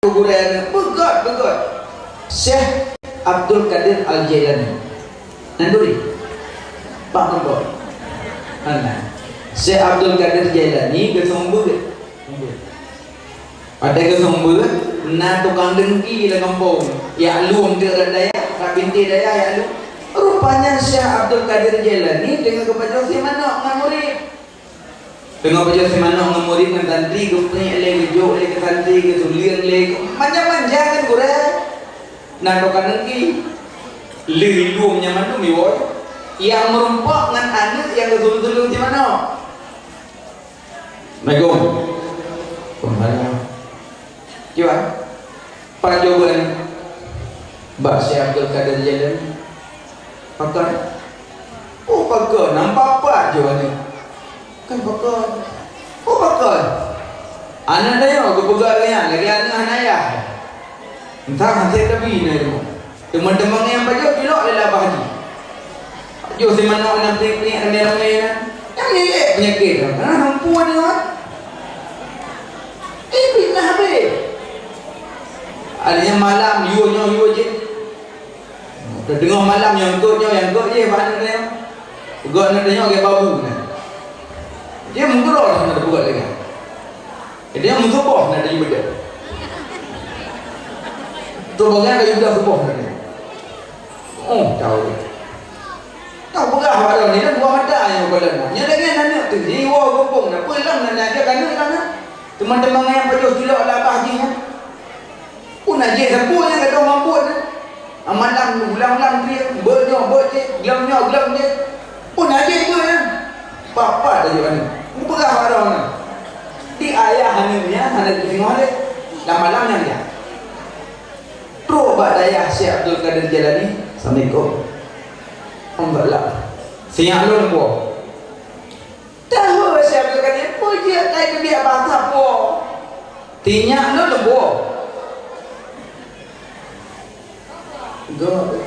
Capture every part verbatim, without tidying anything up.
gurée nyan, beugét, beugét. Syekh Abdul Qadir Al-Jailani. Nan turi? Pak Mangkok. Hana. Syekh Abdul Qadir Jailani geuseumeubeuet. Watée geuseumeubeuet, na tukang deungki lam gampông. Jak lom teuk rot dayah, rot bintéh dayah jak lom. Rupanya Syekh Abdul Qadir Jailani teungoh geupajoh sie manok ngon murit. Teungoh pajoh sie manok ngon murit ngon santri, geupeuék lé, geujok lé keu santri, geusulieng lé, manja-manja kan gurée. Na teuka neuki, lheueh ilueng nyan mandum iwoe, nyang meurumpok ngon aneuk nyang geutuleueng-tuleueng sie manok. Assalamualaikum. Waalaikumsalam. Cuba. Pajoh buleuen bak Syekh Abdul Qadir Jailani. Pakon? Oh, pakon? Nampak pat Jailani? Kan pakon? Oh, pakon? Aneuk tanyoe geupeugah lagée nyan, lagée aneuk hana ayah. Entah hase tabi na ilmu. Teuma-teuma nyang pajoh jilok lé abah jih. Pajoh sie manok nyang peunyek-peunyek ramé-ramé nyan. Nyang ék peunyakét nyan. Hana mampu nyan. Eh, fitnah habéh. Ada nyang malam, yue nyoe, yue jih. Teungoh malam nyang eungkôt nyoe, nyang eungkôt jih bak aneuk nyoe. Peugah aneuk nyoe lagée babu nyan. Dia meukeurah hana teupeugah lagée nyan. Jadi nyang meusuboh na di beudôh. Tu bagian dari udah suboh na. Oh, tahu. Tahu peugah baroe ni dah dua mata nyang keulan. Nyang lagée aneuk tu, jiwoe gampông na, peue lam na, na aja keuneuk lam na. Teuma-teuma nyang pajoh jilok lam abah jih nyan. Pun na jih sapeue nyang gadôh mabök nyan. Amalan ulang-ulang krieng, beuet nyoe beuet jih, gleueng nyoe gleueng jih. Pun na jih beuet nyan. Papa tajok aneuk. Mupeugah bak droe nyan. Di ayah aneuk nyan hana geusingoh lé. Lam malam nyan jak. Trok bak dayah Syekh Abdul Qadir Jailani. Assalamualaikum. Alhamdulillah. Sinyak lôn po. Tahu siapa kata, "Peue jeuet kai keubiet basa po?" Tinyak lôn leumbô. Go.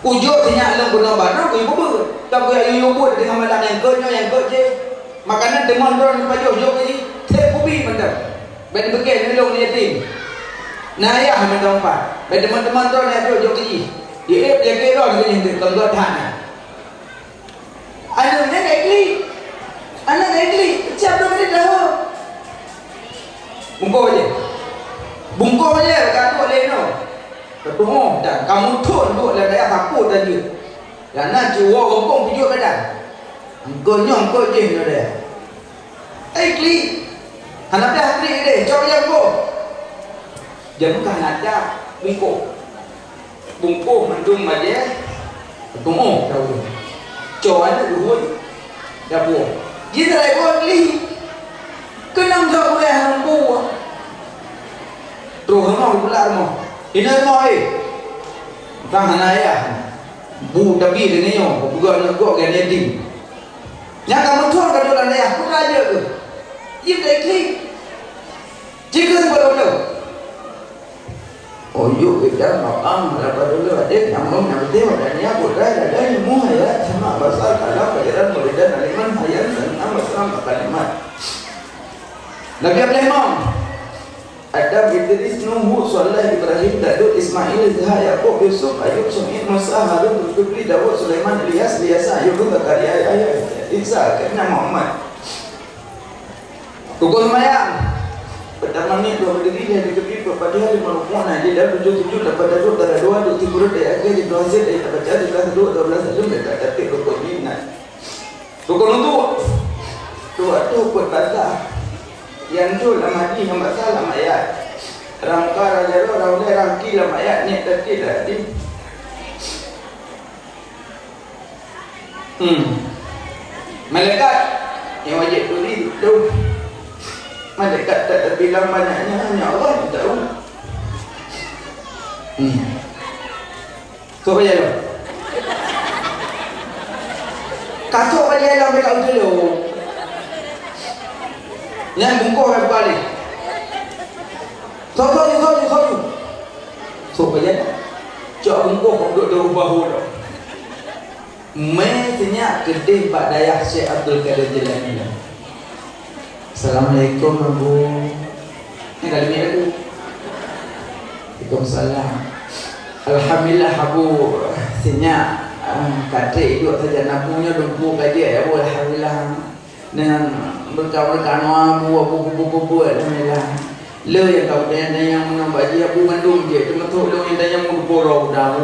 Kujok tinyak lôn keunoe bak droe, kuyue beubeue. Ka kuyue yue buet teungoh malam nyang keu nyoe nyang keu jih. Makanan teuma droe neupajoh jok keu jih, thép kubi mantong. Ban beukée neulông yatim. Na ayah mantong pat. Ban teuma-teuma droe neupajoh jok keu jih. Di ék peunyakét droe keu jih, kon gét that nyan. Aneuk nyan ka iklik. Aneuk ka iklik. Siap dong iklik dah. Bungkôh aja. Bungkôh aja ka tuek lé nyoe. Ka tuoh dan kamoe thon duek lam dayah sapeue tajeuet. Dan na jiwoe gampông peujuek badan. Engkau nyoe engkau jih nyoe dayah. Eh, klik. Hana piah klik deh, cok nyang boh. Jam ka hana ada bungkôh. Bungkôh mandum bajée, tuoh daun. Cok aneuk luhôi dapur. Jih sarai boh klik. Keunong gak uleh hana mampu. Troh rumoh pula rumoh. Inoe rumoh, eh. Entah hana ayah. Bu tabi deungon nyoe, peugah aneuk gok geuh yatim. Nyang ka meutuah ka dua lam dayah, peue raja keuh? Jih ka iklik. Jih keuh sifeuet ulôn. Oh, yuk, kita makan, berapa dulu ada nyamuk, nyamuk dia, ada nyamuk, ada, ada nyamuk, ya, sama pasal kalau pajaran murid dan aliman, hayal, dan nama sama kalimat. Nabi Ibrahim. Adam, Idris, Nuh, Hud, Saleh, Ibrahim, Daud, Ismail, Ishak, Yakub, Yusuf, Ayub, Syuaib, Musa, Harun, Zulkifli, Daud, Sulaiman, Ilyas, Ilyasa, Yunus, Zakaria, Yahya, Isa, akhirnya Muhammad. Rukun sembahyang. Pertama ni dua berdiri, yang kedua berpatihah, lima rukuk, nah, di dalam tujuh sujud, lapan rukuk, darah dua, dua tiga, dari akhir, di dua hasil, dari tak baca, di kelas dua, dua belas, alun, dari tak tertib, rukun ni, nah. Rukun wudhu. Dua tu peuet basa. Nyang tu lam hati, nyang basa lam ayat. Rangka, rang jaroe, rang ulée, rang ki lam ayat, niet teuki lam hati. Hmm. Malaikat nyang wajéb turi tu. Malaikat tak terbilang banyaknya, hanya Allah yang tahu. Hmm. Sok bajée lom. Ka sok bajée lom, bèk ka uteulông. Nyan bungkôh ka buka lé. Sok, sok ju, sok ju, sok ju. Sok bajée lom. Cok bungkôh, duk di rubah ulo. Mé sinyak keudeh bak dayah Syekh Abdul Qadir Jailani. Assalamualaikum, Abu. Ni kali ni aku. Waalaikumsalam. Alhamdulillah, Abu, sinyak, ah, ka trép iduek sajan. Abu nyoe dumpeue ka jeuet, Abu, alhamdulillah. Nyan beureukat-beureukat nyoe Abu, Abu kubu-kubu, alhamdulillah. Le nyang ka tanyong-tanyong meunan bak jih, Abu mandum jeuet, teuma trok lôn nyang tanyong meudubô droe udah, Abu.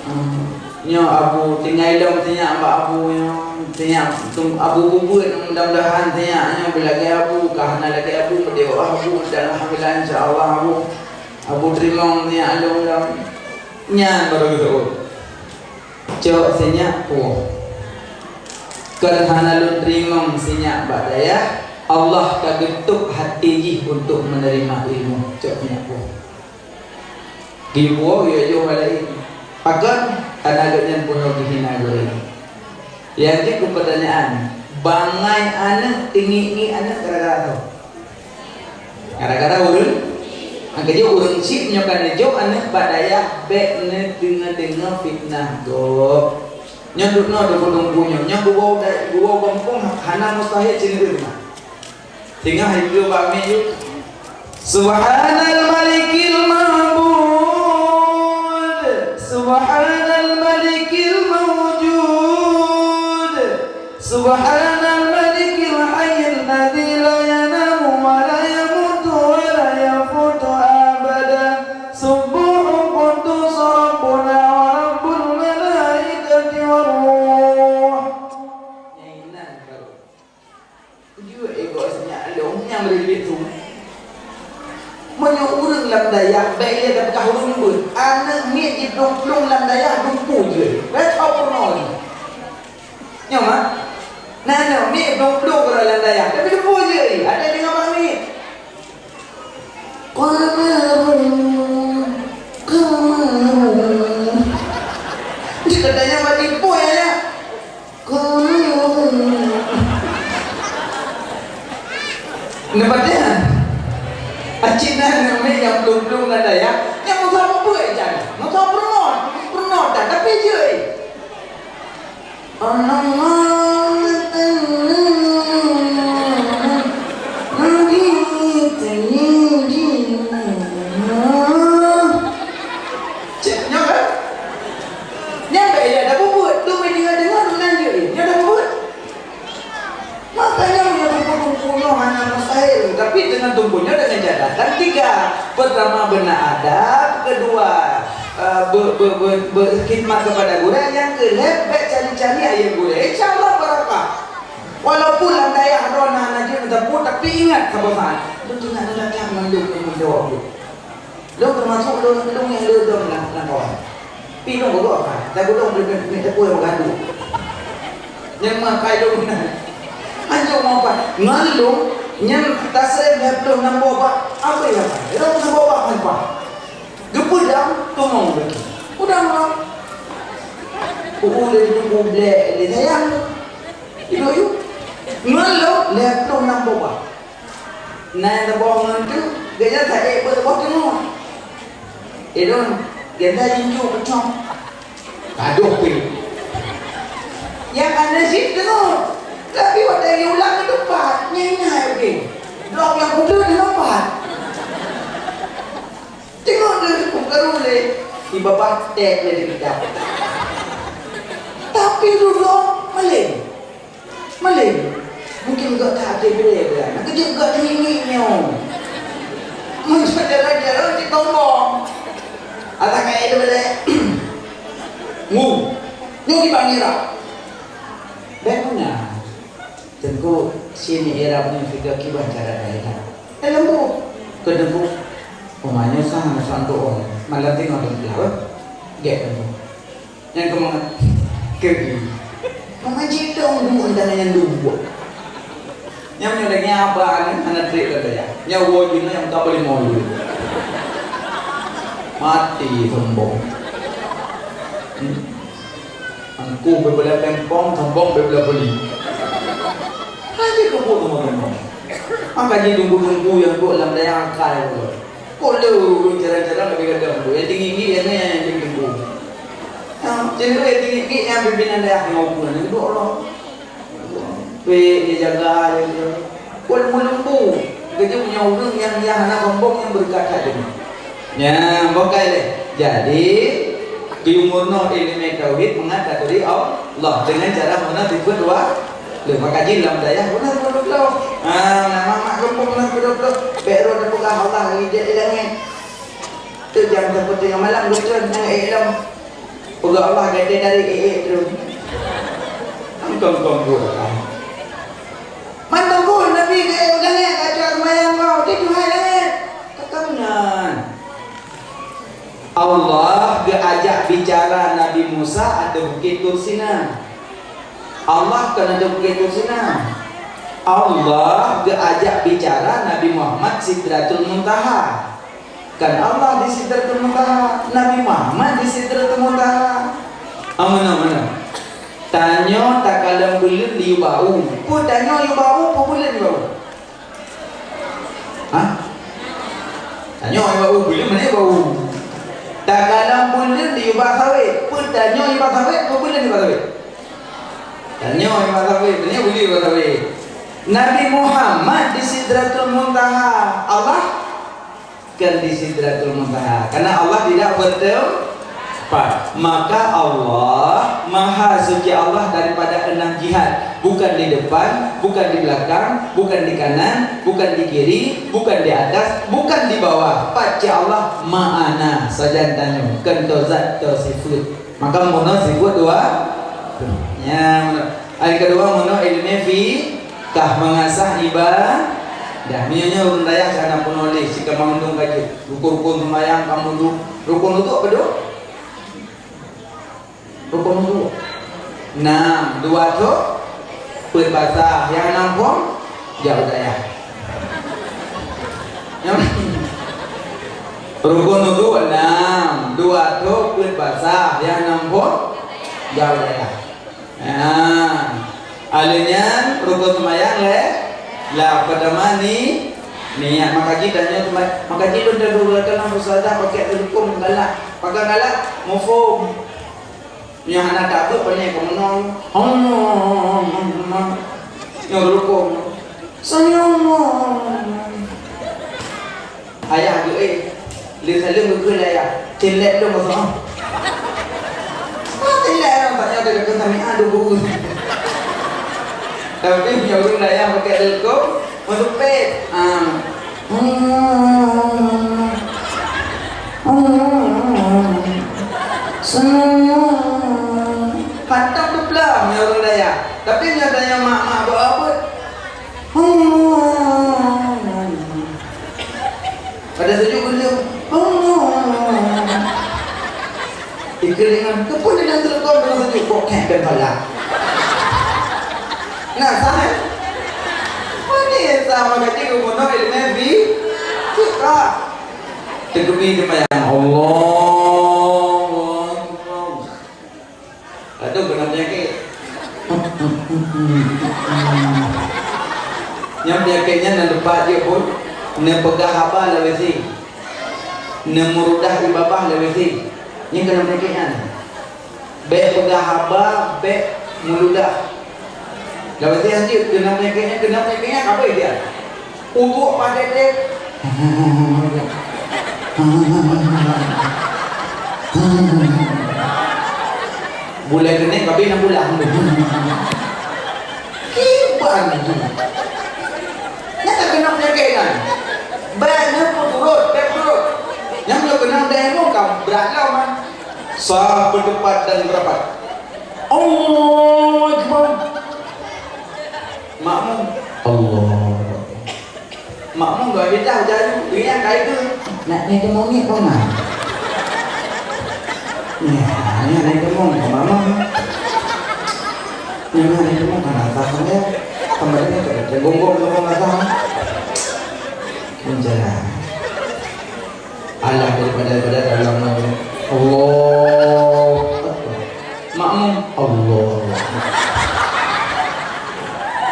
Hmm. Nyoe Abu, tinggai lom sinyak bak Abu nyoe. Sinyak tum-, Abu beubuet, mudah-mudahan sinyak nyoe beulagèe Abu, ka hana lagèe Abu, meudewah Abu, dan alhamdulillah, insya Allah Abu. Abu teurimong sinyak lôn lom. Nyan baru geuseuôt. Cok sinyak puih. Kon hana lôn teurimong sinyak bak dayah, Allah ka geutôp até jih untuk meuneurimong ilmu. Cok sinyak puih. Geuwoe, geuyoh hal laén. Pakon? Karena gobnyan bunoe geuhina gurèe. Nyang jeuet keu peutanyaan, bangai aneuk, teungiek-ngiek aneuk gara-gara soe? Gara-gara ureueng. Nyang keujeuet ureueng chik nyoe ka neujok aneuk bak dayah bèk neudeungoe-deungoe fitnah gob. Nyoe dum noe teungku-teungku nyoe, nyoe geuwoe da-, geuwoe gampông hana mustahil sineudeungoe. Singoh hai dua bak mi yuk. Subhanal Malikil Ma'bud, Subhanal Malikil Mawjud, Subhanal Malikil Hayyil Ladzi la yanamu wa la yamutu wa la yafutu abada. Subbuhun Quddus Rabbuna wa Rabbul Malaikati war Ruh. Jeuet, eh, gok sinyak lôn nyang meuribet tu. Meunyoe ureueng lam dayah, bèk lé tapeugah ureueng beuet. Aneuk miet jiplueng-plueng lam dayah, dumpeue jeuet. Bèk tho peurunoe jih. Nyoe, ma? Na aneuk miet plueng-plueng keudroe lam dayah, tapi dumpeue jeuet. Adak deungoe bak miet. Kamerun, kamerun. Cit katanya mati pun ya. Kamerun. Nampak dia? Acik na aneuk miet nyang plueng-plueng lam dayah, nyang meusaboh buet jan. Meusaboh peurunoe, peurunoe jan, tapi jeuet. Cit nyoe kan? Nyan bèk ilèe dak peubuet, tu meudeungoe-deungoe meunan jeuet. Nyoe dak peubuet. Makanya meunyoe teungku-teungku nyoe hana mustahil, tapi deungon teungku nyoe deungon catatan tiga. Pertama, beuna adab, kedua, eh, be-, be-, be-, berkhidmat kepada gurèe, nyang keulhèe bèk cari-cari ayeueng gurèe. Insya Allah barakah. Walaupun lam dayah droe na hana jeuet meuteupeu, tapi ingat saboh saat, beutôi na datang mandum tanggung jawab. Lôn teumasok lôn, lôn nyang le dong lam, lam kawan. Pi lôn godoh ka, dan godoh lôn keuneuk teupeu nyang meugaduh. Nyang makai lôn meunan. Anjong makai. Ngon lôn, nyang taseuh lhèe ploh nam boh bak, apa nyang pakai? Lôn nam boh bak makai. Geupeudang, tumong lagi. Udang lah. Uu lé dulu blek lé sayang. Ibu yuk. Ngon lôn, lhèe ploh nam boh bak. Na nyang teuboh ngon tu, gobnyan saék beuet boh teungoh. Ilôn, gata jinju keucom. Gadoh pih. Nyang hana cit teungoh. Tapi watèe geuulang keu teumpat, nyan-nyan, oke. Blok nyang peue teungoh pat. Teungoh lé, peue karu lé. Di babah tèk lé di gata. Tapi dudoe malém. Malém, mungkin gata até gurèe beulah. Nak keujeuet gata ngieng-ngieng nyoe. Meunyoe jalan-jalan di tombong. Adak kaya itu beulah. Ngu. Nyoe di pangira. Bèk meunan. Teungku, sini era punya figure kiban cara daya. Eh, lembut. Ke teungku. Pemanya sang, sang doa. Malam tengok dalam gelap, eh. Gek teungku. Nyang keumangat keu i. Peumanjidong duek dan nyang duek. Nyang meunyoe lagèe nyan abah nyan hana trép lagèe nyan. Nyan woe jinoe nyang ka beulimong jinoe. Mati sombong. Hmm. Angku beubeula pempong, sombong beubeula beli. Hana keu buet teuma sombong. Maka jitunggu-tunggu nyang buet lam dayah akai buet. Kok le ureueng jarang-jarang leubeh gadang tu, nyang tinggi-tinggi nyan nyang tinggi tinggi. Ha, jadi nyang tinggi-tinggi nyan pimpinan dayah nyoe pun, nyan dua orang. Pek dia jaga dia tu. Kok lembu-lembu. Keujeuet meunyoe ureueng nyang, nyang hana sombong nyang beureukat that deungon. Nyan, bukai lé. Jadi, geuyue meurunoe ileumèe tauhid mangat taturi Allah deungon cara meurunoe sifeuet dua. Lé maka jih lam dayah meurunoe sifeuet dua. Ha, nama mak gampông meurunoe sifeuet dua. Bèk droe tapeugah Allah lagèe jeuet di langèt. Tu jam seupeuti nyang malam geutrön nyang ék lom. Peugah Allah gata dari ék-ék terus. Engkong-kong buet. Mantong buet Nabi geuék u langèt, gata seumayang ngon di Tuhan langèt. Kakak meunan. Allah geuajak bicara Nabi Musa ateueh Bukét Tur Sina. Allah kon ateueh Bukét Tur Sina. Allah geuajak bicara Nabi Muhammad Sidratul Muntaha. Kan Allah di Sidratul Muntaha, Nabi Muhammad di Sidratul Muntaha. Ah, meunan, meunan. Tanyoe takalon buleuen di bak u. Peue tanyoe di bak u, peue buleuen di bak u? Hah? Tanyoe di bak u, buleuen mana bak u? Takalon buleuen di bak sawét. Peue tanyoe di bak sawét, peue buleuen di bak sawét? Tanyoe di bak sawét, tanyoe buleuen di bak sawét. Nabi Muhammad di Sidratul Muntaha. Allah kan di Sidratul Muntaha. Karena Allah tidak bertempat. Maka Allah, Maha Suci Allah daripada enam jihad. Bukan di depan, bukan di belakang, bukan di kanan, bukan di kiri, bukan di atas, bukan di bawah. Pat cit Allah ma'ana, sajan tanyoe, kon toe zat, toe sifeuet. Maka meurunoe sifeuet dua. Nyan, meurunoe. Ayat kedua, meurunoe ileumèe fi- Kah meungasah ibadah. Meunyoe nyoe ureueng dayah ka na peunuléh, si ka mandum ka jeuet. Rukon-rukon seumayang ka mandum. Rukon wudhu padum? Rukon wudhu. Nam, dua thôk peuet basah, nyang nam phom jak u dayah. Nyang rukon wudhu nam, dua thôk peuet basah, nyang nam phom jak u dayah. Ha. Alèh nyan rukon seumayang lé, lah, peutama ni, niat. Maka jih tanyoe teuma-, maka jih lôn tadu gata lam peusada pakai teuleukom galak. Pakai galak, muphom. Nyoe hana tabeuet, pane keumeunong. Nyoe teuleukom. Senyum. Ayah geuék, lé saleuem geukheun lé ayah, "Célet lôn masa." Oh, célet lôn, tanya dia kata kami, "Aduh, guru." Tapi punya ureueng ayah pakai telekong, masuk pet. Ah. Hantam tu peula punya ureueng ayah. Tapi punya tanya mak-mak buat apa? Pada sejuk geulium. Ikeulingan, keupeue neudong teuleukom deungon sejuk? Kok kèe keu pala? Nah, sah, eh? Mani sah, maka jih geubunoe ileumèe bi-, suka. Teukeubi seumayang, Allahu Akbar. Aduh, keunan peunyakét. Nyang peunyakét nyan na teumpat jih pun, neupeugah haba lawét sie. Neumeurudah ié babah lawét sie. Nyan keunan peunyakét nyan. Bèk peugah haba, bèk meuludah. Lawét sie hanjeuet, keunan peunyakét nyan, keunan peunyakét nyan, apa dia? Uduk pakai teh. Bulai keuneuk, tapi na pulang. Kiban tu. Nyang ka keuneuk penyakét kan? Bèk nyan peuturot, bèk peuturot. Nyang nyoe keuneuk dayah nyoe ka brat lom, ah. Sah, berdebat dan berapat. Allahu Akbar. Makmum. Allahu Akbar. Makmum dua bintang jaju, dia yang kai tu. Nak naik ke monyet kau nak? Ya, ni naik ke monyet, makmum. Ni naik ke monyet, kan atas kan ya? Tambah dia tak ada gonggong, gonggong atas. Menjalan. Alah daripada, daripada dalam Allah. Makmum Allah.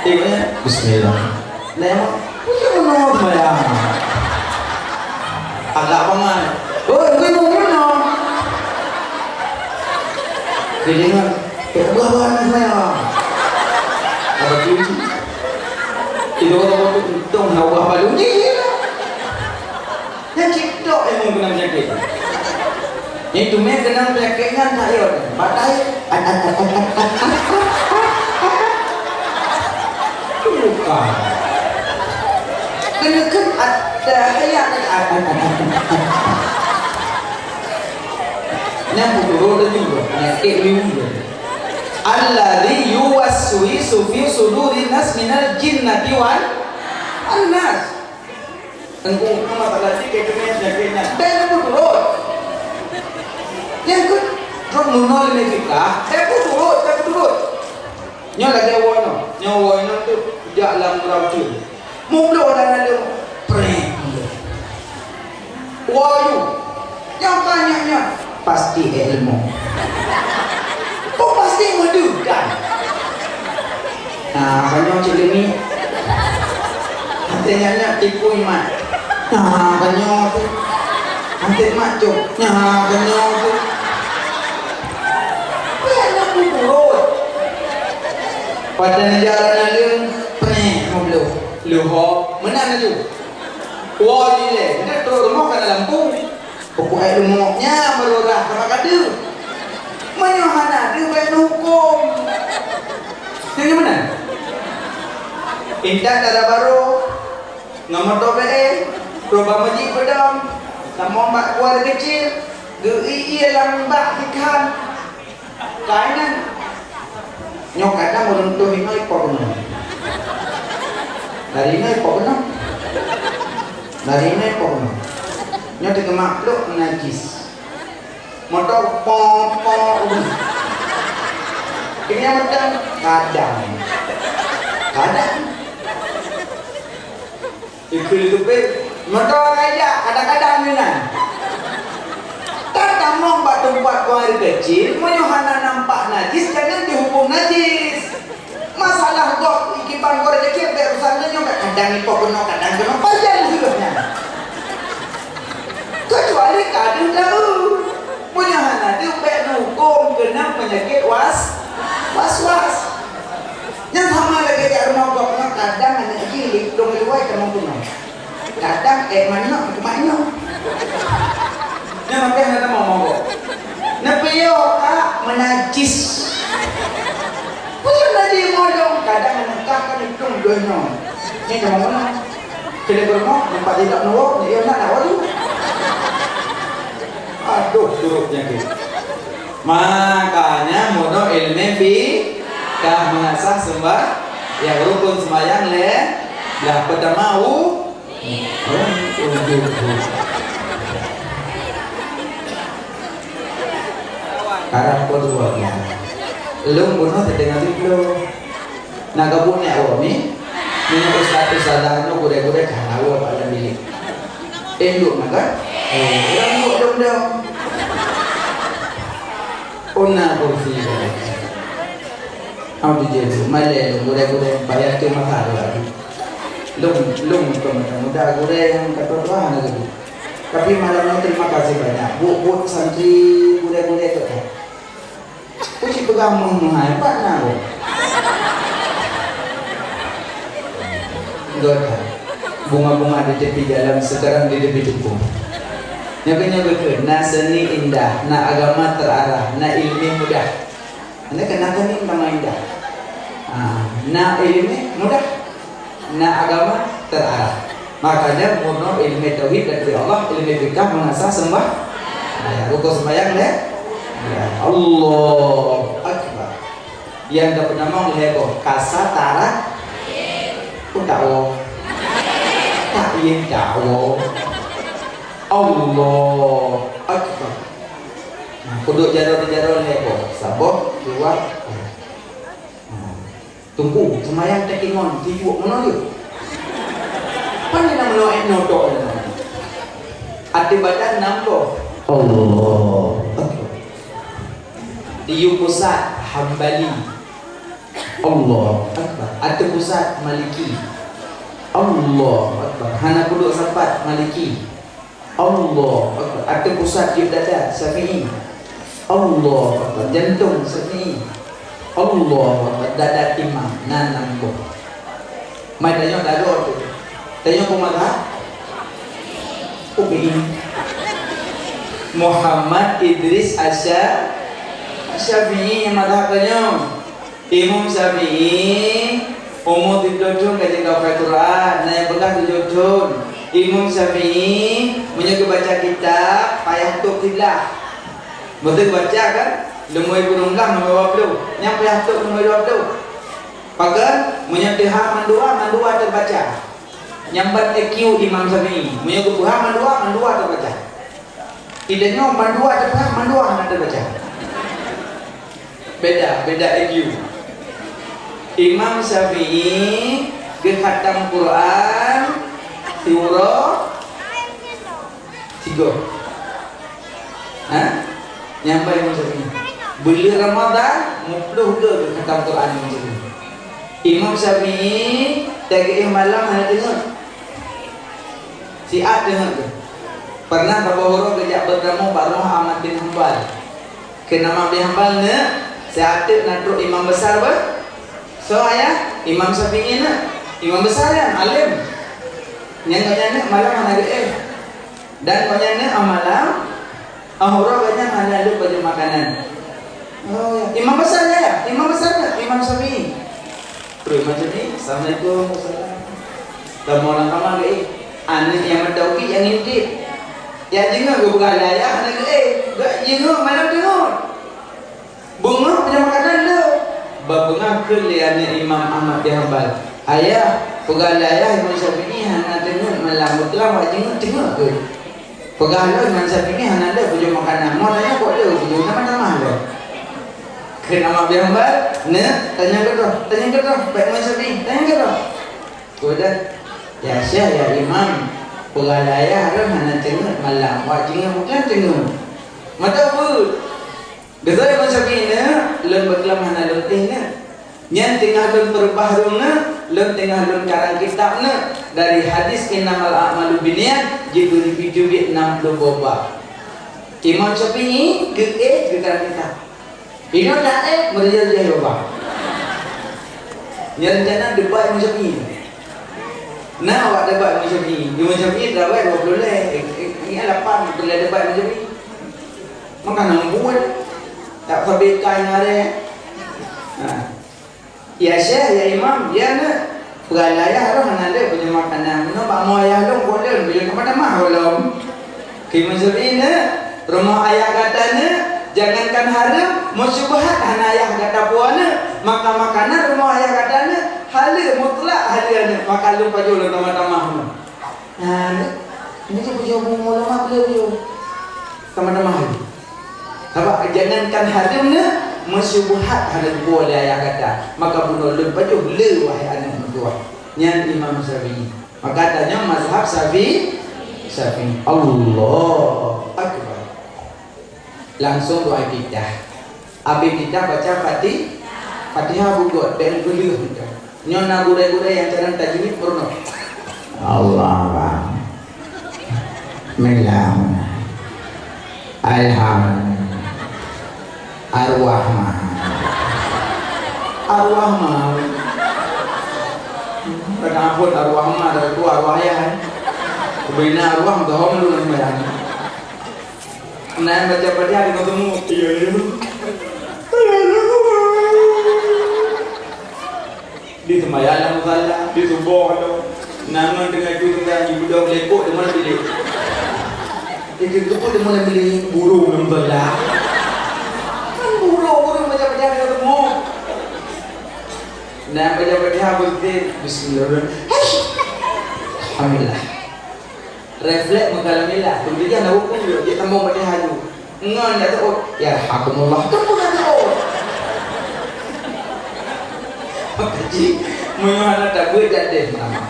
Tengok ya, bismillah. Nah, emang, macam mana sembahyang? Agak bangai. Oh, bingung mana? Dia dengar, eh, buah-buahan sembahyang. Apa tu? Tidur apa tu? Dong hawa balu ni lah. Nyang cit tok ilmu keunong penyakit. Nyang teumé keunong penyakit nyan that yot. Batai. Bukan. Kena kan ada hayat. Nyang beutôi tadi penyakit liur. Alladzi yuwaswisu fi sudurin nas minal jinnati wan nas. Teungku, nama tak lagi ke dunia penyakit nyan. Dah aku turut. Yang ke, turut nunol ni kita. Dah aku turut, dah aku turut. Nyoe lagèe woe nyoe. Nyoe woe nyoe tu jak lam rau tu. Mubloh lam naleueng, preh. Woe yu. Nyang tanyong nyan pasti ilmu. Oh, pasti meudeuh kan? Nah, kanyong cik Leni. Nanti nyan tipu iman. Nah, kanyong tu. Nanti mak cok. Nah, kanyong tu. Kanyong tu turun. Pada jalan lalu, preh, ngobrol. Luho, menang tu. Wah, dia, dia terus rumah kena lampu. Pokok ayat leumok nyan baru rhah sama kadu. Meunyoe hana deuh bèk neuhuköm. Nyang mana? Intat dara barô, ngon moto B M, proba meuji peudong, tamong bak kuari keucil, geu-ie-ie lam bak ikan. Kainan. Nyoe kadang ureueng tuh inong ipo keunoe. Dari inong ipo keunoe. Dari inong ipo keunoe. Nyoe teuma plok najis. Moto po, po. Ini yang macam kadang. Kadang. Ikheun leupie, meudoa raja kadang-kadang meunan. Tatamong bak teumpat buang air keucil, meunyoe hana nampak najis, jangan dihukum najis. Masalah gob, ikiban gob rezeki, bèk urusan nyoe, bèk kadang ipo keunoe, kadang keunoe, pajan sigoe nyan. Kecuali ka deuh taeu. Meunyoe hana deuh, bèk neuhuköm keunong peunyakét was, was-was. Nyang sama lagèe jak rumoh gobnyan, kadang aneuk jih lipong luwai tamong keunoe. Kadang ék manok keu mak nyoe. Nyan maka hana tamong monggo. Neupiôh ka meunajis. Peue najis modong, kadang aneuk kah kan lipong doh nyoe. Nyan tamong keunoe. Keuneuk beureumoh, nampak tidak nuwoe, nyoe na, na walu. Aduh, suruh penyakit. Makanya mono ilmu fikah mengasah sembah yang rukun sembahyang lé lah pertama u karang kedua ya. Lung bunuh terdengar dulu. Na gabuk nyak awak ni. Nyoe ustaz-ustazah nyoe gurée-gurée ka hana awak bak lam bilik. Eh, luk na kan? Eh, urang luk dong-dong. Ona kursi. Au dijéh malée lôn gurée-gurée payah teuh masa lagi. Lôn, lôn keu muda-muda gurée nyang ka tuha-tuha na geuduek. Tapi malam nyoe terima kasih banyak. Buet-buet santri gurée-gurée tu. Ku cit peugah meuhai, pat na lôn. Gata, bunga-bunga di tepi jalan, sekarang di tepi teupông. Nyoe keuh, nyoe keuh, na seni indah, na agama terarah, na ileumèe mudah. Anda keunakan ni nama indah. Ha, na ileumèe mudah. Na agama terarah. Makanya murno ilmu tauhid dan dari Allah, ilmu fikah mengasah sembah. Ya, rukun sembahyang deh. Ya, Allahu Akbar. Yang dah pernah mau lego kasa tara. Pun tak wo. Tak yin tak wo. Allahu Akbar. Nah, kuduk jaro-jaro lego. Saboh, dua, tiga. Nah. Teungku, seumayang teuingon, tijuek meunoe jeuet. Pane na meunoe, eh, noto na. Ateueh badan nam boh. Allahu Akbar. Di yue pusat Hambali. Allahu Akbar. Ateueh pusat Maliki. Allahu Akbar. Hana peuduek sapat Maliki. Allahu Akbar. Ateueh pusat jeuet dada, Syafi'i. Allahu Akbar. Jantong, Syafi'i. Allahu Akbar. Dada timang, na nam boh. Mai tanyoe dada tu. Tanyoe peue mazhab? Syafi'i. Muhammad Idris Asya-, Asyafi'i nyang mazhab tanyoe. Imam Syafi'i, umu siplôh thôn ka jeuet hafai Quran, na nyang peugah tujoh thôn. Imam Syafi'i, meunyoe geubaca kitab, payah tôb siblah. Beutôi geubaca kan? Leumoi peurumblah nomor dua puluh. Nyang payah tôb nomor dua puluh. Pakon? Meunyoe teuhah mandua, mandua teubaca. Nyang ban I Q Imam Syafi'i. Meunyoe geupeuhah mandua, mandua teubaca. Ideh nyoe mandua teuhah, mandua hana teubaca. Beda, beda I Q. Imam Syafi'i geukhatam Quran siuroe sigoe. Ha? Nyang ban Imam Syafi'i. Buleuen Ramadhan, muplôh goe geukhatam Quran Imam Syafi'i. Imam Syafi'i, tageuéh malam hana teungeut. Siat teungeut geuh. Pernah saboh uroe geujak beutamu bak rumoh Ahmad bin Hambal. Kheun Ahmad bin Hambal, "Neuk, siat teuk na trok imam besar beuh?" "Soe, Ayah?" "Imam Syafi'i, neuk." "Imam besar nyan, além." Nyang gobnyan neuk malam hana geuéh. Dan gobnyan neuk 'oh malam, 'oh uroe gobnyan hana lheueh pajoh makanan. "Oh, ya. Imam besar nyan, ya? Imam besar nyan, Imam Syafi'i." Trok Imam Syafi'i, "Assalamualaikum." "Waalaikumsalam." Tamong lam kama geuéh. Aneuk nyang mata ubi nyang ngintip. Nyang jingeuet geupeugah lé ayah hana geuéh. Geuéh jingeuet malam teungeut. Beungoh pajoh makanan le. Ba beungoh kheun lé aneuk Imam Ahmad bin Hambal, "Ayah, peugah lé ayah Imam Syafi'i hana teungeut malam, beuklam wak jingeuet teungeut keuh." Peugah lom Imam Syafi'i hana le pajoh makanan. Mo tanyong kok le pajoh, tamah-tamah le. Kheun Ahmad bin Hambal, "Neuk, tanyong keudroe, tanyong keudroe, bak Imam Syafi'i, tanyong keudroe." Kheun dah, "Ya Syekh, ya Imam, peugah lé ayah lôn hana teungeut malam, wak jingeuet beuklam teungeut." Mata buet. Geutanyong Imam Syafi'i, "Neuk, lôn beuklam hana lôn éh, neuk. Nyan teungoh lôn peureubah rhueng, neuk, lôn teungoh lôn karang kitab, neuk, dari hadis innamal a'malu binniyat, jiteubiet-teubiet nam ploh boh bab." Imam Syafi'i geuéh geukarang kitab. Inoe na éh, meureuja jih ubah. Nyan rencana debat Imam Syafi'i. Nah, awak debat Imam Syafi'i. Imam Syafi'i terawai dua puluh lhèe. Eh, eh, ingat lapan peureulèe debat Imam Syafi'i. Maka na buet. Tak sabé kai ngaré. Ha. Ya Syekh, ya Imam, ya neuk. Peugah lé ayah lôn hana lé pajoh makanan. Meunoe bak mo ayah lôn, kon lôn, beu lôn tamah-tamah lom. Kheun Imam Syafi'i, "Neuk, rumoh ayah gata neuk, jangankan hareuem, meusyubhat hana ayah gata puwoe neuk. Maka makanan rumoh ayah gata neuk, haleue mutlak haleue neuk. Maka lôn pajoh lôn tamah-tamah lom." Nah, ni, ni tu bujur bungo lama beliau bujur. Sama-sama hari. Sabab jangankan hareuem neuk, meusyubhat hana geupuwoe lé ayah gata. Maka bunoe lôn pajoh le wahai aneuk meutuah. Nyan Imam Syafi'i. Maka tanyoe mazhab Syafi'i. Syafi'i. Allahu Akbar. Langsung doa iftitah. Abéh iftitah baca Fati-, Fatihah bukon, bèk geupeuleueh meuka. Nyoe na gurèe-gurèe nyang carông tajwid meurunoe. Allah. Bismillah. Alhamdulillah. Ar-Rahman. Ar-Rahman. Kadang pun Ar-Rahman, ada tu arwah ayah, eh. Bina arwah, dah hom dulu sembahyang. Nah, baca Fatihah di teumé. Iya, iya. Di sembahyang lam musala, di suboh tu. Nangon teungoh ju tinggai di budok lekok di mana bilik. Di situ pun di mana bilik burung lam musala. Kan burung, burung baca Fatihah di teumé. Nah, baca Fatihah beutôi. Bismillahirrahmanirrahim. Alhamdulillah. Refleks meukalam ilah. Keumudian na huköm jih, jeuet sambông Fatihah ju. Ngon jak seuôt, "Yarhakumullah." Teupeu ka seuôt. Maka jih, meunyoe hana tabeuet, jak deh meutamah.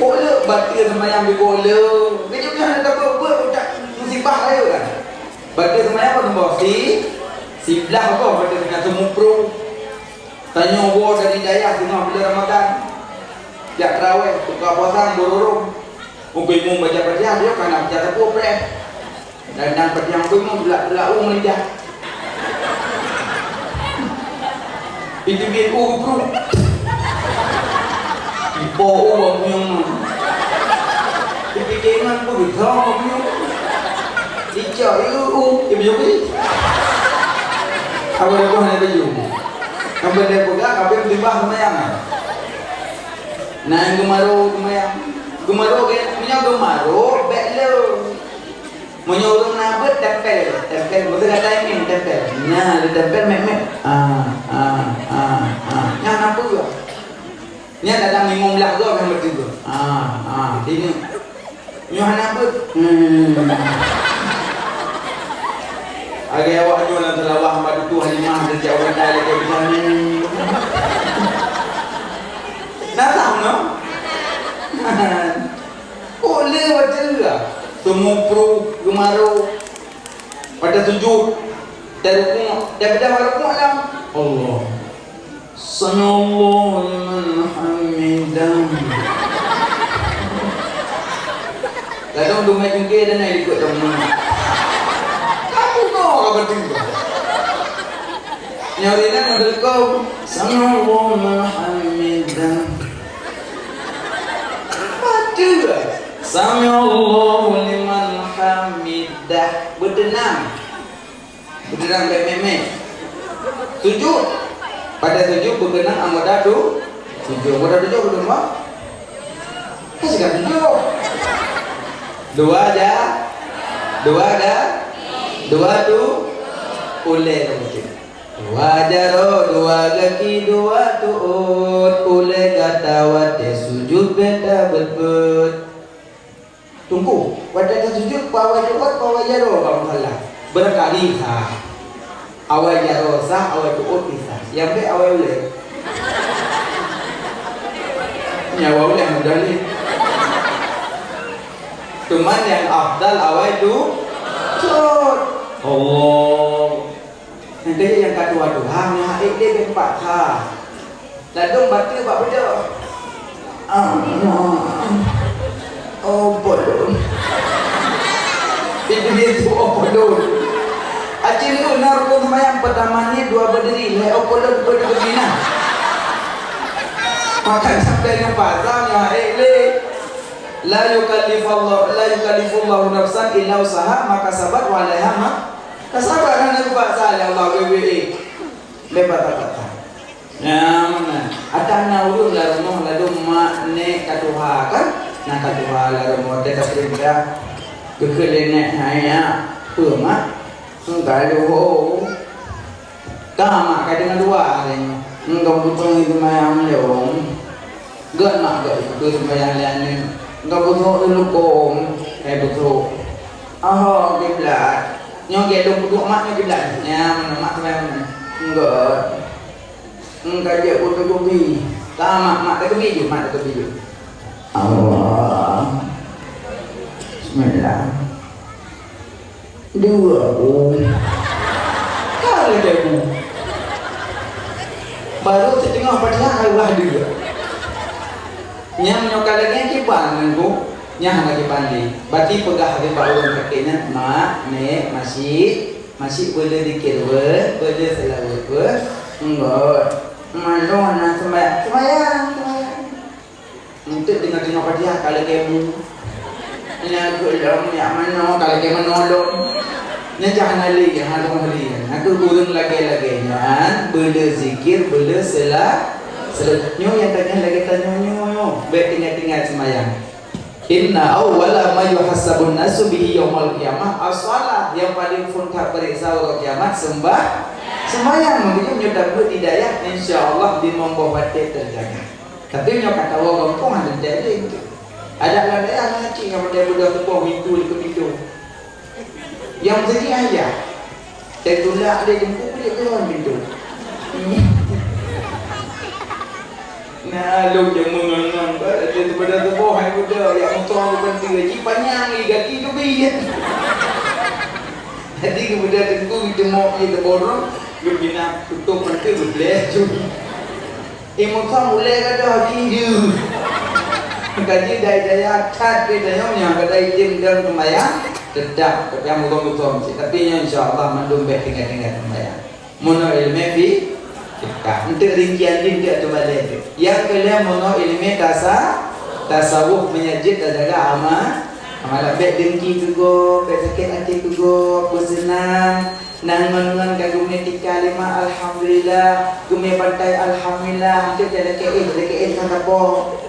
Kok le bateue seumayang di kok le. Meunyoe hana tabeuet-beuet, utak musibah rayeuk kan. Bateue seumayang apa nombor? Si, siblah apa? Bateue seumayang seumupru. Tanyoe woe dari dayah teungoh buleuen Ramadhan. Jak teurawéh, buka puasa, beururung. Muka imum baca Fatihah, dia kana baca sapeue preh. Dan, dan Fatihah muka imum, tulak-tulak u meulidah. Itu biar u geupruk. Oh, oh, bang punyueng nyoe. Dipike ngon peue geuthong bang punyueng. Dicok, ieu, uh, ieu punyueng ni. Apa dah buah nak baju? Sampai dia peugah, habis timbah seumayang. Nah, geumaro seumayang. Geumaro ke, punya geumaro, bèk le. Meunyoe ureueng na beuet, tempel, tempel. Beutôi gata ingat tempel. Nah, ditempel mèt-mèt. Ah, ah, ah, ah. Nyan na peue? Nyan kadang limong blah goe nyang beutôi. Ah, ah, sini. Nyoe hana beuet. Hmm. Lagèe awak nyoe lam Seulawah, Mak Dutu Halimah, dan cak ureueng dai lagèe bisan nyoe. Na tam, no? Oh, le watèe lah. Seumupru geumaro. Pada sujud. Dan rukuk. Dan beudah rukuk lah. Allah. Sami'allahu liman hamidah. Kadang tu mai cungké dan naik ikut teman. Kamu kau apa tu? Nyari nak ada kau. Sami'allahu liman hamidah. Betul. Sami'allahu liman hamidah. Beuteunang. Beuteunang bèk mèt-mèt. Sujud. Pada sujud beukeunong anggota tu. Sujud. Anggota tujoh beutôi bah. Kan sudah tujoh. Dua ja. Dua ga. Dua tu. Ulèe ka beutôi. Dua jaroe, dua gaki, dua tuôt, ulèe gata watèe sujud bèk tabeuet-beuet. Teungku, watèe tasujud, peue awai tuôt, peue awai jaroe, bak musala. Beurangkali sah. Awai jaroe sah, awai tuôt pih sah. Nyang bèk awai ulèe. Nyan awai ulèe mudah lé. Cuman nyang afdal awai tu-, tuôt. Allah. Nyang keu nyang ka tuha-tuha, nyoe hak ék lé bèk pat that. Ladôm bateue bak beudôh. Ah, oh, bodoh. Itu dia tu, oh, bodoh. Acil tu na rukun sembahyang pertama ni dua berdiri, lhèe oh, bodoh, bodoh berdiri nah. Maka sampai nyoe pasal nyoe hak ék lé. La yukallifallahu, la yukallifullahu nafsan illa usaha, ma kasabat wa alaiha ma kasabat. Hana geupaksa lé Allah, wéh, wéh, eh. Bèk patah-patah. Nyan meunan. Ata na ureueng lam rumoh ladôm mak nèk ka tuha kan? Na ka tuha lam rumoh, teuka peurintah. Geukheun lé nèk, "Hai, peue, Mak?" "Engka lôn ho." Ka mak ka deungoe dua hari nyoe. Engkau beutôi seumayang lôn. Gèt mak gèt beutôi seumayang lé aneuk. Engkau beutôi lôn kôm. Hai beutôi. Aha, kiblat. Nyoe gèt lôn peuduek mak nyoe kiblat. Nyan, mak seumayang nyoe. Gèt. Engkau jeuet beutôi kubi. Ka mak, mak takeubi ju, mak takeubi ju. Allah. Bismillah. Dua, oh. Ka lagèe bu. Baru siteungoh Fatihah ka lheueh dua. Nyang nyoe ka lagèe kiban nyan, Bu. Nyan hana kiban lé. Berarti peugah lé bak ureueng kakek nyan, "Mak, Nek, Masyik, Masyik beuleu zikir weuh, beuleu seulaweuet weuh." Enggak. Manoe na sembayang. Sembayang, sembayang. Eunteuk deungoe-deungoe Fatihah ka lagèe mu. Nyan keu lom, jak manoe ka lagèe manoe lom. Nyan jak hana lé, hana lé. Nyan keu ureueng lagèe-lagèe nyan, beuleu zikir, beuleu sela-, sela-, nyoe nyang tanyong lagèe tanyoe nyoe. Bèk tinggai-tinggai seumayang. Inna awwala ma yuhasabun nasu bihi yaumal qiyamah as-shalah. Nyang paleng phon that peuriksa uroe kiamat seumbah-, seumayang. Meunyoe nyoe tabeuet di dayah, insya Allah limong boh watèe teujaga. Tapi nyoe ka tawoe gampông hana jadi lé. Adak lam dayah na cit nyang model beudôh teuboh pintoe dikeue pintoe. Nyang meuseujid hana. Teutulah lé teungku kulit keuhon pintoe. Na lôn jameun ngon-ngon, ba, lagèe teuboh hai beudôh, jak meutueng keu pintoe, jih panyang lé gaki teubi. Jadi keu beudôh teungku geuteumok lé teuborong, geupeugah tutôp pintoe geubleh ju. Eh, meutueng ulèe gadôh jih jeuet. Ka jeuet dai dayah that pih tanyoe nyang ka dai tem dan seumayang, teutap, tapi nyang meutueng-meutueng cit. Tapi nyoe insya Allah mandum bèk tinggai-tinggai seumayang. Meunoe ileumèe fi-, Ka, untuk rincian jih untuk coba lihat. Yang kelima, meunoe ilmu tasa-, tasawuf, meunyo jeuet tajaga ama-, amalan. Bèk dengki keu gob, bèk sakét até keu gob, beuseunang. Nan ngon-ngon ka geumè tika lima, alhamdulillah. Geumè pantai, alhamdulillah. Hantu jalakée, jalakée ka kapok.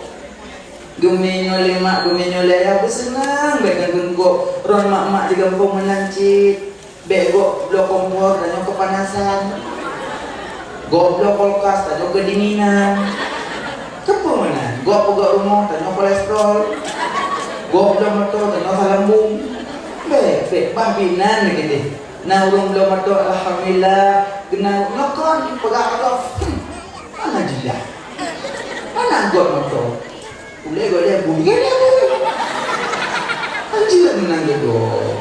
Geumè nyoe lé mak, geumè nyoe lé ayah, beuseunang bèk ngon gob. Ron mak-mak di gampông meunan cit. Bèk gob bloe kompor, tanyoe keupanasan. Gob bloe kulkas, tanyoe keudinginan. Keupeue meunan? Gob peugöt rumoh, tanyoe kolesterol. Gob bloe moto, tanyoe salambung. Bèk, bèk, bah binan lagèe deh. Na ureueng bloe moto, alhamdulillah. Keunan nyoe kon peugah gob. Hmm, mana jilah? Mana gob moto? Ulèe gohlèe bunoe lé. Anjeut meunan geudoe.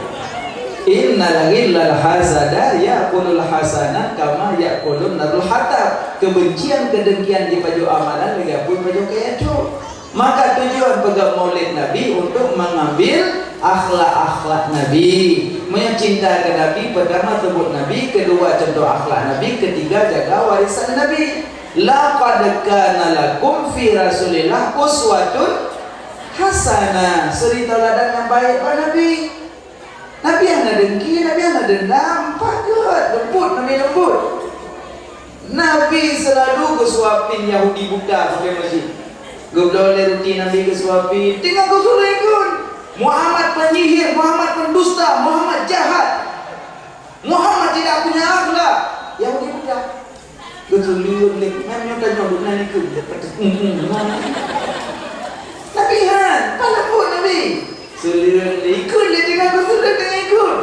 Innal ghillal hasada ya'kulul hasanat kama ya'kulun narul hatab. Kebencian, kedengkian jipajoh amalan lagèe apui pajoh kayèe trok. Maka tujuan peugöt Maulid Nabi untuk mengambil akhlak-akhlak Nabi. Meunyoe cinta keu Nabi, pertama sebut Nabi, kedua contoh akhlak Nabi, ketiga jaga warisan Nabi. Laqad kana lakum fi Rasulillah uswatun hasanah. Suri tauladan nyang baik bak Nabi. Nabi hana dengki, Nabi hana dendam, pakat, lembut, Nabi lembut. Nabi selalu geusuapin Yahudi buta sampai masjid. Geubloe lé ruti Nabi geusuapin, tinggai geusuruh ikut. Muhammad penyihir, Muhammad pendusta, Muhammad jahat. Muhammad tidak punya akhlak. Yahudi buta. Geuseuleueng lé, nyan nyoe tanyoe buet nan ikheun. Nabi han, palah buet Nabi. Seuleueng lé, ikheun lé, tinggai geuseuleueng lé ikheun.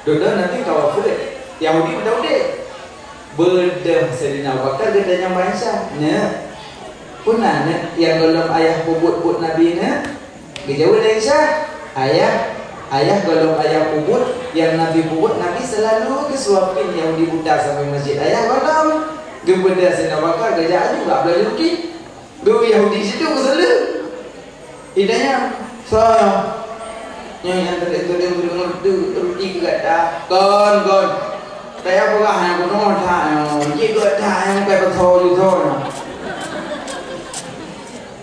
Dudoe Nabi ka wafeuet, Yahudi meuda udép. Beudôh Saidina Abu Bakar geutanyong bak Aisyah, "Neuk, peue na neuk nyang gohlom ayah peubuet buet Nabi neuk?" Geujaweueb lé Aisyah, "Ayah, ayah gohlom ayah peubuet nyang Nabi peubuet, Nabi seulalu geusuapin Yahudi buta sampai masjid ayah gohlom." Geubeudôh Saidina Abu Bakar geujak aju bak bloe Yahudi. Dua Yahudi situ geuseuleueng. Ditanyong, "Soe nyoe nyang teudeuk-teudeuk meunurot ruti keu gata?" "Kon, kon. Kaya peugah nyang bunoe that nyoe. Jih gata nyang kai peusoe ju soe nyoe."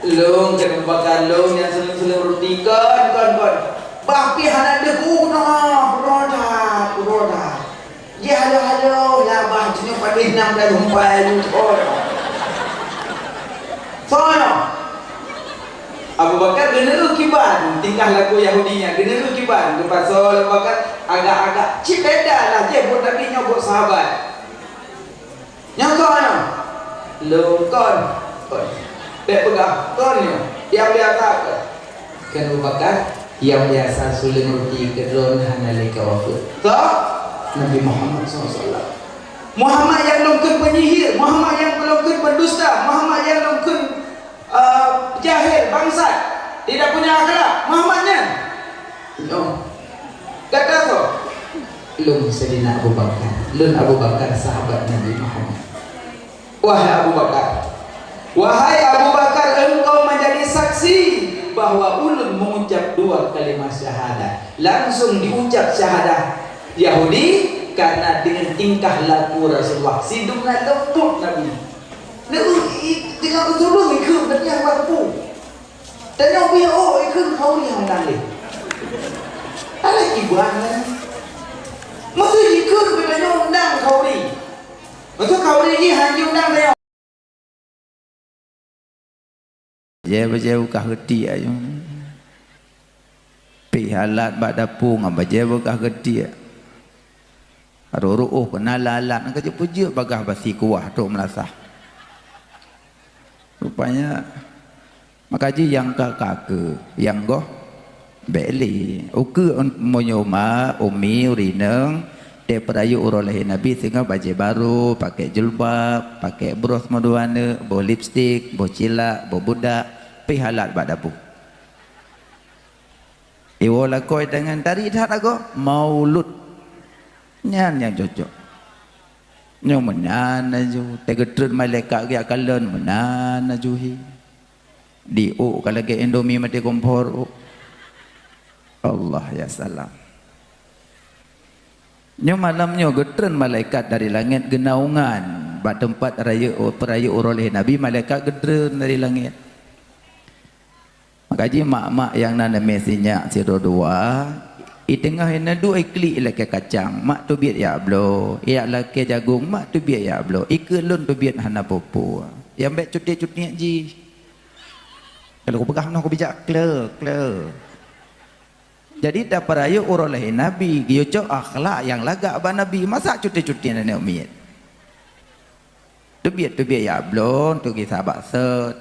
Lôn keuneuk baka lôn nyang seuleueng-seuleueng ruti, kon, kon, kon. Bah pih hana deuh uroe, uroe that, uroe that. Jih halo-halo, labah jinoe padub nam dah lumpai lu, kon. Soe nyoe? Abu Bakar geuneueu kiban tingkah laku Yahudi nyan, geuneueu kiban. Geupasoe Abu Bakar agak-agak cit beda lah jih buet Nabi nyoe buet sahabat. Nyoe kon nyoe. Lôn kon. Kon. Bèk peugah kon nyoe. Nyang biasa kon. Kheun Abu Bakar, "Nyang biasa seuleueng ruti keu droen hana lé ka wafeuet." Soe? Nabi Muhammad sallallahu alaihi wasallam. Muhammad nyang lôn kheun penyihir, Muhammad nyang lôn kheun pendusta, Muhammad nyang lôn kheun, eh, jahil, bangsat, tidak punya akhlak. Muhammad nyan. Nyoe. Gata soe? Lôn Saidina Abu Bakar. Lôn Abu Bakar, sahabat Nabi Muhammad. Wahai Abu Bakar, wahai Abu Bakar, engkau menjadi saksi bahwa ulôn mengucap dua kalimat syahadat. Langsung diucap syahadat Yahudi karena dengan tingkah laku Rasulullah. Sidum na leumput Nabi. Nabi dengan beutôi ikheun, Nabi hana teupeu. Tanyoe beu oh ikheun khauri hana lé. Alah kiban nyan. Maksud ikheun keu tanyoe undang khauri. Maksud khauri jih han jiundang tanyoe. Bajèe-bajèe beukah geuti ayong. Pih alat bak dapu ngon bajèe beukah geuti. Rôh-rôh oh keunan alat-alat nyan ka jeuet peujeuet bagaih basi kuah trok meulasah. Rupanya Maka jih nyang ka, ka keu, nyang goh, bèk lé. Ukeue meunyoe ma, umi, ureueng inong, teupeurayeuk uroe lahé Nabi singoh bajèe barô, pakai jilbab, pakai bros meudua aneuk, boh lipstik, boh cilak, boh budak, pih alat bak dapu. Iwoe lakoe tangan tari that agoe, maulud. Nyan nyang cocok. Nyoe meunan laju, teugeutreun malaikat geujak kalon meunan laju hi. Diuk ka lagèe Indomie maté kompor. Allah ya salam. Nyoe malam nyoe geutreun malaikat dari langèt geunaungan. Bak teumpat rayeuk, peurayeuk uroe lahé Nabi, malaikat geudreun dari langét. Maka jih mak-mak nyang na neumè sinyak sidroe dua, i teungoh inan duek iklik ilakèe kacang, mak teubiet jak bloe, ilakèe jagong, mak teubiet jak bloe, ikeu lôn teubiet hana peue-peue. Nyang bèk cutiek-cutiek jih. Kalau kupeugah meunoe kubijak kle, kle. Jadi tapeurayeuk uroe lahé Nabi, geuyue cok akhlak nyang lagak bak Nabi. Masa cutiek-cutiek aneuk miet? Teubiet-teubiet jak bloe, teugisah bak sot.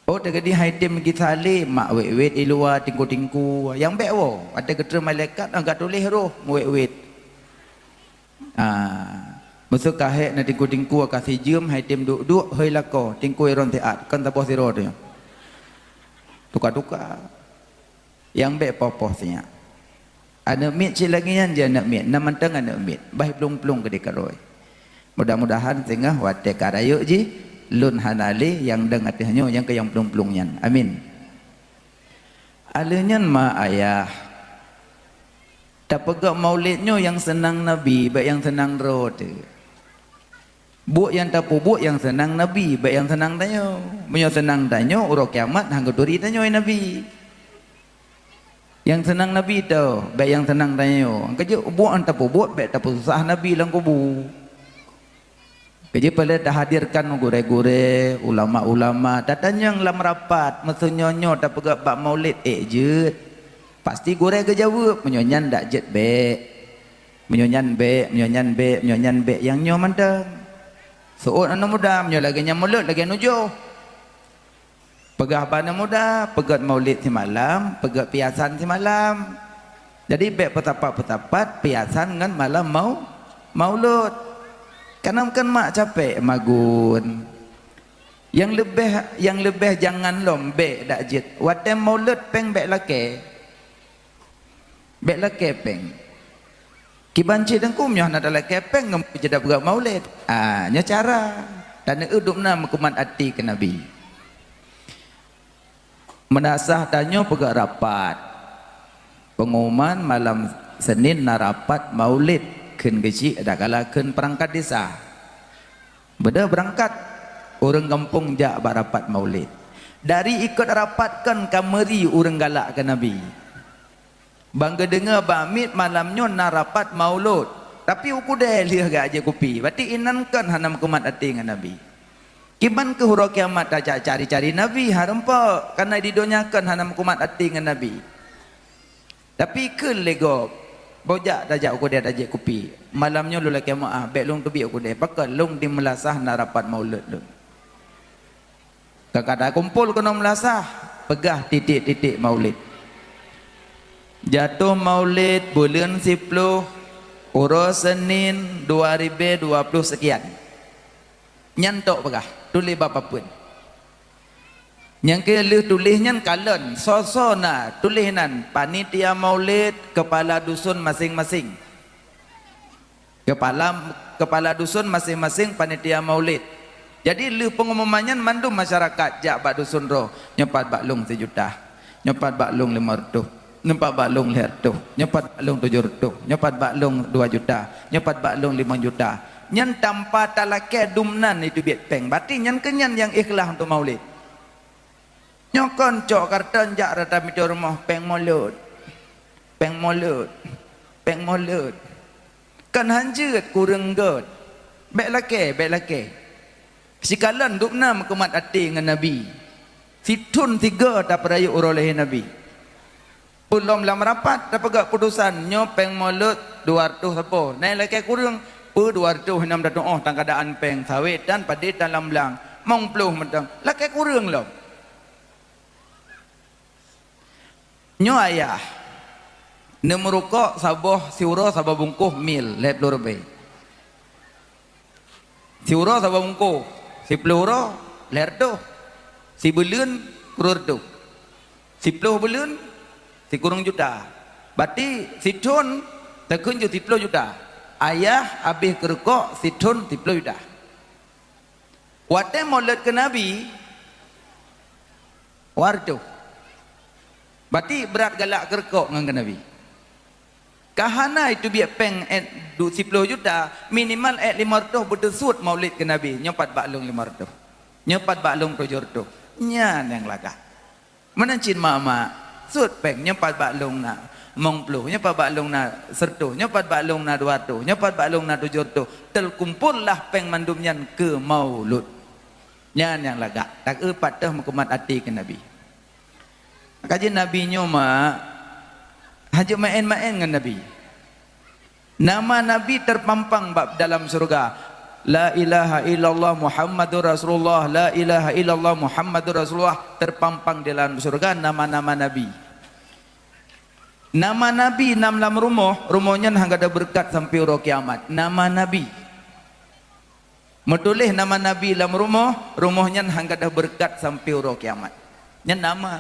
Oh, teukeudi hai tem geusaleb, mak wét-wét i luwa tingku-tingku. Nyang bèk woe, watèe geutreun malaikat, ka tuléh roh meuwét-wét. Ah, meuseu ka hék na tingku-tingku ka sijeuem, hai tem duek-duek, hôi lakoe, tingku iron siat, kon saboh sidroe tu nyoe. Tuka-tuka. Nyang bèk poh-poh sinyak. Aneuk miet cit lagèe nyan jih aneuk miet, na mantong aneuk miet, bah plueng-plueng keudéh karoe. Mudah-mudahan singoh watèe ka rayeuk jih, lôn hana lé nyang dong ateueh nyoe nyang keu nyang plueng-plueng nyan. Amin. Alheuh nyan ma ayah, tapeugöt maulid nyoe nyang seunang Nabi, bèk nyang seunang droe teuh. Buet nyang tapeubuet nyang seunang Nabi, bèk nyang seunang tanyoe. Meunyoe seunang tanyoe, uroe kiamat han geuturi tanyoe Nabi. Nyang seunang Nabi teuh, bèk nyang seunang tanyoe. Keujeuet buet nyang tapeubuet, bèk tapeususah Nabi lam kubu. Keujeuet peureulèe tahadirkan gurèe-gurèe, ulama-ulama, tatanyong lam rapat, meuseu nyoe-nyoe tapeugöt bak maulid, ék jeuet. Pasti gurèe geujaweueb, meunyoe nyan dak jeuet bèk. Meunyoe nyan bèk, meunyoe nyan bèk, meunyoe nyan bèk, nyang nyoe mantong. Seuôt aneuk muda, meunyoe lagèe nyan mulod, lagèe nyan ujoh. Peugah bak aneuk muda, peugöt maulid simalam, peugöt piasan simalam. Jadi bèk peusapat-peusapat piasan ngon malam mau-, maulud. Kareuna kan mak capek magun. Nyang leubeh, nyang leubeh jangan lom bèk dak jeuet. Watèe maulud péng bèk lakèe. Bèk lakèe péng. Kiban cit teungku meunyoe hana talakèe péng ngon peujeuet peugöt maulid. Ah, nyoe cara. Taneuk eu dum na meukumat até keu Nabi. Meunasah tanyoe peugöt rapat. Pengumuman malam Senin na rapat maulid kheun geuchik adakala kheun peurangkat desa. Beudôh beurangkat ureueng gampông jak bak rapat maulid. Dari ikot rapat kan ka meuri ureueng galak keu Nabi. Ban geudeungoe bak miet malam nyoe na rapat maulud, tapi u keudè lheueh geujak jép kupi. Berarti inan kon hana meukumat até ngon Nabi. Kiban keuh uroe kiamat tajak cari-cari Nabi, hareumpok, kareuna di donya kon hana meukumat até ngon Nabi. Tapi kheun lé gob, "Boh jak tajak u keudè tajép kupi. Malam nyoe lôn lakèe meu'ah, bèk lôn teubiet u keudè. Pakon lôn di meulasah na rapat maulud lôn." Ka ka takumpol keunoe meulasah, peugah titik-titik maulid. Jatoh maulid buleuen siploh, uroe Senin dua ribèe dua ploh seukian. Nyan tok peugah, tuléh bak papeuen. Nyang keu lheueh tuléh nyan kalon, soe-soe na tuléh nan panitia maulid, keupala dusun maséng-maséng. Keupala, keupala dusun maséng-maséng panitia maulid. Jadi lheueh peungumuman nyan mandum masyarakat jak bak dusun droe, nyoe pat bak lôn sijuta, nyoe pat bak lôn limong reutôh, nyoe pat bak lôn lhèe reutôh, nyoe pat bak lôn tujoh reutôh, nyoe pat bak lôn dua juta, nyoe pat bak lôn limong juta. Nyan tanpa talakèe dum nan iteubiet péng. Berarti nyan keuh nyan nyang ikhlas untuk maulid. Nyoe kon cok karton jak rata mita rumoh, "Péng mulod, péng mulod, péng mulod." Kan han jeuet kureueng göt. Bèk lakèe, bèk lakèe. Sikalon dum na meukumat até ngon Nabi. Sithôn sigoe tapeurayeuk uroe lahé Nabi. Peue lom lam rapat tapeugah putusan, nyoe péng mulod dua reutôh sapo. Na nyang lakèe kureueng, peue dua reutôh hana meutu'oh tan keuadaan péng, sawét tan, padé tan lam blang. Limong ploh mantong. Lakèe kureueng lom. Nyoe ayah, neumeurukok saboh siuroe saboh bungkôh mil lhèe ploh ribèe. Siuroe saboh bungkôh, siploh uroe lhèe reutôh, sibuleuen kureueng reutôh, siploh buleuen sikureueng juta. Berarti sithôn takheun jeuet siploh juta. Ayah habéh keurukok sithôn siploh juta. Watèe mulod keu Nabi, dua reutôh. Berarti brat galak keurukok ngon keu Nabi. Hana itu biet péng èt du-, siploh juta, minimal èt limong reutôh beuteusuet maulid keu Nabi, nyoe pat bak lôn limong reutôh. Nyoe pat bak lôn tujoh reutôh. Nyan nyang lagak. Meunan cit mak-mak, suet péng, nyoe pat bak lôn na limong ploh, nyoe pat bak lôn na sireutôh, nyoe pat bak lôn na dua reutôh, nyoe pat bak lôn na tujoh reutôh. Teukumpollah péng mandum nyan keu maulud. Nyan nyang lagak, takeu patéh meukumat até keu Nabi. Kaji Nabi nyoe mak, hana jeuet maén-maén ngon Nabi. Nama Nabi teupampang bak dalam syeuruga. La ilaha illallah Muhammadur Rasulullah, la ilaha illallah Muhammadur Rasulullah teupampang di dalam syeuruga nama-nama Nabi. Nama Nabi nam lam rumoh, rumoh nyan hana gadôh beureukat sampoe uroe kiamat. Nama Nabi. Meutuléh nama Nabi lam rumoh, rumoh nyan hana gadôh beureukat sampoe uroe kiamat. Nyan nama.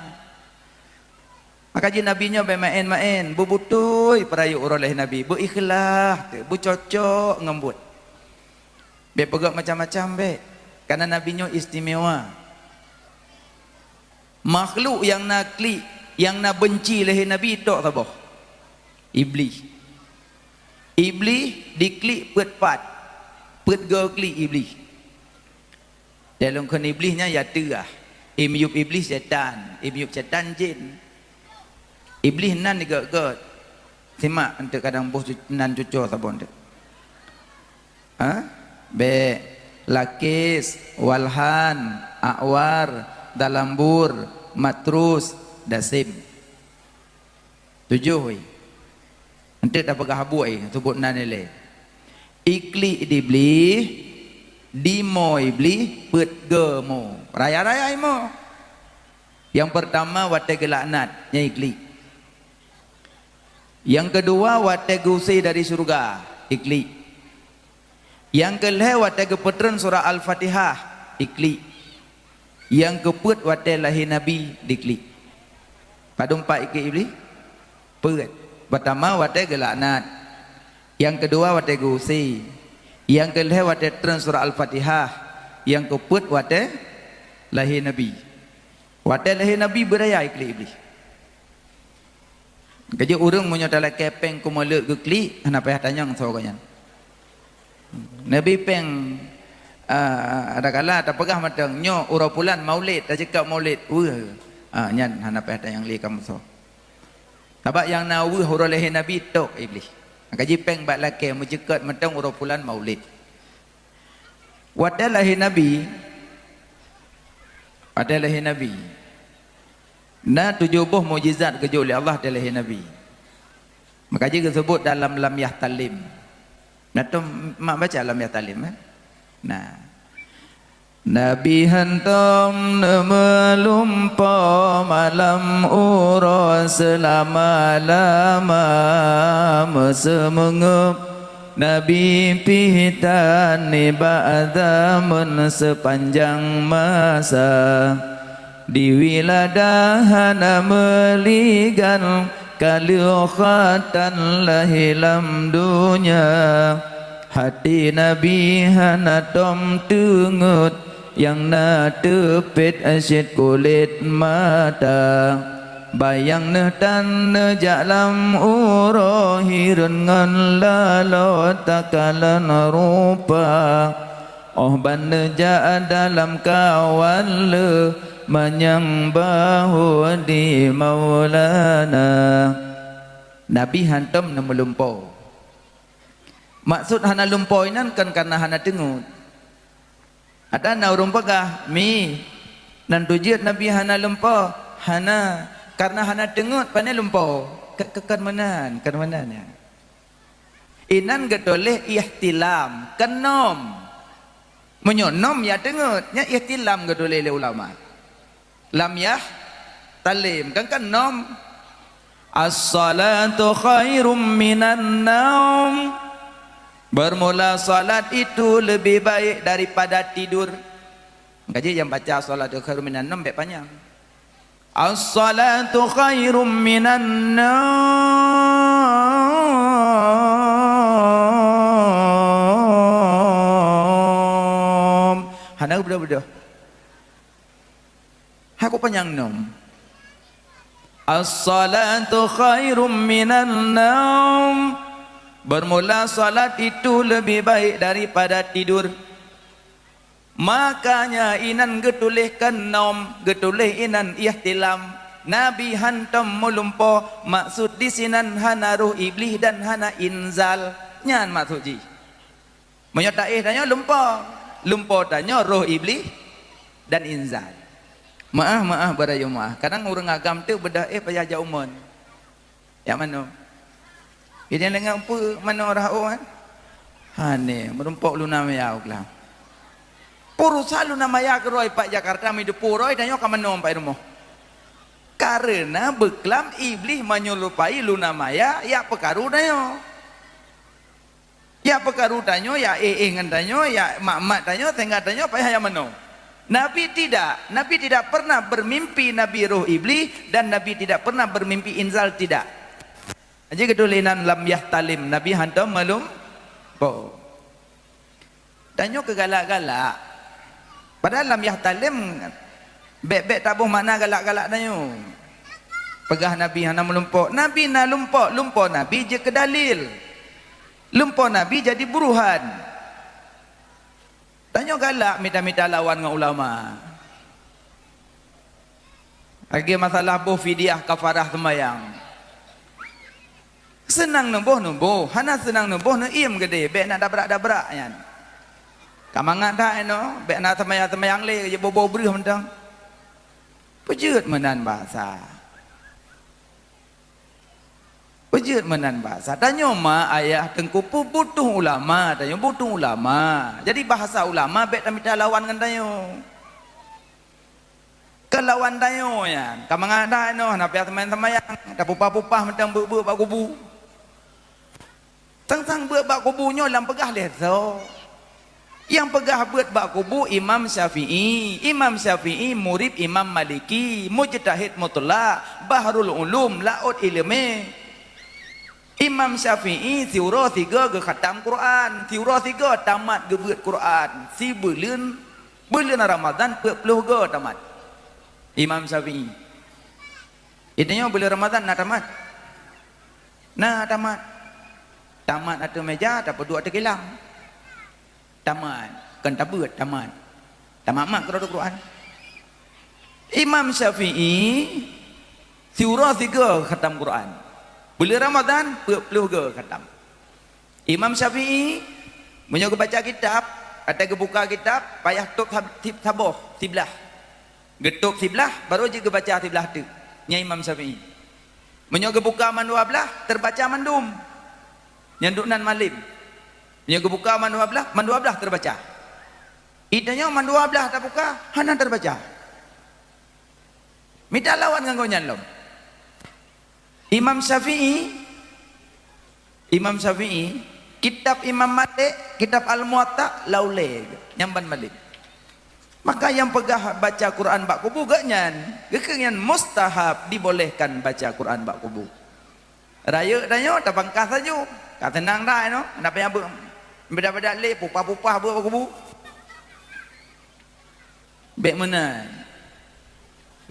Maka jih Nabi nyoe bèk maén-maén, beubeutôi peurayeuk uroe lahé Nabi, beuikhlaih teuh, beucocok ngon buet. Bèk peugah macam-macam bèk, karena Nabi nyoe istimewa. Makhluk nyang na klik, nyang na beunci lahé Nabi tok saboh. Iblih. Iblih diklik peuet pat, peuet goe klik Iblih. Dalam kheun Iblih nyan ya teuah. Imiyup Iblih setan, imiyup setan jin. Iblih nan digét-gét. Simak eunteuk kadang boh cu-, nan cuco saboh eunteuk. Ha? Bèk, Lakis, Walhan, Akwar, Dalambur, Matrus, Dasim. Tujoh, weh. Eunteuk tapeugah buet, eh, seubut nan ilèe. Iklik Iblih, dimo Iblih, peuet goe mo. Raya-raya imo. Nyang peurtama watèe geulaknat, nyan iklik. Nyang keudua watèe geuuse dari syeuruga, iklik. Nyang keulhèe watèe geupeutreun surat Al-Fatihah, iklik. Nyang keupeuet watèe lahé Nabi diklik. Padum pat iklik Iblih? Peuet. Peurtama watèe geulaknat. Nyang keudua watèe geuuse. Nyang keulhèe watèe treun surat Al-Fatihah. Nyang keupeuet watèe lahé Nabi. Watèe lahé Nabi beuraya iklik Iblih. Keujeuet ureueng meunyoe talakèe péng keumeuleuet geuklik, hana payah tanyong soe gobnyan. Nabi péng, ah, adakala tapeugah mantong, nyoe uroe pulan maulid, taceukak maulid, weueh. Ah, nyan hana payah tanyong lé kamoe soe. Sabab nyang na weueh uroe lahé Nabi tok Iblih. Maka jih péng bak lakèe meuceukot mantong uroe pulan maulid. Watèe lahé Nabi, watèe lahé Nabi, na tujoh boh mukjizat geujok lé Allah watèe lahé Nabi. Maka jih geuseubut dalam Lam Yahtalim. Na tom mak baca Lam Yahtalim, eh? Nah. Nabi hantom neumeulumpoe malam uroe seulama-lama meuseumeungeup. Nabi pih tan nibak zameun seupanjang masa. Di wiladah hana meuligan ka lheueh khatan lahé lam donya. Hati Nabi hana tom teungeut nyang na teupet cit kulét mata. Bayang neuh tan neujak lam uroe hireuen ngon laloe takalon rupa. Óh ban neujak dalam kawan le manyang bahô di Maulana. Nabi hantom neumeulumpoe. Maksud hana lumpoe nyan kon kareuna hana teungeut. Ada na ureuëng peugah, "Mi, nan tujeuet Nabi hana lumpoe?" Hana, kareuna hana teungeut, pane lumpoe. Ke-, ke-, kon meunan, kon meunan nyan. Inan geutuléh ihtilam, keunom. Meunyoe nom ya teungeut, nyan ihtilam geutuléh lé ulama. Lam yahtalim, kan, kan nom. As-salatu khairum minan naum. Bermula salat itu lebih baik daripada tidur. Kaji nyang baca as-salatu khairum minan naum bèk panyang. As-salatu khairum minan naum. Hana beudôh-beudôh. Hai ku panyang nom. As-salatu khairum minan naum. Bermula salat itu lebih baik daripada tidur. Makanya inan geutuléh keu naum, geutuléh inan ihtilam. Nabi hantom meulumpoe, maksud disinan hana roh Iblih dan hana inzal. Nyan maksud jih. Meunyoe taéh tanyoe lumpoe, lumpoe tanyoe roh Iblih dan inzal. Meu'ah, meu'ah, beurayeuk meu'ah. Kadang ureuëng agam teuk beudah éh payah jak umon. Jak manoe. Idéh lengah peue manoe rhah ôn? Hane, meurumpok luna maya u glam. Purusa luna maya keurôi pat Jakarta, mideupue rôi tanyoe ka manoe pat rumoh. Kareuna beuklam Iblih meunyerupai luna maya jak peukaru tanyoe. Jak peukaru tanyoe, jak éh-éh ngon tanyoe, jak mat-mat tanyoe, sehingga tanyoe payah jak manoe. Nabi tidak. Nabi tidak pernah bermimpi Nabi roh Iblih dan Nabi tidak pernah bermimpi inzal, tidak. Jadi keutuléh inan lam yahtalim, Nabi hantom meulumpoe. Tanyoe keu galak-galak. Padahai lam yahtalim, bék-bék taboh makna galak-galak tanyoe. Peugah Nabi hana meulumpoe. Nabi na lumpoe, lumpoe Nabi jeuet keu dalil. Lumpoe Nabi jadi buruhan. Tanyoe galak mita-mita lawan ngon ulama. Lagée masalah boh fidyah kafarah seumayang. Seunang neuboh, neuboh, hana seunang neuboh, neuiem keudeh, bék na dabrak-dabrak nyan. Ka mangat that inoe, bék na seumayang-seumayang lé, jiboh-boh breuh mantong. Peujeuet meunan basa. Peujeuet meunan basa. Tanyoe ma ayah teungku peubutuh ulama, tanyoe butuh ulama. Jadi bahasa ulama bék tamita lawan ngon tanyoe. Keu lawan tanyoe nyan, ka mangat that inoe, hana payah seumayang-seumayang, tapupah-pupah mantong beuet-beuet bak kubu. Sang-sang beuet bak kubu nyoe lam peugah lé soe. Nyang peugah beuet bak kubu Imam Syafi'i. Imam Syafi'i murid Imam Maliki, mujtahid mutlak, bahrul ulum, laôt ileumé. Imam Syafi'i siuroe sigoe geukhatam Quran, siuroe sigoe tamat geubeuet Quran, sibeuleuen, beuleuen Ramadhan peuet ploh goe tamat. Imam Syafi'i. Geutanyoe beuleuen Ramadhan na tamat? Na tamat. Tamat ateueh meja, tapeuduek ateueh kilam. Tamat, kon tabeuet, tamat. Tamat mat keudroe Quran. Imam Syafi'i siuroe sigoe khatam Quran. Beuleuen Ramadhan peuet ploh goe khatam. Imam Syafi'i meunyoe geubaca kitab, ateueh geubuka kitab, payah tôb sab-, sib-, saboh, siblah. Geutôb siblah, barô jeuet geubaca siblah teuk. Nyan Imam Syafi'i. Meunyoe geubuka mandua blah, teubaca mandum. Nyan duek nan malem. Meunyoe geubuka mandua blah, mandua blah teubaca. Geutanyoe mandua blah tabuka, hana teubaca. Mita lawan ngon gobnyan lom. Imam Syafi'i, Imam Syafi'i, kitab Imam Malik, kitab Al-Muwatta, lam ulée, nyan ban malem. Maka nyang peugah baca Quran bak kubu gobnyan, geukheun nyan mustahab, dibolehkan baca Quran bak kubu. Rayeuk tanyoe tabangkah sajoe, ka seunang that inoe, hana payah beuet, beuet-beuet lé, pupah-pupah beuet bak kubu. Bék meunan.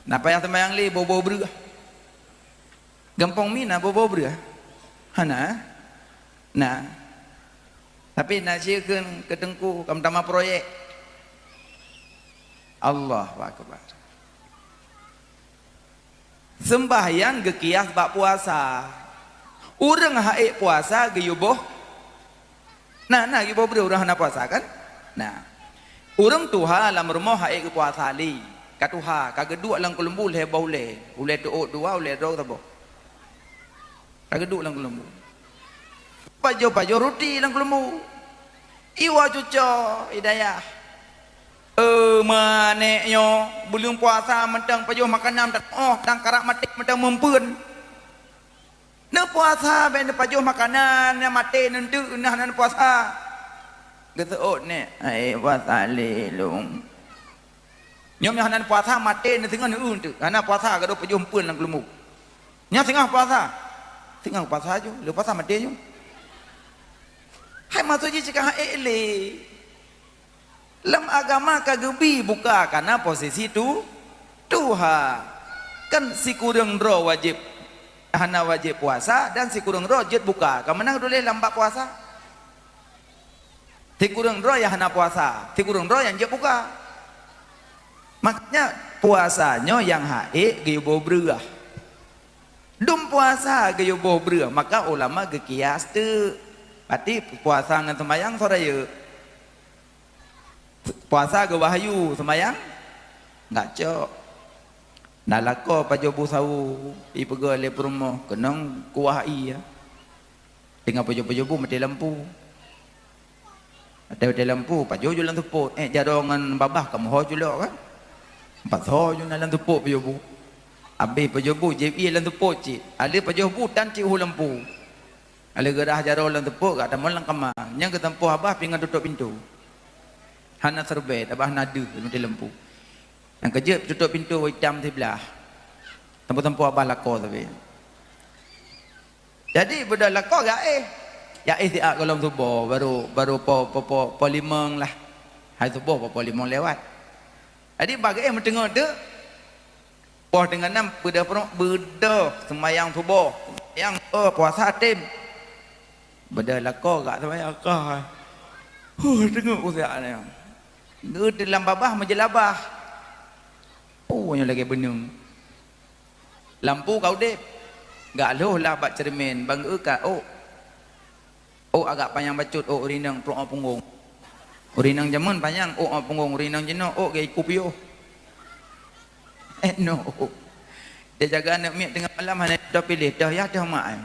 Na payah seumayang lé boh-boh breueh. Gampông mi na boh-boh breueh? Hana? Na. Tapi na sie kheun keu teungku, ka meutamah proyek. Allahu Akbar. Seumbahyang geukias bak puasa. Ureuëng haiek puasa geuyue boh, na, na geuyue boh breueh ureuëng hana puasa kan? Na. Ureuëng tuha lam rumoh haiek geupuasa lé, ka tuha, ka geuduek lam keuleumbu lhée boh ulée, ulée teuôt dua, ulée droe saboh. Ka geuduek lam keuleumbu. Pajoh-pajoh ruti lam keuleumbu. Iwoe cucoe, i dayah. Eh, meuaneuk nyoe, buleuen puasa mantong pajoh makanan mantong, oh, dan karab maté mantong meumpeuen. Neupuasa bék neupajoh makanan, nyang maté neunteuk, nah, neupuasa. Geuseuôt nèk, "Hai, puasa lé lôn." Nyoe nyang hana puasa maté neuteungoh neu-eu teuk. Hana puasa gadôh pajoh meumpeuen lam keuleumbu. Nyoe singoh puasa. Singoh puasa ju, lheueh puasa maté ju. Hai maksud jih cit ka haiek lé. Lam agama ka geubi buka kana posisi tu, tuha. Kan sikureueng droe wajéb, hana wajéb puasa dan sikureueng droe jeuet buka. Ka meunan tuléh lam bab puasa. Sikureueng droe nyang hana puasa, sikureueng droe nyang jeuet buka. Makanya puasa nyoe nyang hak ék geuyue boh breueh. Dum puasa geuyue boh breueh, maka ulama geukias teuk. Berarti puasa ngon seumayang soe rayeuk? Puasa geuwahyu, seumayang enggak cok. Na lakoe pajoh bu sawo, ipeugah lé peurumoh, keunong kuah ie. Teungoh pajoh-pajoh bu maté lampu. Maté, maté lampu, pajoh ju lam seupôt. Eh, jaroe ngon babah ka meuho ju lok kan? Pat ho ju na lam seupôt pajoh bu. Abéh pajoh bu, jieb ie lam seupôt cit. Aleuh pajoh bu tan cit hu lampu. Aleuh geurah jaroe lam seupôt, gak tamong lam kama. Nyang geutampoh babah pih ngon tutôp pintoe. Hana seureubai, babah hana deuh, maté lampu. Nyang keujeuet tutôp pintoe itam siblah. Tampoh-tampoh babah lakoe sabe. Jadi beudôh lakoe gaéh. Gaéh siat gohlom suboh, baru, baru po, po, po, po limong lah. Hai suboh po, po limong lewat. Jadi bak gaéh meuteungoh teuk, poh teungoh nam beudôh peurumoh, beudôh seumayang suboh. Nyang, oh, puasa tem. Beudôh lakoe gak seumayang ka. Huh, teungoh usak nyan. Geuteulam babah meujeulabah. Oh, nyoe lagèe beuneueng. Lampu ka udép. Gak lhôh lah bak ceureumen, bang eu ka ôk. Ôk agak panyang bacut, ôk ureueng inong peurumoh punggong. Ureueng inong jameun panyang, ôk punggong, ureueng inong jinoe, ôk geuiku piôh. Eh, no. Dia jaga aneuk miet teungoh malam hana toh piléh, toh yah, toh mak, eh.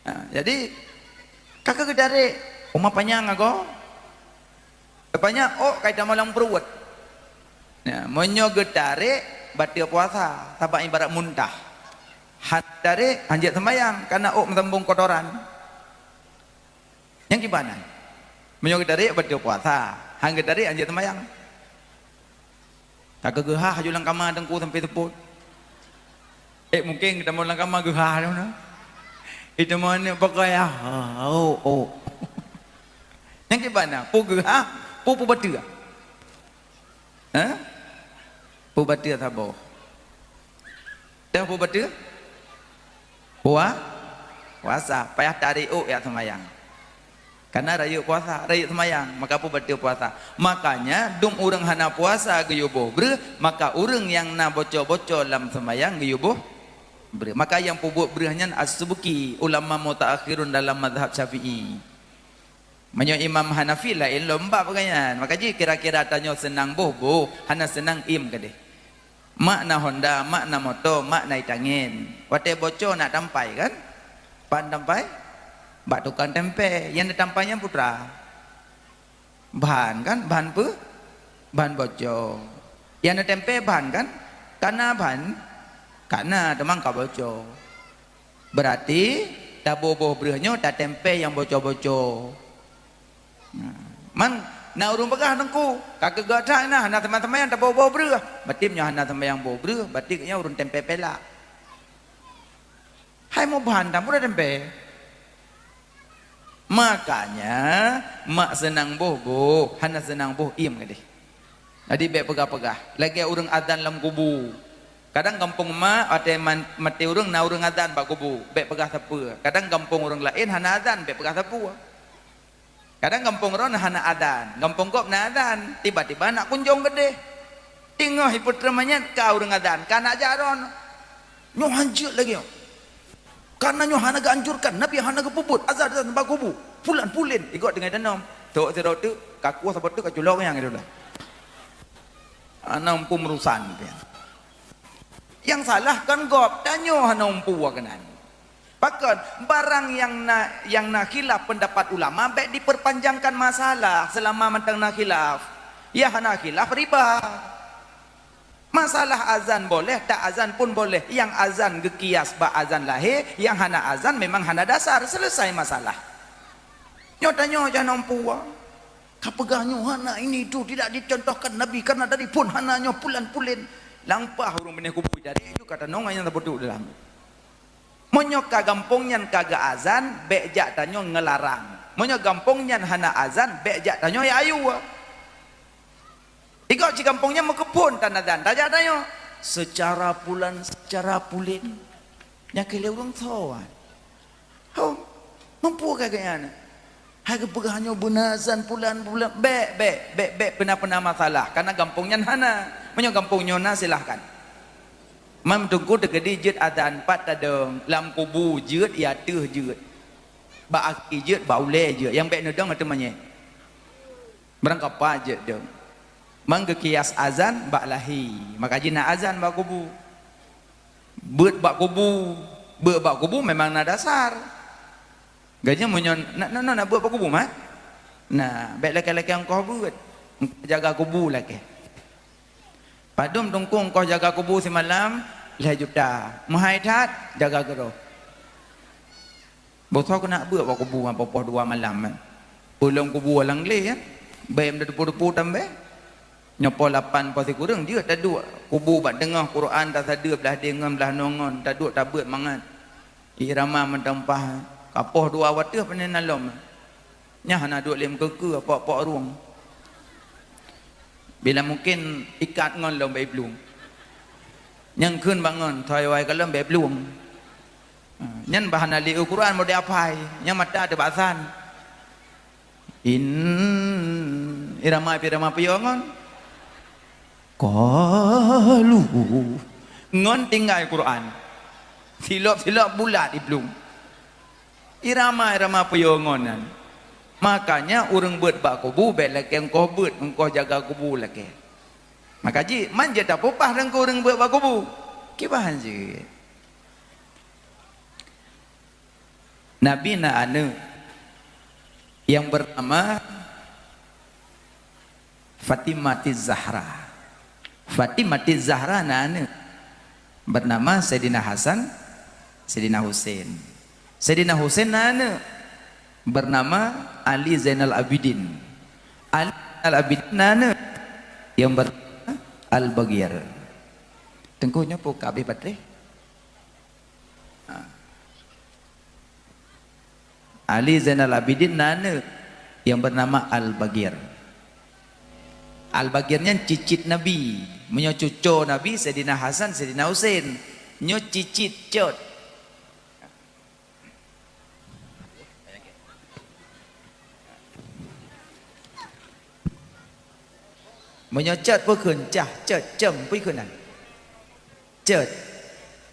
Ha, jadi, ka keuh geutarek, uma panyang agoe. Rupanya ôk ka itamong lam pruet. Nah, meunyoe geutarek, bateue puasa, sabab ibarat muntah. Han tarek, hanjeuet seumayang, karena ôk meusambong kotoran. Nyang kiban nyan. Meunyoe geutarek, bateue puasa. Han geutarek, hanjeuet seumayang. Ka keuh geuhah ju lam kama teungku sampai seupôt. Eh, mungken geutamong lam kama geuhah lom na. Itamong aneuk pakai ah. Oh, oh. Nyang kiban na, peue geuhah, peue, peue bateue. Ha? Peue bateue saboh. Dah peue bateue? Pua-, puasa. Payah tarek ôk jak seumayang. Karena rayeuk puasa, rayeuk seumayang, maka peue bateue puasa. Makanya, dum ureueng hana puasa geuyue boh breueh, maka ureueng nyang na boco-boco lam seumayang geuyue boh breueh. Maka nyang peubuet breueh nyan as-Subki, ulama mutaakhirun dalam mazhab Syafi'i. Meunyoe Imam Hanafi laén lom bab gobnyan. Maka jih kira-kira tanyoe seunang boh-boh, hana seunang iem keudeh. Mak na honda, mak na moto, mak na itangen. Watèe boco na tampai kan? Pan tampai? Bak tukang tempe. Nyang na tampai nyan peue teuma? Ban kan? Ban peue? Ban boco. Nyang na tempe ban kan? Ka na ban? Ka na, teuma ka boco. Berarti taboh-boh breueh nyoe tatempe nyang boco-boco. Nah, man na ureueng peugah teungku, ka keuh gata na, hana teuma-teuma nyang taboh-boh breueh. Berarti meunyoe hana teuma nyang boh breueh, berarti nyan ureueng tempe pelak. Hai meuban tan peue tempe. Makanya, mak seunang boh-boh, hana seunang boh iem keudeh. Jadi bèk peugah-peugah. Lagèe ureueng azan lam kubu. Kadang gampông mak, watèe man-, maté ureueng na ureueng azan bak kubu. Bèk peugah sapeue. Kadang gampông ureueng laén hana azan, bèk peugah sapeue. Kadang gampông droeneuh hana azan, gampông gob na azan, tiba-tiba na kunjong keudeh. Teungoh ipeutreun manyét ka ureueng azan, ka na jak droeneuh. Nyoe hanjeuet lagèe nyoe. Karena nyoe hana geuanjurkan, Nabi hana geupeubuet, azan-azan bak kubu. Pulan-pulen, igot tinggai danom. Tok sidroe teuk, ka kuah saboh teuk, ka culok nyang itu dah. Hana mampu meurusan pian. Nyang salah kan gob, tanyoe hana mampu keunan. Pakon, barang nyang na, nyang na khilaf pendapat ulama, bèk diperpanjangkan masalah selama mantong na khilaf. Ya hana khilaf, riba. Masalah azan boleh, tak azan pun boleh. Nyang azan geukias bak azan lahé, nyang hana azan memang hana dasar. Selesai masalah. Nyoe tanyoe jah na mampu. Ka peugah nyoe hana, ini itu tidak dicontohkan Nabi, karena dari pun hana nyoe pulan-pulen. Lampah ureueng binéh kubu dari itu kata nong nyang saboh teuk dalam. Meunyoe ka gampông nyan ka geuazan, bèk jak tanyoe ngeularang. Meunyoe gampông nyan hana azan, bèk jak tanyoe ya ayue. Kok cit gampông nyan meukeuphon tan azan, tajak tanyoe. Seucara pulan, seucara pulen. Nyang keu lé ureuëng tho wan. Ho, mampu ka geuhnyan? Hai geupeugah nyoe beuna azan pulan-pulan, bék, bék, bék, bék peuna-peuna masalah. Kana gampông nyan hana. Meunyoe gampông nyoe na, silahkan. Mam teungku teukeudi jeuet azan pat tadong, lam kubu jeuet, ya teuh jeuet. Bak aki jeuet, bak ulée jeuet. Nyang bék neudong ateueh manyét. Barangkapat jeuet dong. Mang geukias azan bak lahé. Maka jih na azan bak kubu. Beuet bak kubu. Beuet bak kubu memang na dasar. Gajah meunyoe na, na, na, na beuet bak kubu, mat? Nah, bék lakée-lakée engkoh beuet. Engkoh jaga kubu lakée. Padum teungku engkoh jaga kubu simalam, lhée juta. Meuhai that, jaga keudroe. Boh soe keuneuk beuet bak kubu ngon poh-poh dua malam, eh? Peulom kubu alang glé, eh? Bèe meudeupu-deupu tambah. Nyoe poh lapan poh sikureueng jeuet taduek kubu bak teungoh Quran tasadeue blah deh ngon blah noe ngon taduek tabeuet mangat. Irama meutumpah, ka poh dua watèe peunan lom. Nyan hana duek lé meukeue-keue pok-pok rueng. Bila mungken ikat ngon lom bèe plueng. Nyang kheun bak ngon, thoi wai ka lom bèe plueng. Ha, nyan bah hana lé Quran model apai, nyang mata teubasan. In, irama, irama peue ngon? Qalu. Ngon tinggai Quran. Silop-silop bulat iplueng. Irama-irama peue ngon nyan. Makanya ureueng beuet bak kubu bèk lakèe engkoh beuet, engkoh jaga kubu lakèe. Maka jih, man jeuet tapeupah teungku ureueng beuet bak kubu. Kiban jeuet. Nabi na aneuk nyang bernama Fatimatiz Zahra. Fatimatiz Zahra na aneuk bernama Saidina Hasan, Saidina Husein. Saidina Husein na aneuk bernama Ali Zainal Abidin. Ali Zainal Abidin na aneuk nyang bernama Al-Baghir. Teungku nyoe peue ka abéh baterai? Ha. Ali Zainal Abidin na aneuk nyang bernama Al-Baghir. Al-Baghir nyan cicit Nabi. Meunyoe cuco Nabi, Saidina Hasan, Saidina Husein. Nyoe cicit cot. Meunyoe cot peue kheun, cah, cot, cem, peue kheun nyan? Cot.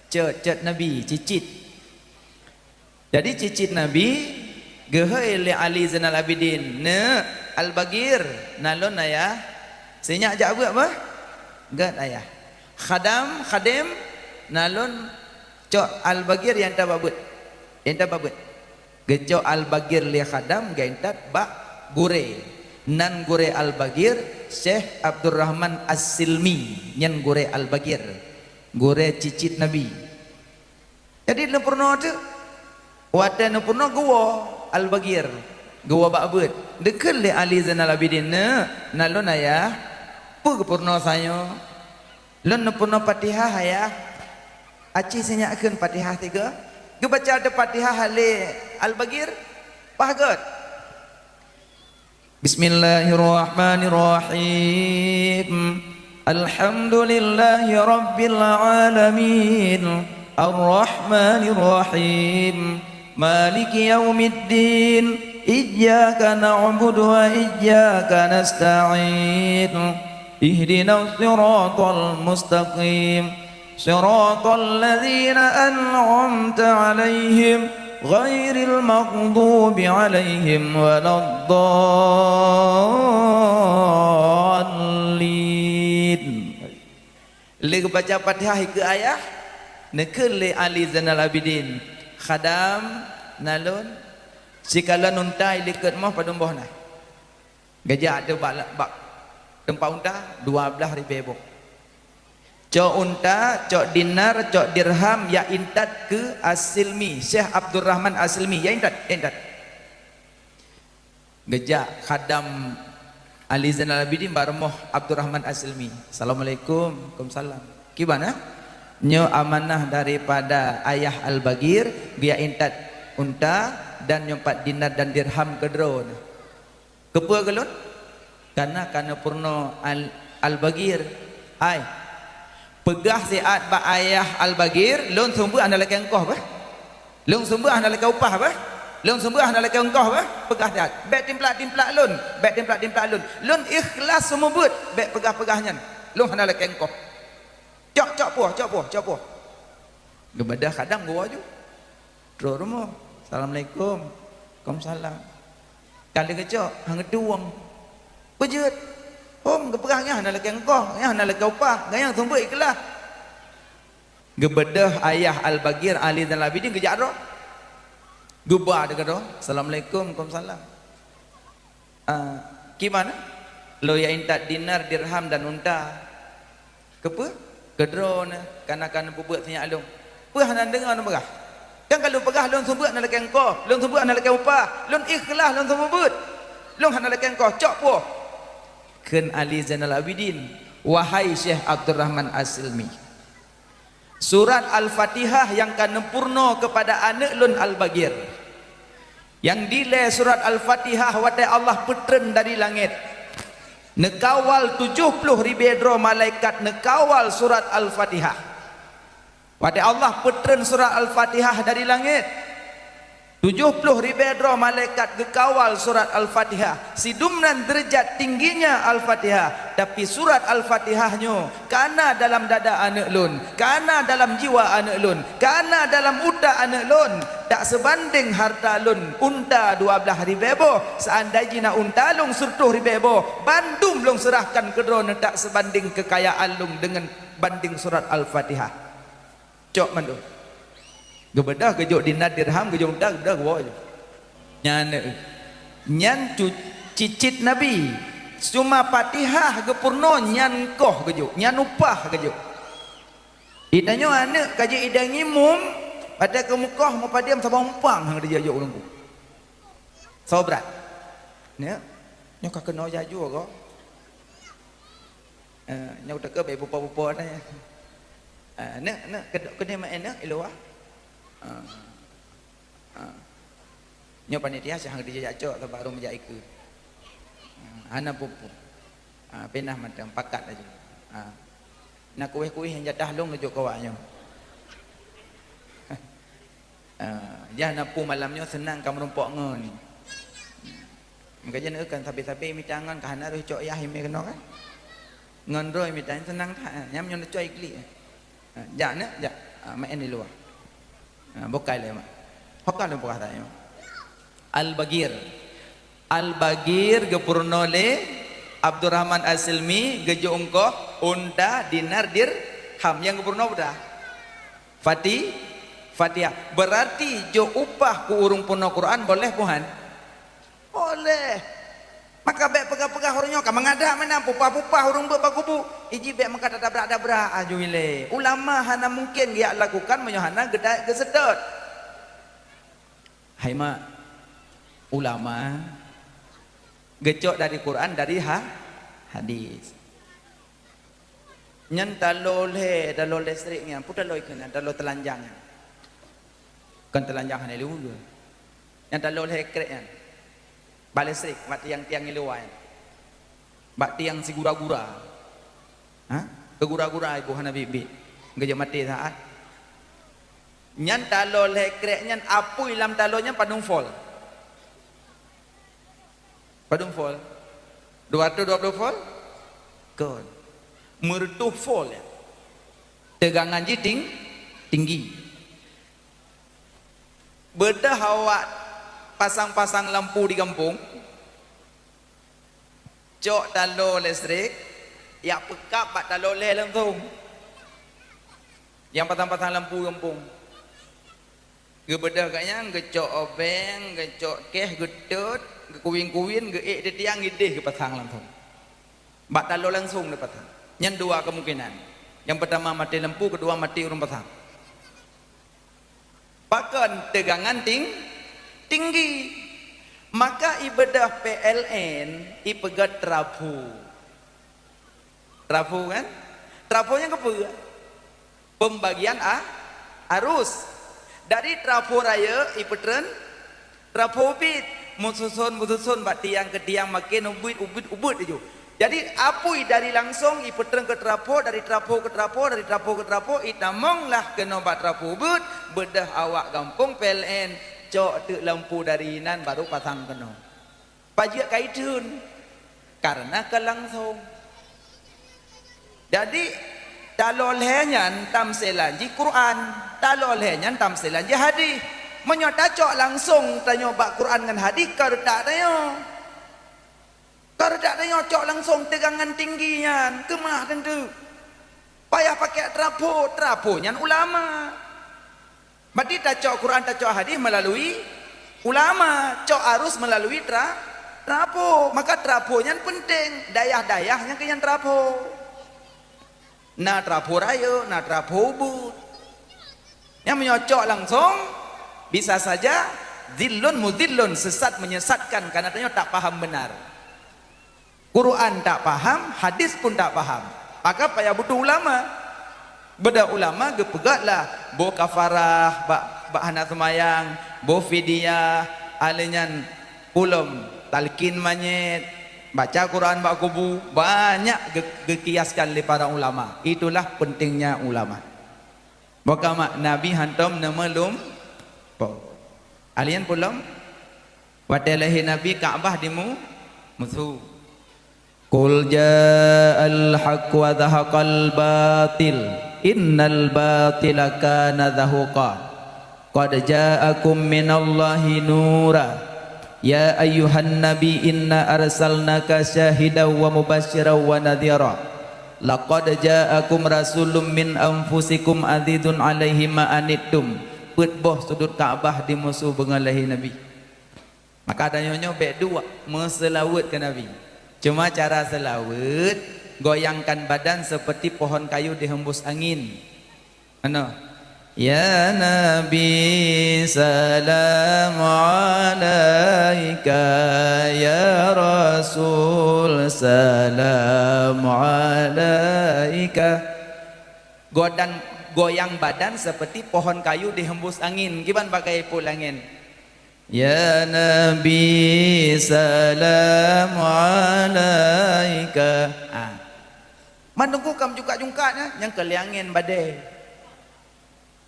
Cot, cot Nabi, cicit. Jadi cicit Nabi geuhôi lé Ali Zainal Abidin, "Neuk, Al-Baghir, na lôn ayah." Sinyak jak beuet bah? Gèt ayah. Khadam, khadem, na lôn cok Al-Baghir nyang tabak beuet. Nyang tabak beuet. Geucok Al-Baghir lé khadam geuintat bak gurèe. Nan gurèe Al-Baghir, Syekh Abdurrahman As-Silmi, nyan gurèe Al-Baghir. Gurèe cicit Nabi. Jadi neupeurunoe teuk. Watèe neupeurunoe geuwoe Al-Baghir. Geuwoe bak beuet. Geukheun lé Ali Zainal Abidin, "Neuk, na lôn ayah." Peue geupeurunoe sanyoe? "Lôn neupeurunoe Fatihah, ayah." Aci sinyak kheun Fatihah tiga. Geubaca teuk Fatihah lé Al-Baghir. Bah gèt. Bismillahirrahmanirrahim. Alhamdulillahi rabbil alamin. Arrahmanirrahim. Maliki yaumiddin. Iyyaka na'budu wa iyyaka nasta'in. Ihdinas siratal mustaqim. Siratal ladzina an'amta 'alaihim, ghairil maghdubi 'alaihim waladdallin. Lé geubaca Fatihah ikeue ayah, neukheun lé Ali Zainal Abidin, "Khadam, na lôn, sikalon unta ilikot moh padum boh na?" Geujak teuk bak, bak teumpat unta, dua blaih ribèe boh. Cok unta, cok dinar, cok dirham, jak intat keu As-Silmi, Syekh Abdurrahman As-Silmi, jak intat, jak intat. Geujak khadam Ali Zainal Abidin bak rumoh Abdurrahman As-Silmi. "Assalamualaikum." "Waalaikumsalam." "Kiban, eh?" "Nyoe amanah daripada Ayah Al-Baghir, geujak intat unta dan nyoe pat dinar dan dirham keu droeneuh." "Keupeue keu lôn?" "Kana ka neupeurunoe Al-, Al-Baghir. Hai, peugah siat bak ayah Al-Baghir, lôn seumeubeuet hana lakée ongkoh beh. Lôn seumeubeuet hana lakée upah beh. Lôn seumeubeuet hana lakée ongkoh beh. Peugah siat. Bék timplak-timplak lôn. Bék timplak-timplak lôn. Lôn ikhlas seumeubeuet. Bék peugah-peugah nyan. Lôn hana lakée ongkoh. Cok, cok puoh, cok puoh, cok puoh. Geubeudôh kadang geuwoe ju. Trok rumoh. Assalamualaikum. Waalaikumsalam. Ka lheueh geucok, han geutueng. Peujeuet. Hom geupeugah nyan hana lakée ongkoh, nyan hana lakée upah, nyan nyang seumeubeuet ikhlas. Geubeudôh ayah Al-Baghir Ali Zainal Abidin geujak droe. Geuba teuka droe. Assalamualaikum, waalaikumsalam. Ah, kiban, eh? Lôn jak intat dinar, dirham dan unta. Keupeue? Keudroe na, kana ka neupeubuet sinyak lôn. Peue hana neudeungoe neupeugah? Kan ka lôn peugah lôn seumeubeuet hana lakée ongkoh, lôn seumeubeuet hana lakée upah, lôn ikhlas lôn seumeubeuet. Lôn hana lakée ongkoh, cok puoh. Kheun Ali Zainal Abidin, "Wahai Syekh Abdurrahman As-Silmi, surat Al-Fatihah nyang ka neupeurunoe keupada aneuëk lôn Al-Baghir. Nyang dilée surat Al-Fatihah watée Allah peutreun dari langét. Neukawal tujoh ploh ribée droe malaikat neukawal surat Al-Fatihah. Watée Allah peutreun surat Al-Fatihah dari langét, tujoh ploh ribée droe malaikat geukawal surat Al-Fatihah. Sidum nan deurajat tingginya Al-Fatihah, tapi surat Al-Fatihah nyoe kana dalam dada aneuëk lôn, kana dalam jiwa aneuëk lôn, kana dalam utak aneuëk lôn, tak seubandéng hareuta lôn, unta dua blaih ribée boh. Seandai jih na unta lôn siratoh ribée boh, bandum lôn seurahkan keu droeneueh, tak seubandéng keukayaan lôn deungon bandéng surat Al-Fatihah." Cok mandum. Geubeudôh geujok dinar dirham, geujok unta, geubeudôh geuwoe ju. Nyan, nyan cu-, cicit Nabi. Cuma Fatihah geupeurunoe nyan koh geujok, nyan upah geujok. Geutanyoe aneuëk ka jeuet idang imum, watée geumeukoh meupadum saboh umpang han geujok u lungku. Saboh brat. Nyoe, nyoe ka keunoe jaju goe. Eh, nyoe teuka bak pupo-pupo na. Eh, neuk, neuk, keuneuk maén neuk, iluwa. Ah. Ah. Nyoe panitia sih hang dijak cok teubak rhueng jak ikeue. Ah, hana peue-peue. Ah, pinah mantong pakat laju. Ah. Na kueh-kueh nyang jatah lôn geujok keu awak nyoe. Ah, jah na peue malam nyoe seunang ka meurumpok ngon. Meukajen kan sabe-sabe mita ngon ka hana roh cok yah imé keunoe kan. Ngon droe mita seunang that, nyam nyoe neucok iklik. Ah, jak neuk, jak. Ah, maén di luwa. Ah, bukai lé mak. Hoka lôn peugah tanyoe. Al-Baghir. Al-Baghir geupeurunoe lé Abdurrahman As-Silmi geujok ungkoh unta, dinar, dirham nyang geupeurunoe peue dah? Fati-, Fatihah. Berarti jok upah keu ureuëng peurunoe Quran boleh buhan? Boleh. Maka bék peugah-peugah ureuëng nyoe ka mangat that meunan pupah-pupah ureuëng beuet bak kubu. Iji bék meukat dabrak-dabrak aju ilée. Ulama hana mungken geujak lakukan meunyoe hana geuda-, geuseudot. Hai mak, ulama geucok dari Quran, dari ha-, hadis. Nyan taloe lhée, taloe listrik nyan, peue taloe ikheun nyan, taloe teulanjang nyan. Kon teulanjang hana lé ukeue. Nyan taloe lhée krek nyan. Bak listrik, bak tiang-tiang iluwa nyan. Bak tiang sigura-gura. Ha? Keu gura-gura ibu hana biet-biet. Geujak maté saát. Nyan taloe lhée krek nyan apui lam taloe nyan padum volt. Padum volt? Dua ratus dua puluh volt? Kon. Meureutoh volt ya. Teugangan jih ting-, tinggi. Beudôh awak pasang-pasang lampu di gampông, cok taloe listrik, jak peukab bak taloe lhée langsong. Nyang pasang-pasang lampu gampông. Geubeudôh gobnyan, geucok obeng, geucok keh, geutot, geukuwin-kuwin, geuék di tiang, idéh geupasang langsong. Bak taloe langsong geupasang. Nyan dua kemungkinan. Nyang peutama maté lampu, keudua maté ureuëng pasang. Pakon teugangan ting-, tinggi. Maka ibeudôh P L N, ipeugét trafo. Trafo kan? Trafo nyan keupeue? Pembagian a-, arus. Dari trafo rayeuk ipeutreun trafo ubit. Meususon-meususon bak tiang keu tiang maken ubit, ubit, ubit laju. Jadi, apui dari langsong ipeutrön keu trapo, dari trapo keu trapo, dari trapo keu trapo, itamong lah keunoe bak trapo ubeuet, beudôh awak gampông P L N, cok teuk lampu dari inan baru pasang keunoe. Pajoh ka itheun, kareuna ka langsong. Jadi, taloe lhée nyan tamsilan jih Quran, taloe lhée nyan tamsilan jih hadih. Meunyoe tacok langsong tanyoe bak Quran ngon hadih, ka reutak tanyoe. Ka reutak tanyoe cok langsong teugangan tinggi nyan, keumah teunteuk. Payah pakai trapo, trapo nyan ulama. Berarti tacok Quran, tacok hadih melalui ulama, cok arus melalui tra-, trapo. Maka trapo nyan penting, dayah-dayah nyang keu nyan trapo. Na trapo rayeuk, na trapo ubeuet. Nyang meunyoe cok langsong, bisa saja zillun muzillun, sesat menyesatkan, karena tanyoe tak paham benar. Quran tak paham, hadis pun tak paham. Maka payah butuh ulama. Beudôh ulama geupeugah lah, boh kafarah bak, bak hana seumayang, boh fidyah, alèh nyan pulom talkin manyét, baca Quran bak kubu, banyak ge-, geukiaskan lé para ulama. Itulah pentingnya ulama. Maka mak Nabi hantom neumeulumpo. Alèh nyan pulom, watèe lahé Nabi Ka'bah dimu-, musu. Qul ja'al haqq wa zahaqal batil, innal batila kana zahuqa. Qad ja'akum minallahi nura. Ya ayyuhan nabi, inna arsalnaka syahidan wa mubasyiran wa nadhira. Laqad ja'akum rasulun min anfusikum azizun alaihi ma anittum. Peuet boh sudut Ka'bah dimusu beungon lahé Nabi. Maka tanyoe nyoe bèk duek meuseulaweuet keu Nabi. Cuma cara seulaweuet, goyangkan badan seperti pohon kayu dihembus angin. Meunoe. Ya Nabi, salam alaika, ya Rasul, salam alaika. Godan-, goyang badan seperti pohon kayu dihembus angin. Kiban bagai ipot angin. Ya Nabi, salam alaika. Ah. Man Teungku ka meujungkat-jungkat nyan, nyang keu lé angén badée.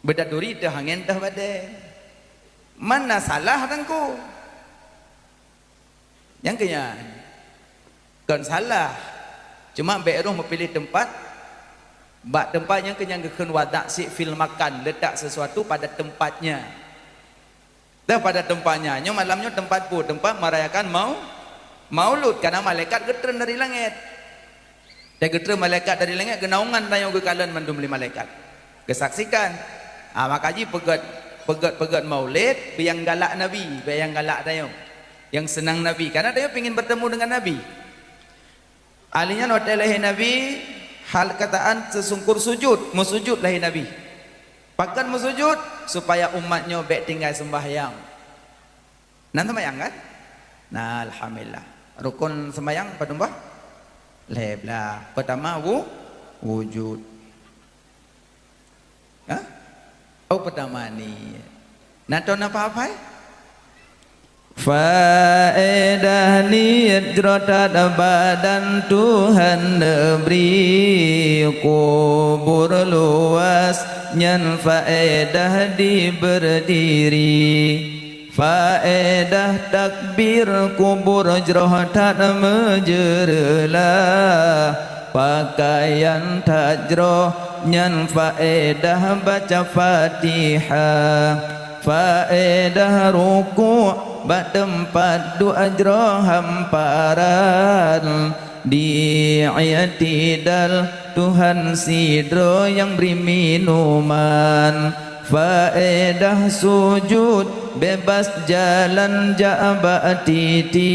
Beudaturi teuh angén teuh badée. Man na salah Teungku. Nyang keu nyan. Kon salah. Cuma bék roh meupiléh teumpat. Bak teumpat nyang keu nyan geukheun wadak sik fil makan, letak sesuatu pada tempatnya. Dah pada tempatnya. Nyoe malam nyoe tempat peue? Tempat merayakan mau-, maulud, karena malaikat geutreun dari langét. Dan geutreun malaikat dari langét, geunaungan tanyoe geukalon mandum lé malaikat. Geusaksikan. Ah, maka jih peugét, peugét-peugét maulid, beu nyang galak Nabi, beu nyang galak tanyoe. Nyang seunang Nabi. Karena tanyoe pingin bertemu dengan Nabi. Alheuh nyan watée lahé Nabi, hal kataan teusungkur sujud, meusujud lahé Nabi. Pakon meusujud? Supaya umat nyoe bék tinggai seumbahyang. Nan seumbahyang kan? Nah, alhamdulillah. Rukon seumbahyang padum boh? Lhée blah. Peutama wu-, wujud. Hah? Oh, peutama niet. Na tô na paham hai? Faedah niet jroh that badan Tuhan neubri, kubur luwah nyan faedah di beurdiri. Faedah takbir kubur jroh that meujeureulah, pakaian that jroh nyan faedah baca Fatihah, faedah rukuk bak teumpat duek jroh hamparan, di i'tidal Tuhan sidroe nyang bri minuman. Faedah sujud bebas jalan jak bak titi,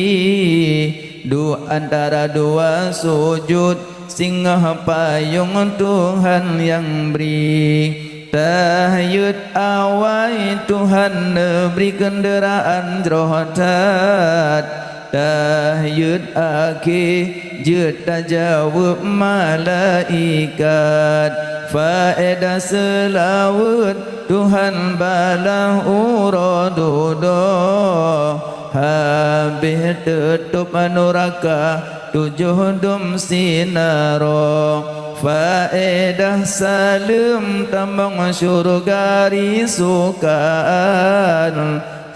duek antara dua sujud singoh payong Tuhan nyang bri. Tahyeuet awai Tuhan neubri keundeuraan jroh that. Tahyeuet akhé jeuet tajaweueb malaikat. Faedah seulaweuet Tuhan balaih uroe dudoe. Habéh teutôb nuraka tujoh dum sinaro. Faedah saleuem tamong syurga risukan,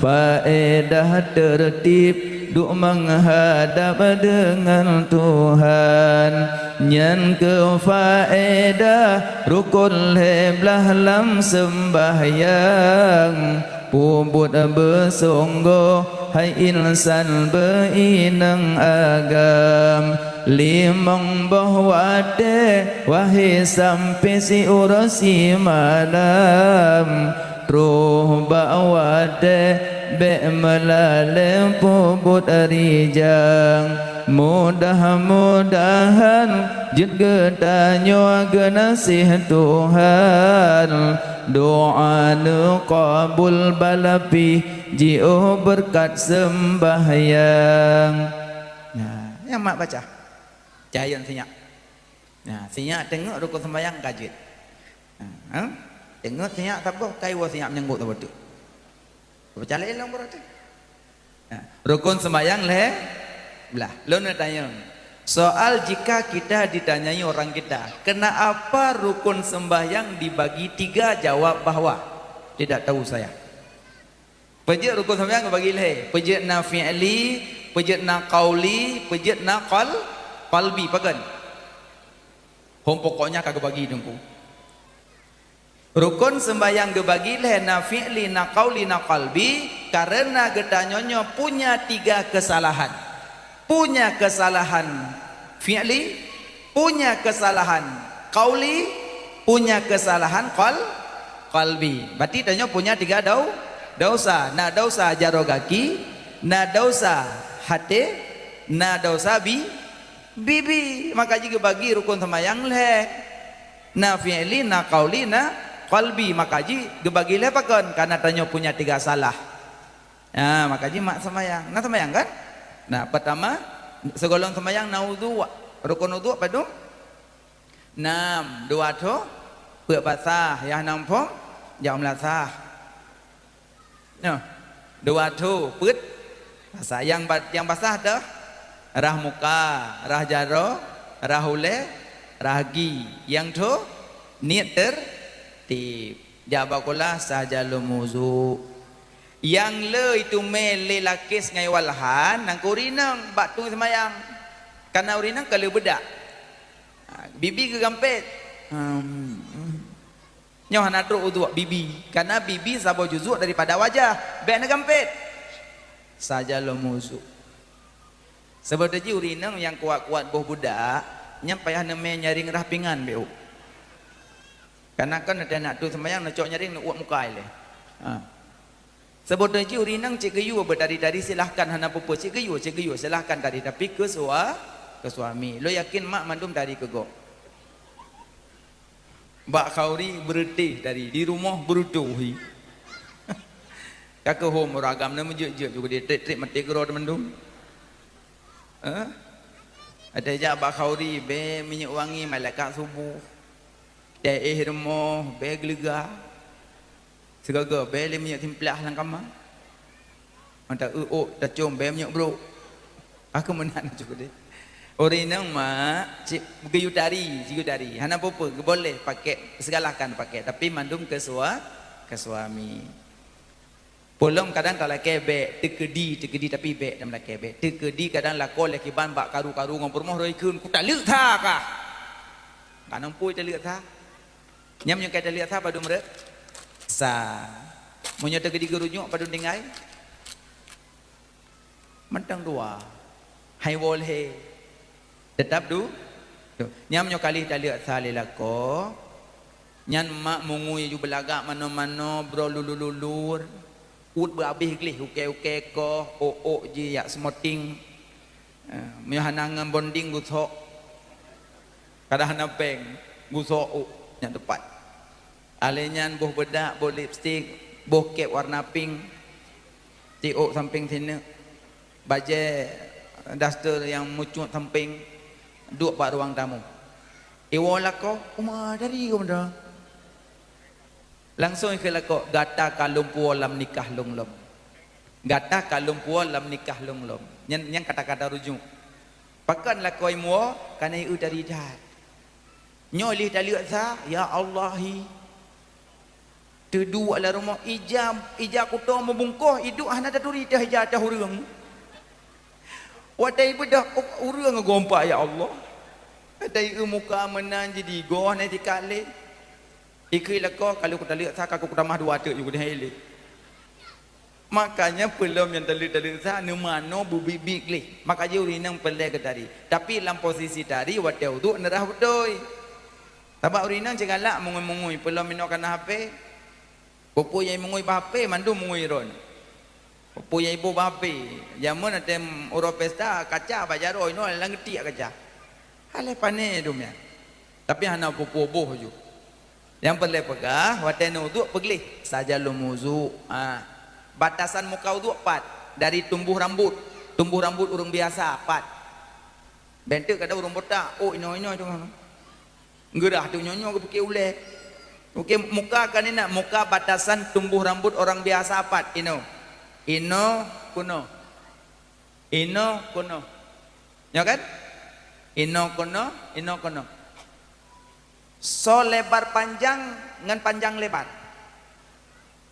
faedah teurtib duek meuhadab deungon Tuhan. Nyan keuh faedah rukon lhée blaih lam seumbahyang. Peubuet beusunggoh hai insan beuinong agam. Limong boh watée wahé sampoe siuroe simalam. Troh bak watée bék meulalée peubuet rijang. Mudah-mudahan jeuet geutanyoe geunaséh Tuhan. Doa neuqabul balapi jiôh beureukat seumbahyang. Nah, nyang mak baca. Cayon sinyak. Nah, sinyak teungeut rukon seumbahyang ka jeuet. Nah, ha? Teungeut sinyak saboh, kai woe sinyak meunyeunggok saboh teuk. Peucalek lom berarti. Nah, rukon seumbahyang lhée blaih. Lôn neutanyong. Soal jika kita ditanyai orang kita, "Kenapa rukun sembahyang dibagi tiga?" Jawab bahwa, "Tidak tahu saya." Peujeuet rukun seumbahyang bagi lhée. Peujeuet na fi'li, peujeuet na qauli, peujeuet na qal-, qalbi. Pakon? Hom pokoknya ka geubagi teungku. Rukon seumbahyang geubagi lhée, na fi'li, na qauli, na qalbi, kareuna geutanyoe nyoe punya tiga keusalahan. Punya keusalahan fi'li, punya keusalahan qauli, punya keusalahan qal-, qalbi. Berarti tanyoe punya tiga dau-, dosa. Na dosa jaroe gaki, na dosa haté, na dosa bi-, bibi. Maka jih geubagi rukon seumbahyang lhée. Na fi'li, na qauli, na qalbi. Maka jih geubagi lhée pakon? Kareuna tanyoe punya tiga salah. Nah, maka jih mak seumbahyang. Na seumbahyang kan? Nah, peutama, sigohlom seumbahyang na udhu. Rukon udhu padum? Nam, dua tho, peuet basah, nyang nam phom, jak meulasah. Nyoh, dua tho peuet basah. Nyang ba-, nyang basah teuh, rhah muka, rhah jaroe, rhah ulée, rhah gaki. Nyang tho, niet teurtib. Jak bak kulah saja lom udhu. Nyang le iteumé lé lakés ngon walhan, nyan keuh ureueng inong bak tueng seumayang. Kareuna ureueng inong ka le beudak. Ha, bibi geugampét. Hmm, hmm. Nyoe hana trok udhu bibi, kareuna bibi saboh juzuk daripada wajah, bék neugampét. Saja lom udhu. Seubab jih ureueng inong nyang kuat-kuat boh beudak, nyan payah neumé nyaring rhah pingan bék. Kareuna kan neuteuk na tueng seumayang neucok nyaring neuuet muka ilée. Ha. Seubab jih ureueng inong cit geuyue beutari-tari, silahkan, hana peue-peue, cit geuyue, cit geuyue, silahkan tari, tapi keu sua-, keu suami. Lôn yakin mak mandum tari keu gob. Bak khauri beureutéh tari, di rumoh beureutoh hi. Ka keuh hom ureueng agam na meujeuet-jeuet juga di trik-trik maté keudroe mandum. Eh? Watée jak bak khauri, bé minyeuk wangi malaikat suboh. Watée éh rumoh, bé geulega. Sigoe-goe bé lé minyeuk simplah lam kama. Mantong eu ôk tacom bé minyeuk brok. Aku meunan cukôp deh. Ureueng inong mak, cit geuyue tari, geuyue tari. Hana peue-peue, geuboléh pakai, sigalakkan pakai, tapi mandum keu sua-, keu suami. Peulom kadang talakée bék, teukeudi, teukeudi tapi bék dan meulakée bék. Teukeudi kadang lakoe lé kiban bak karu-karu ngon peurumoh rhoi kheun, "Kutaleuek sa kah?" Ka nong pui taleuek sa. Nyan meunyoe ka taleuek sa padum rot? Sa. Meunyoe teukeudi geurunyok padum tinggai? Mantong dua. Hai woe lhée. Teutap du-, du. Nyan meunyoe ka lheueh taleuek sa lé lakoe, nyan mak meungui aju beulagak manoe-manoe, broe lulur-lulur, uet beuhabéh gleh, ukée-ukée koh, ôk-ôk jih jak smoting. Eh, meunyoe hana ngon bonding gusok, kadang hana péng, gusok ôk nyang teupat. Alé nyan boh beudak, boh lipstik, boh kép warna pink, tiôk sampéng sineuk, bajée daster nyang meucut sampéng, duek bak ruang tamu. Iwoe lakoe, uma dari geumeudong. Langsong ikheun lakoe, "Gata ka lôn puwoe lam nikah lôn lom. Gata ka lôn puwoe lam nikah lôn lom." Nyan, nyan kata-kata rujuk. Pakon lakoe muwoe, kana ieu tari that. Nyoe lheueh taleuek sa, ya Allah hi. Teuduek lam rumoh, ija, ija kuto meubungkoh, iduek hana taturi teuh ija teuh ureuëng. Watée ibeudôh, ureuëng gompak, ya Allah. Watée ieu muka meunan jidigoe hana jikalé. Ikeu lakoe, kalau kutaleuek sa, ka kutamah dua teuk ju kudeh ilé. Makanya peulom nyang taleuek-taleuek sa neumanoe beubiet-biet gleh. Maka jih ureuëng inong peureulée keu tari. Tapi lam posisi tari watée uduk neurah beutôi. Sabab ureuëng inong cit galak mungui-mungui, peulom inoe kana H P. Peue-peue nyang mungui bak H P mandum mungui droe. Peue-peue nyang iboh bak H P. Jameun watée uroe pesta kaca bak jaroe inoe lam geutiek kaca. Aléh pané dum nyan. Tapi hana peue-peue boh ju. Nyang peureulée peugah, watée neuuduk peugleh saja lom uduk. Ha. Batasan muka uduk pat, dari tumbuh rambut. Tumbuh rambut ureuëng biasa pat. Bentuk kada ureuëng botak, oh inoe-inoe tu. Geurah tu nyoe-nyoe geupike ulée. Oke, muka kan inoe, muka batasan tumbuh rambut orang biasa pat inoe. Inoe kunoe. Inoe kunoe. Nyo kan? Inoe kunoe, inoe kunoe. Soe lebar panjang ngon panjang lebar?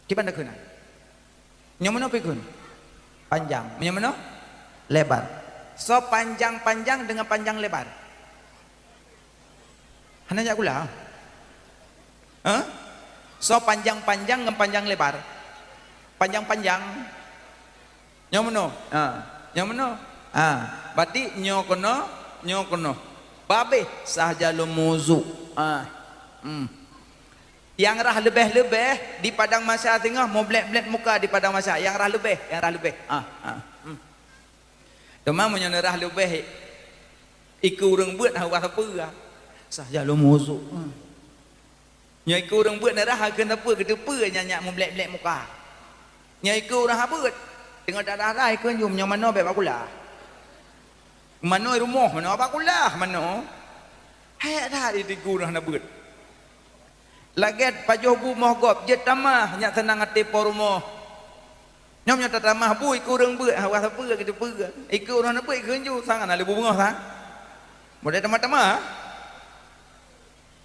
Kiban takheun na? Nyoe meunoe pikun? Panjang. Nyoe meunoe? Lebar. Soe panjang-panjang dengan panjang lebar? Hana jak kula? Hah? Soe panjang-panjang ngon panjang lebar? Panjang-panjang. Nyoe meunoe. Ha. Nyoe meunoe. Ha. Berarti nyoe keunoe, nyoe keunoe. Babeh sahaja lom uduk. Ha. Hmm. Nyang rhah leubeh-leubeh di padang mahsyar singoh, mublek-blek muka di padang mahsyar. Nyang rhah leubeh, nyang rhah leubeh. Ha. Ha. Hmm. Teuma meunyoe rhah leubeh, ikeu ureuëng beuet hana sapeue. Sahaja lom uduk. Hmm. Nyoe ikeu ureuëng beuet neurhah keu sapeue, geuteupeue nyan nyak mublek-blek muka. Nyoe ikeu ureuëng hana beuet, teungoh darah-darah ikeu jum nyoe manoe bek bak kula. Manoe rumoh manoe bak kula manoe. Hek that ikeu ureuëng hana beuet. Lagée pajoh bu moh gob jeuet tamah nyak seunang até po rumoh. Nyoe nyoe tatamah bu ikeu ureuëng beuet hana sapeue geuteupeue. Ikeu ureuëng hana beuet ikeu ju sang hana lé bu beungoh sang. Model tamah-tamah.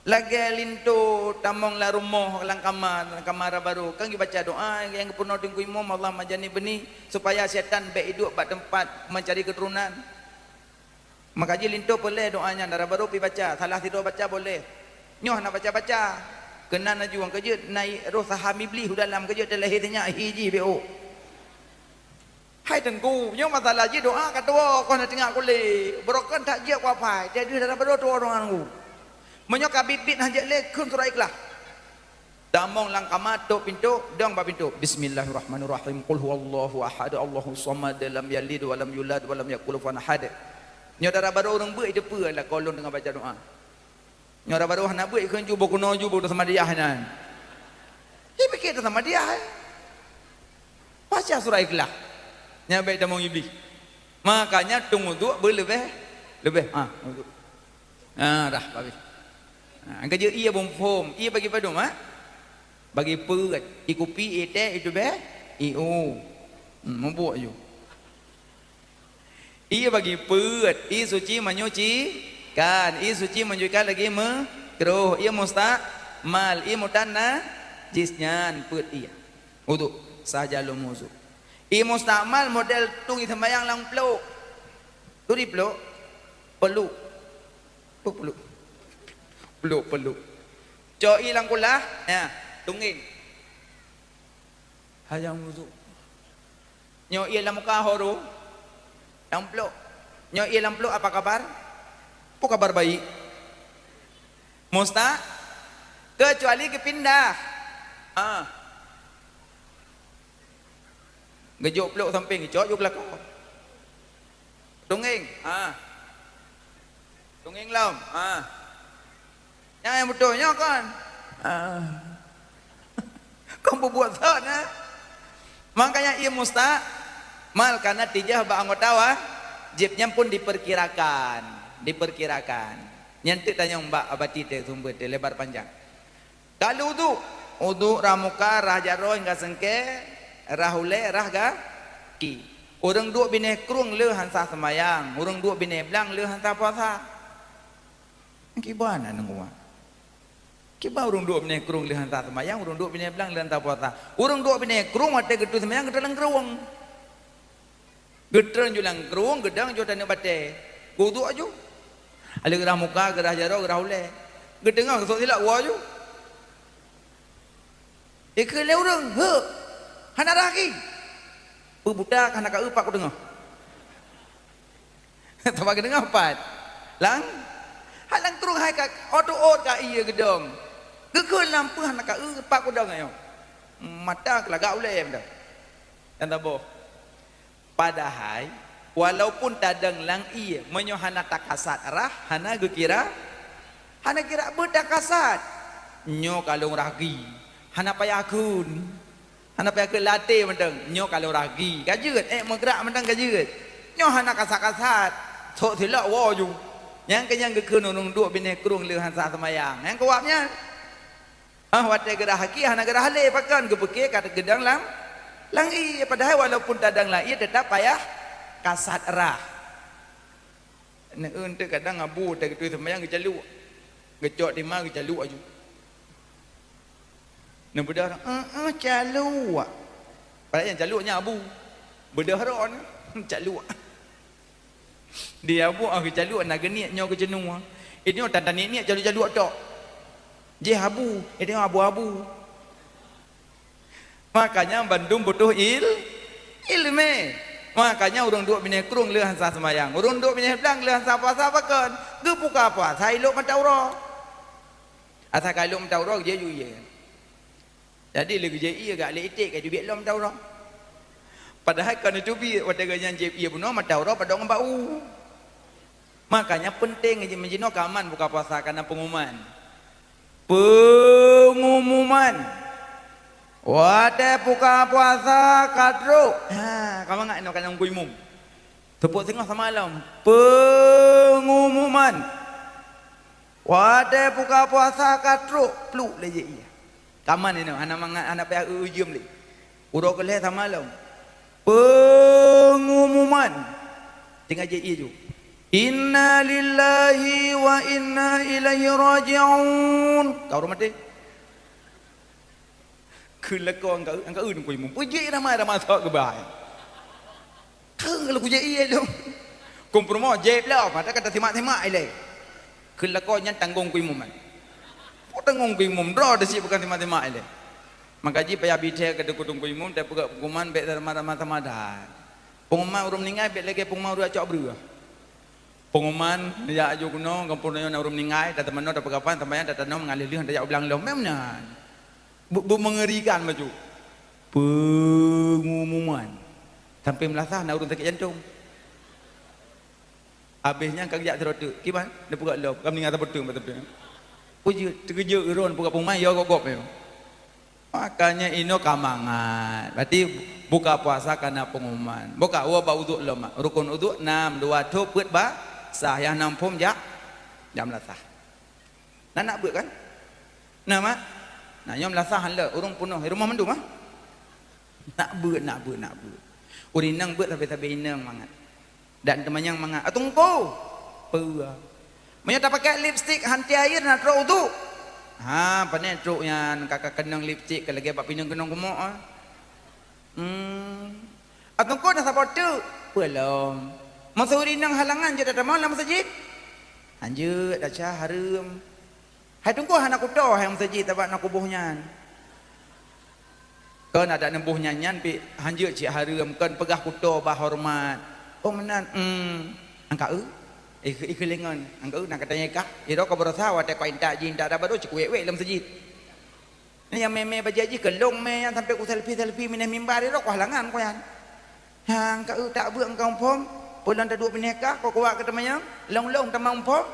Lagée linto tamong lam rumoh, lam kama, lam kama rhah barô, kan geubaca doa nyang geupeurunoe Teungku Imum, Allahumma jannibni, supaya syaitan bék iduek bak teumpat meucari keuturonan. Maka jih linto peureulée doa nyan, rhah barô pih baca, salah sidroe baca boleh. Nyoe hana baca-baca, keunan laju nyang keujeuet na roh saham Iblih u dalam keujeuet teulahé sinyak hi jih bék ôk. Hai Teungku, nyoe masalah jih doa ka tuwoe, kon na teungoh kulé. Barokon that jeuet kuapai, teuh deuh dara beudôh tuwoe doa Teungku. Meunyoe ka biet-biet hana jeuet lé, kheun surat Ikhlas. Tamong lam kama, tok pintoe, dong bak pintoe. Bismillahirrahmanirrahim. Qul huwallahu ahad, Allahus samad, lam yalid wa lam yulad wa lam yakul kufuwan ahad. Nyoe dara beudôh ureuëng beuet iteupeue lakoe lôn teungoh baca doa. Nyoe dara beudôh hana beuet ikheun ju boh keunoe ju boh samadiyah nyan. Ipike samadiyah, eh. Baca surat Ikhlas. Nyan bék tamong Iblih. Makanya tueng uduk beuleubeh, leubeh. Ha, uduk. Ha, dah, habis. Ha, angka jeuet ie bom phom, ie bagi padum, ha? Bagi peuet, ie kupi, ie teh, ie tubeh, ie u. Hmm, mubuek ju. Ie bagi peuet, ie suci menyucikan, ie suci menyucikan lagi meutroh, ie mustakmal, ie mutanajis nyan peuet ie. Uduk sahaja lom uduk. Ie mustakmal model tueng ie seumayang lam plôk. Turi plôk, peluk. Peluk, peluk. Peluk, peluk. Cok ie lam kulah, ya, tunggeng. Hayang uduk. Nyoe ie lam muka horo. Lam plôk. Nyoe ie lam plôk apa kabar? Peue kabar baik? Musta? Kecuali geupindah. Ah. Geujok plôk sampéng, geucok ju keulakon. Tunggeng. Ah. Tunggeng lom. Ah. Nyang beutôi nyoe kon. Ah. Kon peubuet sot, eh? Makanya ie mustakmal kana tijah bak anggota wajéb nyan pun diperkirakan, diperkirakan. Nyan teuk tanyong bak abati teuh sumber teuh lebar panjang. Ka lheueh uduk, uduk rhah muka, rhah jaroe hingga seungkée, rhah ulée, rhah gaki. Ureuëng duek binéh krueng le hansa seumayang, ureuëng duek binéh blang le hansa puasa. Kiban aneuëk umat. Kiban ureuëng duek binéh krueng le hansa seumayang, ureuëng duek binéh blang le hansa puasa. Ureuëng duek binéh krueng watée geuteuek seumayang geuteuek lam krueng. Geutreun ju lam krueng, geudong ju taneuk batée. Geuduek ju. Aleuh geurah muka, geurah jaroe, geurah ulée. Geuteungoh geusok silak woe ju. Ikheun lé ureuëng, "Heu, hana rhah gaki." Peubuta ka hana ka eu pat kudeungoe. Teuma geudeungoe pat. Lang, hai lang trueng hai ka, ot-ot ka ie geudong. Geukheun lam peue hana ka eu pat kudeungoe nyoe. Mata keulagak ulée meudan. Dan taboh. Padahai, walaupun tadong lam ie, meunyoe hana takasat rhah, hana geukira, hana kira beutakasat. Nyoe ka lôn rhah gaki, hana payah kheun. Hana payah kheun latée mantong, nyoe ka lôn rhah gaki. Ka jeuet, ék meugrak mantong ka jeuet. Nyoe hana kasat-kasat, sok silak woe ju. Nyang keu nyan geukheun ureuëng duek binéh krueng le hansa seumayang. Nyang keuwab nyan. Ah, watée geurhah gaki hana geurhah lé, pakon geupeuke ka geudong lam, lam ie, padahai walaupun tadong lam ie teutap payah kasat rhah. Neueu teuk kadang abu watée geuteuek seumayang geucaluk. Geucok tima geucaluk aju. Neubeudôh, "Eh, eh, caluk." Padahai nyang caluk nyan abu. Beudôh droe nyan, caluk. Di abu ah geucaluk na geuniet nyoe geuceunua. Inyoe tan-tan niet-niet caluk-caluk tok. Jih abu, inyoe abu-abu. Makanya bandum butuh il-, ilmé. Makanya ureuëng duek binéh krueng le hansa seumayang, ureuëng duek binéh blang le hansa puasa pakon. Geubuka puasa ilok mata uroe. Asai ka ilok mata uroe jih ju ie. Jadi lé geujak ie gak lé iték ka teubiet lom mata uroe. Padahai kon teubiet watée geuhnyan jieb ie bunoe mata uroe padong ngon bak u. Makanya penting ji meujinoe kaman buka puasa kana pengumuman. Pengumuman. Watée buka puasa ka trok. Ha, ka mangat inoe kana ngui mum. Teupeue singoh sama lom. Pengumuman. Watée buka puasa ka trok, pluek lé jih ie. Kaman inoe, hana mangat, hana payah eu-eu jeuem lé. Uroe keu lhée sama lom. Pengumuman. Tinggai jih ie ju. Inna lillahi wa inna ilaihi raji'un. Ka ureuëng maté. Kheun lakoe angka, angka eu nungkui mum. Peujeuet ramai-ramai sok geubai. Kheun lakoe jeuet ie lom. Kompromo jép lom, mata kata simak-simak ilée. Kheun lakoe nyan tanggong kui mum. Peue tanggong kui mum, droe teusiek bukan simak-simak ilée. Maka jih payah bithée keu dukun kui mum, teupeugah pengumuman bék ramai-ramai sama dan. Pengumuman ureuëng meuninggai bék lagée pengumuman ureuëng cok breueh. Pengumuman, jak aju keunoe, gampông nyoe na ureuëng meuninggai, tateumanoe, tapeugah pan, sambayang, tatanoh, meungaléh lheueh, tajak u blang lom. Meunan. Be-, beumengerikan bacut. Pengumuman. Sampai meulasah na ureuëng sakét jantong. Abéh nyan ka geujak sidroe teuk. Kiban? Neupeugah lom. Ka meuninggai saboh teuk, saboh teuk. Peujeuet, teukeujeuet droen peugah pengumuman, yo gob-gob nyoe. Makanya inoe ka mangat. Berarti buka puasa kana pengumuman. Buka woe bak uduk lom mak. Rukun uduk nam, dua thôp, peuet ba sah. Nyang nam phom jak, jak meulasah. Nah, nak beuet kan? Nah, mak. Nah, nyoe meulasah han le, ureuëng peunoh rumoh mandum ah. Nak beuet, nak beuet, nak beuet. Ureuëng inong beuet sabe-sabe inong mangat. Dan teumanyong mangat, "Ah, Teungku, peue?" Meunyoe tapakèk lipstik han tiep air na trok uduk. Ha, pane trok nyan ka, ka keunong lipstik ka lagèe bak pineung keunong geumoe, ah. Hmm. Ah, Teungku na saboh teuk? Peue lom. Meuseu ureueng inong halangan jeuet tatamong lam meuseujid? Hanjeuet, desya, hareuem. Hai Teungku hana kuto hai meuseujid sabab na kuboh nyan. Kon adak neuboh nyan-nyan pih hanjeuet cit hareuem, kon peugah kuto bah horeumat. Oh meunan, em, angka eu? Ikeu-, ikeu lengon, angka eu na katanya kah? Iro ka beurasa watèe ka intat jih intat daba do cit kuwèk-wèk lam meuseujid. Nyang mè-mè bajèe jih keulong mè nyan sampai ku selfie-selfie minah mimbar iro ku halangan ku nyan. Hang ka eu tak beuet engkau phom, peulon taduek binéh kah, kau kuat keu teumanyong, long-long tamong phom.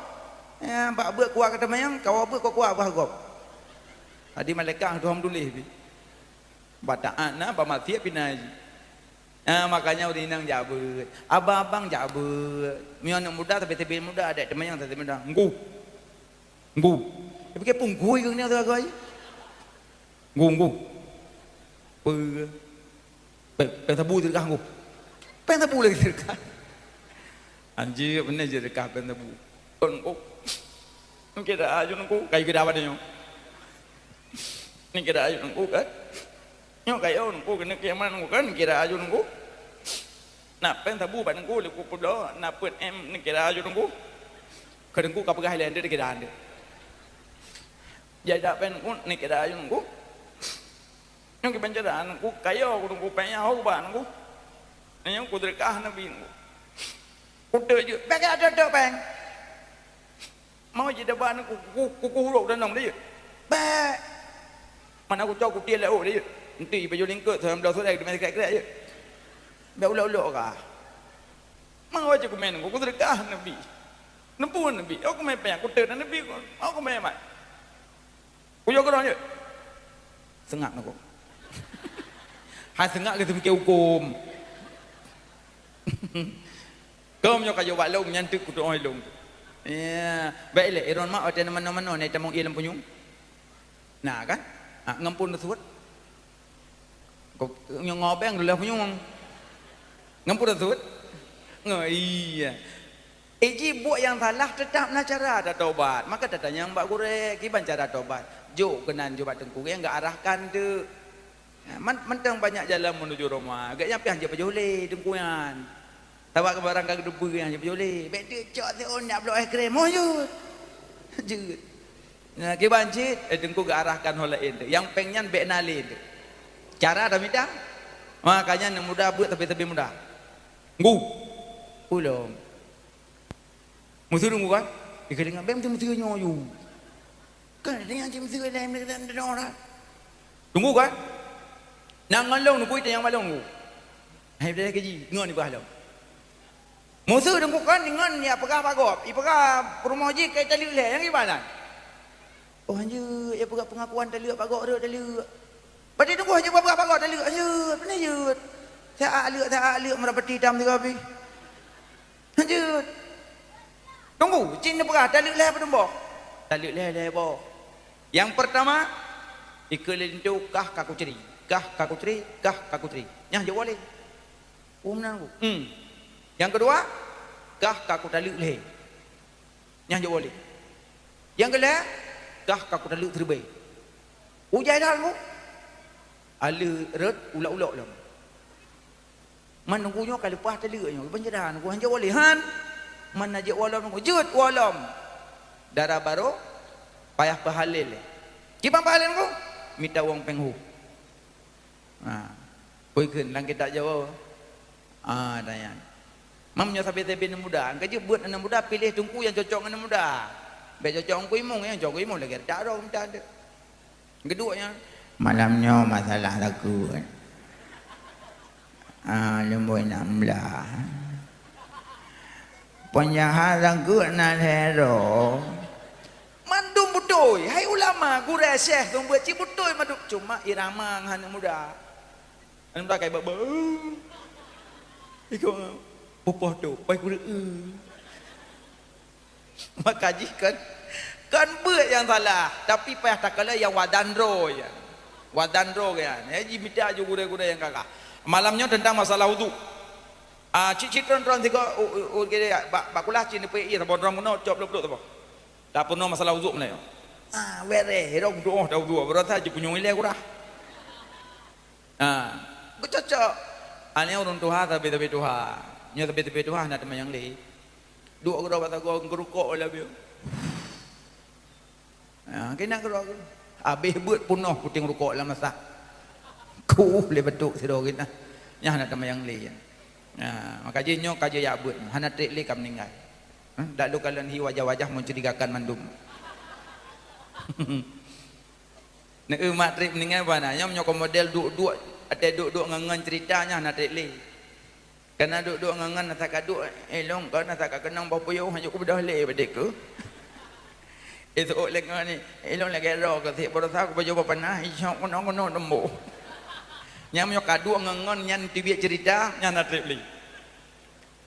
Ya, bak beuet kuat keu teumanyong, kawa beuet kau kuat bah gob. Tadi malaikat tu hom tuléh pi. Ba taat na, ba maksiat pina jih. Ha, makanya ureueng inong jak beuet. Abang-abang jak beuet. Meunyoe aneuk muda, sabe-sabe muda, adek teumanyong sabe muda. Nggu. Nggu. Dia pikir punggui ke ni tu agak aja. Nggu, nggu. Pe, pe sabu tu kah nggu. Péng sabu lagèe seudeukah. Anjir, beuna jeuet seudeukah péng sabu. Kon ko. Nyoe kira aju nungku, kayu kira pada nyoe. Ni kira aju nungku kan. Nyoe kayu nungku, kena kiamat nungku kan, kira aju nungku. Na péng sabu bak nungku, liku peuloh, na peuet em, ni kira aju nungku. Keu nungku ka peugah ilèe, ndeuk dikira ndeuk. Jai dak péng nungku, ni kira aju nungku. Nyoe kiban cara nungku, kayu ku nungku, péng nyang ho bak nungku. Nyoe ku seudeukah Nabi nungku. Ku teuk jeuet, bèk keu teuk péng. Mau jidaba nungku, ku, ku, ku hurok dan nong dia. Bèk. Mana ku cok ku tiel laôt dia. Enti baju lingkot, sembilan belas soré, kena krek-krek je. Bèk ulok-ulok kah. Mau aja ku main nungku, ku seudeukah Nabi. Nungku Nabi, aku main péng, ku teuk Nabi, aku main mat. Kuyok keudroe jeuet. Seungab nanggroe. Hai seungab keu teumikir hukôm. Keu meunyoe ka jok bak lôn, nyan teuk kutu'oh lôn. Ya, bèk lé, iron mak watèe na manoe-manoe na itamong ié lam punyueng. Na kan? Ah, ngon phôn teusuet. Ko-, nyoe ngobeng dulèe punyueng. Ngon phôn teusuet. Ngo, iya. Eh, ji buet nyang salah, teutap na cara tatobat. Maka tatanyong bak gurèe, kiban cara tobat. Jok keunan jok bak teungku nyang geuarahkan teuk. Man-, mantong banyak jalan menuju Roma. Gobnyan pih han jeuet pajoh lé teungku nyan. Sabab barang ka geuteupeue han jeuet pajoh lé. Bèk teuk cok siôn jak bloe es krim. Oh, jeuet. Jeuet. Nah, kiban cit, eh, teungku geuarahkan ho laén teuk. Nyang péng nyan bèk na lé teuk. Cara tamita. Makanya aneuk muda beuet sabe-sabe muda. Ngu. Ulôn. Meuseu deungoe kan? Di keulingan bèk meuseu-meuseu nyoe yu. Kan dengan cit meuseu lain deungoe kan? Deungoe kan? Nang ngon lôn neubui tanyong bak lôn. Hai dah keji, ngon ibah lôn. Meuseu deungoe kan dengan ya peugah bak gob, ipeugah peurumoh jih kai taleuek lé, nyang gimana? Oh, hanjeuet, ya peugah pengakuan taleuek bak gob rot taleuek. Berarti deungoe hanjeuet peugah bak gob taleuek, hanjeuet, peunah jeuet. Siat leuek, siat leuek meurapati tam sigoe pih. Hanjeuet. Tunggu, cit neupeugah, taleuek lhèe padum boh? Taleuek lhèe, lhèe boh. Nyang peurtama, ikeue lé linto kah ka kucri, kah ka kucri, kah ka kucri. Nyan jeuet woe lé. Oh, meunan ku. Hmm. Nyang keudua, kah ka kutaleuek lhèe. Nyan jeuet woe lé. Nyang keulhèe, kah ka kutaleuek siribèe. Ujai dah ku. Aleuek rot ulok-ulok lom. Man nunggu nyoe ka leupah taleuek nyoe, beunjeuet dah nunggu hanjeuet woe lé han. Man na jeuet woe lom nunggu, jeuet woe lom. Dara barô payah peuhalèl lé. Kiban peuhalèl nunggu? Mita wong péng hu. Ha. Peue kheun lam kitab Jawa? Ah, tanya. Mam nyoe sabe-sabe aneuk muda, ka jeuet beuet aneuk muda, piléh teungku nyang cocok ngon aneuk muda. Bèk cocok ngon Teungku Imong, nyang cocok Teungku Imong lagèe dak droe mita teuh. Geuduek nyan. Malam nyoe masalah takue. Ah, leumbôi na meulah. Penjahat takue na lhèe droe. Mandum beutôi, hai ulama, gurèe, syèh, seumeubeuet cit beutôi mandum, cuma irama ngon aneuk muda. Aneuk muda kai beu-beu. Iko pupoh tu, pai kureueng. Maka jih kan, kan beuet nyang salah, tapi payah takalon nyang wadan droe nyan. Wadan droe nyan. Eh, jimita aju gurèe-gurèe nyang gagah. Malam nyoe teuntang masalah udhu. Ah, cit-cit tron-tron sigoe, u, u, u, gini, bak, bak kulah cit neupeuék ié saboh drom keunoe, cok blok-blok saboh. Tapeurunoe masalah udhu meunyoe. Ah, bereh, hidong doh dah udhu, berasa jipunyueng ilèe kurah. Ah, geucocok. Aneuk ureueng tuha sabe-sabe tuha. Nyoe sabe-sabe tuha hana teuma nyang lé. Duek keudroe bak sagoe geurukok lé bieu. Ah, keunan keudroe. Abéh beuet punoh puténg rukok lam masa. Kuh lé batuk sidroe geuh nah. Nyan hana teuma nyang lé nyan. Ah, maka jih nyoe ka jeuet jak beuet, hana trép lé ka meuninggai. Hah, dak lôn kalon hi wajah-wajah mencurigakan mandum. Neu mat trép meuninggai bana, nyoe meunyoe model duek-duek, ateueh duek-duek ngon-ngon cerita nyan hana trép lé. Kana duek-duek ngon-ngon na saka duek, eh, lôn kon na saka keunong boh puyôh, hanjeuet kubeudôh lé bak dikeue. Eh, seuôt lé ngon ni, eh, lôn lagèe droe keu sép baroesa kupajoh boh panah, isok keunoe-keunoe teumbôh. Nyan meunyoe ka duek ngon-ngon nyan teubiet cerita, nyan na trép lé.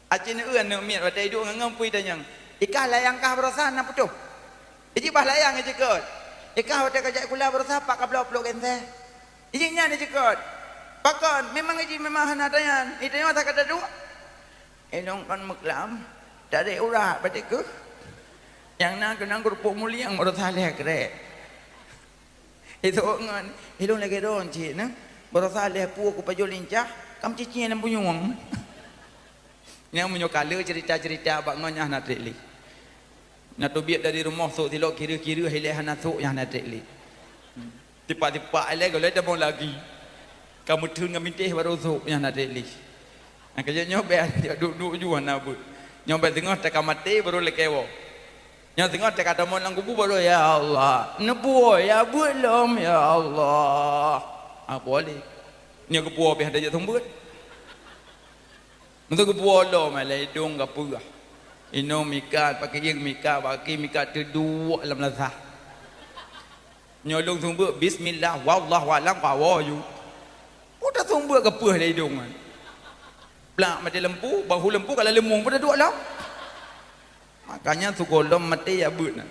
Aci neu aneuk miet watèe iduek ngon-ngon pui tanyong, "Ikah layang kah baroesa na putôh?" Iji bah layang iji keut. "Ikah watèe ka jak sikula baroesa pat ka bloe plôk gensèe?" Iji nyan iji keut. "Pakon, memang iji memang hana tanyan, itanyoe ata ka taduek." Inong kon meuklam, tarék urat bateukeuh. Nyang na keunong keurupuk muliang baroe saleh krek. Itu ngon ilong lagèe ron cit na. Baroe saleh pu kupajoh lincah, kam cicing lam punyueng. Nyang meunyoe kale cerita-cerita bak ngon nyang hana trek lé. Na teubiet dari rumoh sôk tilok kiri-kiri ilèe hana sôk nyang hana trek lé. Tipak-tipak ilèe golai tamong lagi. Ka meutheun ngon bintéh baru sôk nyang hana trek lé. Nyang keu nyoe bèk duek-duek ju hana beuet. Nyoe bèk teungoh teuka maté baru lakèe woe. Nyoe teungoh teuka tamong lam kubu baru, "Ya Allah, neupuwoe ya beuet lom, ya Allah." Ha, puwoe lé. Nyoe geupuwoe pih hana jeuet seumeubeuet. Meuteugeupuwoe lom, lé idong gapeugah. Inong mikat, pakieng mikat, baki mikat teuduek lam lasah. Nyoe lôn seumeubeuet, bismillah, wallahu alam, kawoe ju. Udah seumeubeuet gapeugah lé idong nyan. Plak maté lampu, bahu lampu ka laleueng mueng pun duek lom. Makanya sigohlom maté ya beuet na.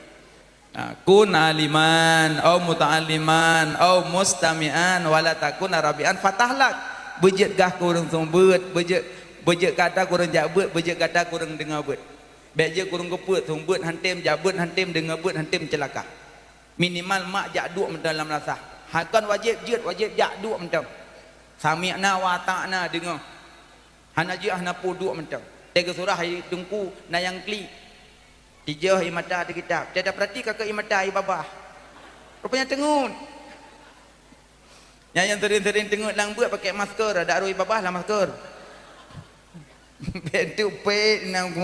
Ha, kun aliman, au muta'alliman, au mustami'an, wala takun rabi'an fatahlak. Beujeuet gah keu ureueng seumeubeuet, beujeuet, beujeuet gata keu ureueng jak beuet, beujeuet gata keu ureueng deungoe beuet. Bèk jeuet keu ureueng geupeuet, seumeubeuet hantem, jak beuet hantem, deungoe beuet hantem, ceulaka. Minimal mak jak duek mantong lam lasah. Hakon wajéb jeuet, wajéb jak duek mantong. Sami'na wa ata'na, deungoe. Hana jeuet hana peue duek mantong. Teuka surah i teungku na nyang klik. Tijôh i mata ateueh kitab. Teuka peurati ka keu i mata i babah. Rupanya teungeut. Nyan nyang sering-sering teungeut lam beuet pakai masker, dak rôh i babah lam masker. Bèk teupék nang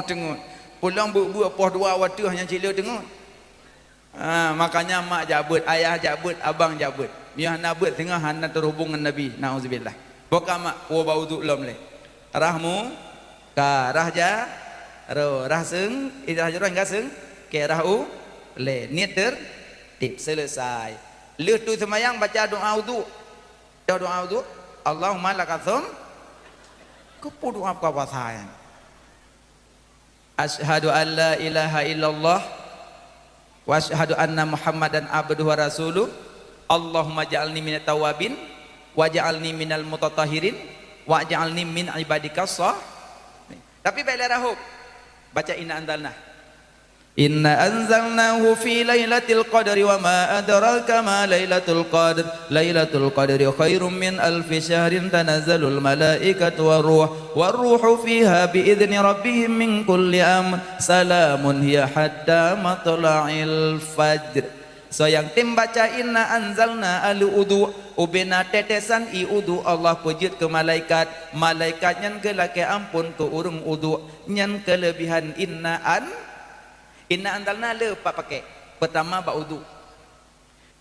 teungeut. Pulang beuet-beuet poh dua watèe nyang cit le teungeut. Ha, makanya mak jak beuet, ayah jak beuet, abang jak beuet. Meunyoe hana beuet, singoh hana teuhubong ngon Nabi. Nauzubillah. Boh ka mak, woe bak uduk lom lé. Rah muka, rah jaroe, rah seung, eh, rah jaroe hingga seung, keu rah u lé. Niet tertib, selesai. Lheueh tu seumayang baca doa uduk. Doa uduk, Allahumma lakasum. Keupeue doa buka puasa nyan? Asyhadu an la ilaha illallah wa asyhadu anna Muhammadan abduhu wa rasuluh. Allahumma ja'alni minat tawabin wa ja'alni minal mutatahhirin wa ja'alni min ibadikas sah. Tapi bèk lé rahôb. Baca inna anzalna. Inna anzalnahu fi lailatul qadri wa ma adraka ma lailatul qadr. Lailatul qadri khairum min alfi syahrin, tanazzalul malaikatu war ruh, war ruhu fiha bi idzni rabbihim min kulli amr. Salamun hiya hatta matla'il fajr. Soe nyang tem baca inna anzalna alu udhu, ubena tetesan i udhu Allah peujeuet keu malaikat. Malaikat nyan geulakèe ampôn keu ureueng udhu. Nyan keuleubihan inna an Inna anzalna le pat pakèk. Peutama bak udhu.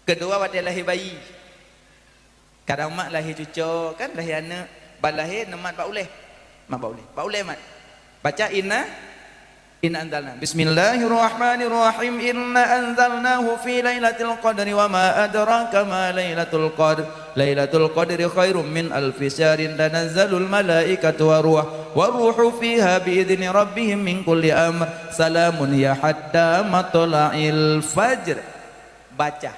Keudua watèe lahé bayi. Kadang mak lahé cuco, kan lahé aneuk, ban lahé neumat bak ulèe. Mat bak ulèe. Bak ulèe mat. Baca inna, inna anzalna. Bismillahirrahmanirrahim. Inna anzalnahu fi lailatul qadri wa ma adraka ma lailatul qadr. Lailatul qadri khairum min alfi syahrin, tanazzalul malaikatu war ruh, war ruhu fiha bi idzni rabbihim min kulli amr. Salamun hiya hatta matla'il fajr. Baca.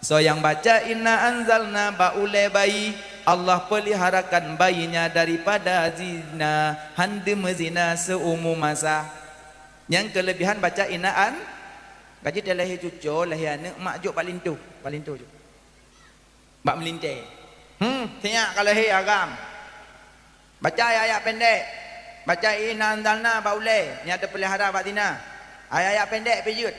Soe nyang baca inna anzalna bak ulèe bayi, Allah peuliharakan bayinya daripada zina, han deuh meuzina seumu masa. Nyang keuleubihan baca inna an, ka jeuet lahé cuco, lahé aneuk, mak jok bak linto, bak linto jok. Bak meulintèe. Hmm, sinyak ka lahé agam. Baca ayat-ayat pendek. Baca inna anzalna bak ulèe nyang teupeulihara bak zina. Ayat-ayat pendek pih jeuet.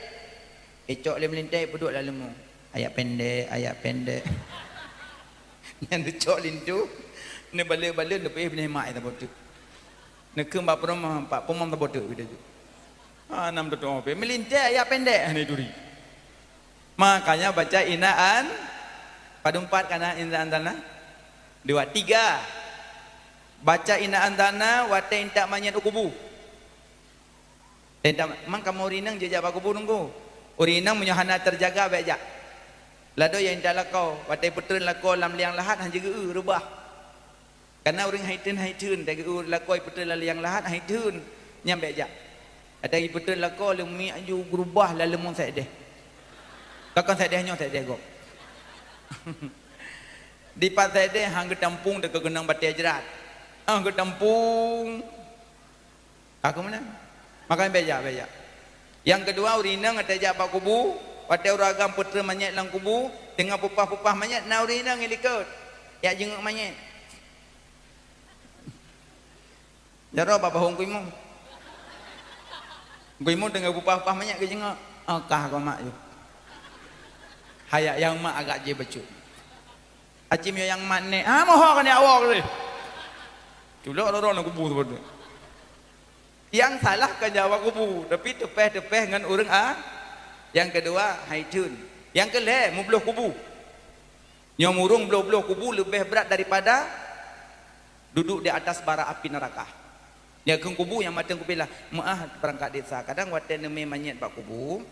Icok lé meulintèe peuduek lam leumô. Ayat pendek, ayat pendek. Nyan neucok linto, neubalek-balek, neupeuéh binéh mak saboh teuk. Neukheun bak peurumoh, bak peurumoh saboh teuk, gitu. Ah, nam tutoe pih. Meulintèe ayat pendek hana turi. Makanya baca inna an, padum pat kana inna anzalna? Dua, tiga. Baca inna anzalna watèe intat manyèt u kubu. Intat ma-, mang kamoe ureueng inong jijak bak kubu nunggu. Ureueng inong meunyoe hana teujaga bèk jak. Ladôm nyang intat lakoe, watèe peutreun lakoe lam liang lahat han jigeu-eu reubah. Kana ureueng hai theun, hai theun, tageu-eu lakoe peutreun lam liang lahat hai theun, nyan bèk jak. Watèe peutreun lakoe leumiek ju geurubah lam leumô saideh. Ka kon saideh nyoe, saideh gob. Dipat saideh han geutampong teuka keunong batèe jrat. Ah, geutampong. Ka keuh meunan. Makanya bèk jak, bèk jak. Nyang keudua, ureueng inong watèe jak bak kubu, watèe ureueng agam peutrön manyèt lam kubu, teungoh peupah-peupah manyèt, na ureueng inong nyang likot. Jak jingok manyèt. Jaroe bak bahong kuimu. Kuimu teungoh peupah-peupah manyèt geuh jingok. Oh, kah kau mak yôh. Hayak nyang mak agak jih bacut. Aci miyueb nyang mat nèk. Ha, moho keuneuk awak lé. Culok rot-rot lam kubu seupôt. Nyang salah kon jak bak kubu, tapi teupèh-teupèh ngon ureueng a-, nyang keudua, hai theun. Nyang keulhèe, meubloh kubu. Nyoe ureueng bloh-bloh kubu leubeh brat daripada duduk di atas bara api neraka. Nyoe kheun kubu nyang mantong kupilah. Meu'ah peurangkat desa, kadang watèe neumè manyèt bak kubu,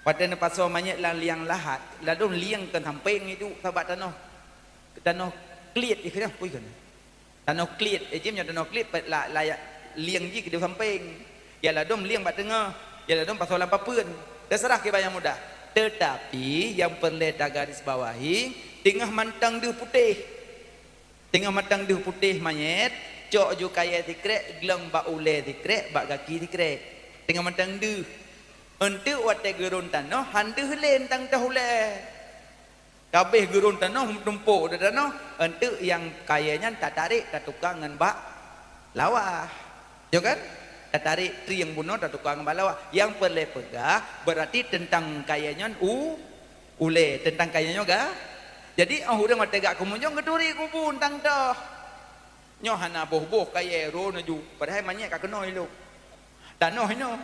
watèe neupasoe manyèt lam liang lahat, ladôm liang kon sampéng iduek, sabab tanoh, tanoh kliet jih keudéh, pui kon. Tanoh kliet, eh, jih meunyoe tanoh kliet, pe-, la-, layak liang jih keudéh sampéng. Ya ladôm liang bak teungoh, ya ladôm pasoe lam papeuen. Teuseurah kiban nyang mudah. Teutapi nyang peureulèe tagarisbawahi, teungoh mantong deuh putéh. Teungoh mantong deuh putéh manyèt, cok ju kayèe sikrek, glöng bak ulèe sikrek, bak gaki sikrek. Teungoh mantong deuh. Eunteuk watèe geurôn tanoh, han deuh lé eunteuk toh ulèe. Ka abéh geurôn tanoh, meutumpôk di tanoh, eunteuk nyang kayèe nyan tatarék, tatukang ngon bak lawah. Yo kan? Tatarék trieng bunoe, tatukang ngon bak lawah. Nyang peureulèe peugah, beurati teuntang kayèe nyan u-, ulèe, teuntang kayèe nyoe ga. Jadi, 'oh ureueng watèe gak keumujông geuturi kubu eunteuk toh. Nyoe hana boh-boh kayèe rô neuju, padahai manyèt ka keunoe ilôk. Tanoh inoe.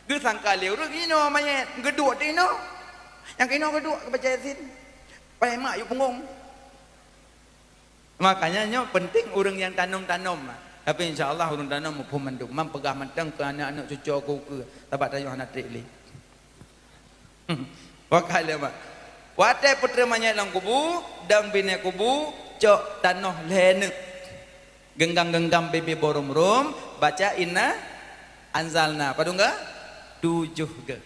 Geusangka lé ureueng inoe manyèt, geuduek di inoe. Nyang inoe geuduek baca Yasin. Pai mak yue peungong. Makanya nyoe penting ureueng nyang tanom-tanom. Tapi insya Allah ureueng tanom muphom mandum. Mam peugah mantong keu aneuk-aneuk cuco ku keu, sabab tanyoe hana trép lé. Wakala mak. Watèe peutrön manyèt lam kubu, dong binéh kubu, cok tanoh lhèe neuk. Genggam-genggam bibé boh rôm-rôm, baca inna anzalna. Padum geuh? Tujoh geuh.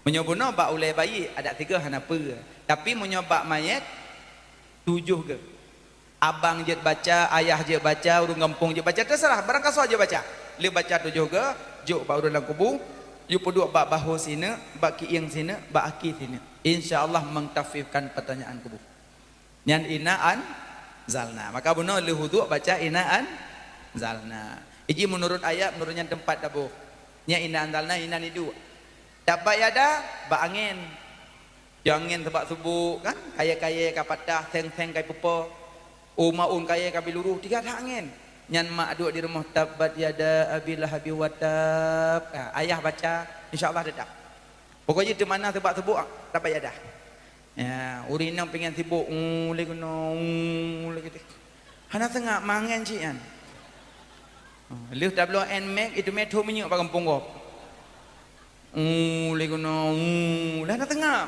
Meunyoe bunoe bak ulèe bayi, adak sigoe hana peue. Tapi meunyoe bak manyèt, tujoh geuh. Abang jeuet baca, ayah jeuet baca, ureueng gampông jeuet baca, teuseurah, barangkasoe jeuet baca. Lheueh baca tujoh geuh, jok bak ureueng lam kubu, yue peuduek bak bahô sineuk, bak kieng sineuk, bak aki sineuk. Insya Allah mengkhaffifkan pertanyaan kubu. Nyan inna anzalna. Maka bunoe lheueh wudhu baca inna anzalna. Iji meunurot ayat, meunurot nyan teumpat taboh. Nyan inna anzalna, inna niduek. Tabbat yada, bak angén. Jangén sabab subôk kan, kayèe-kayèe ka patah, seng-seng ka ipeupo, u maun kayèe ka biluruh, tiga that angén. Nyan mak duek di rumoh, "Tabbat yada Abi Lahabi wa tab." Ha, ayah baca, insya Allah teutap. Pokok jih teumana sabab subôk, tabbat yada. Ya, ureueng inong pingan sibôk, "Uh, lé keunoe, uh, lé keunoe." Hana seungab, mangén cit nyan. Ha, lheueh tabloe Nmax, itu meuthôn minyeuk bak gampông gob. Uh, lé keunoe, uh, lah na teungab.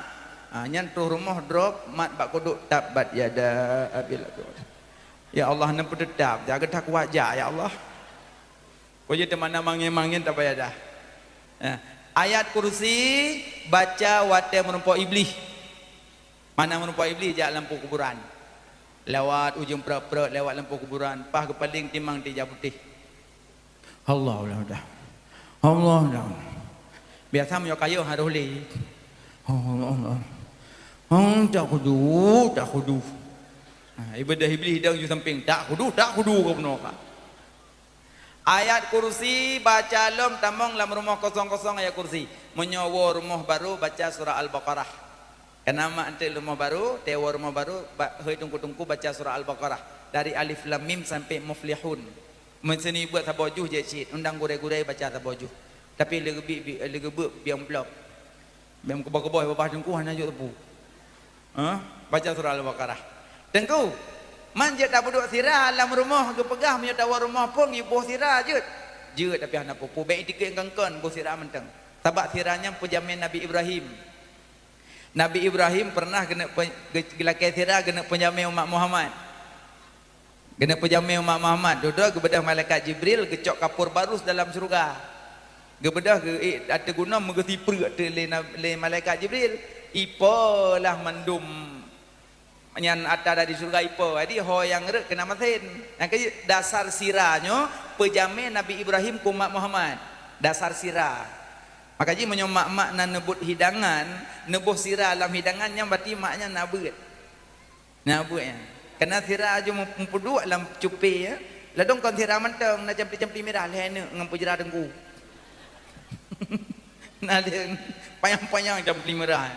Ha, nyan troh rumoh drop, mat bak kuduk, "Tabbat yada Abi Lahab." Ya Allah, neupeuteutap, jaga takuat jak, ya Allah. Kok jeuet teumana mangén-mangén tabbat yada. Eh, ayat kursi baca watèe meurumpok Iblih. Mana meurumpok Iblih jak lam kuburan. Lewat ujong prot-prot, lewat lam kuburan, paih geupaléng timang di ija putéh. Allah, Allah, Allah. Allah, Allah. Biasa meunyoe kayôh harôh lé. Allah, Allah. Oh, tak khudu, tak khudu. Ha, ibadah Iblih dong ju sampéng, tak khudu, tak khudu keu bunoe ka. Ayat kursi baca lom tamong lam rumoh kosong-kosong ayat kursi. Meunyoe woe rumoh barô baca surah Al-Baqarah. Kana mak eunteuk rumoh barô, teuwoe rumoh barô, ba-, hôi teungku-teungku baca surah Al-Baqarah. Dari Alif Lam Mim sampai Muflihun. Meuseuneuk buet saboh juh jeuet cit, undang gurèe-gurèe baca saboh juh. Tapi lé geubi-, bi-, lé geubeuk biang blok. Bèk meukeubah-keubah babah teungku hana jok teupeu. Ha? Baca surah Al-Baqarah. Teungku, man jeuet tapeuduek sira lam rumoh geupeugah meunyoe tawoe rumoh phôn geuboh sira jeuet. Jeuet tapi hana peue-peue. Bèk itikeuet kon-kon boh sira mantong. Sabab sira nyan peujamé Nabi Ibrahim. Nabi Ibrahim peureunah keuneuk pe-, ge-, geulakèe sira keuneuk peujamé umat Muhammad. Keuneuk peujamé umat Muhammad, dudoe geubeudôh malaikat Jibril geucok kapur barus dalam syeuruga. Geubeudôh geu-, eh, ateueh gunong meugeusipeureuk ateueh lé na-, lé malaikat Jibril. Ipoh lah mandum Nyan atra dari syeuruga ipo. Jadi ho nyang rhot keunan masen. Nyang keu dasar sira nyoe peujamé Nabi Ibrahim keu umat Muhammad. Dasar sira. Maka jih meunyoe mak-mak na neubuet hidangan, neuboh sira lam hidangan nyan, berarti mak nyan na beuet. Na beuet nyan. Keunan sira aju meup-, meupeuduek lam cupé, ya. Ladôm kon sira mantong, na campli-campli mirah lhèe neuk ngon peujra teungku. Na lheueh panyang-panyang campli mirah.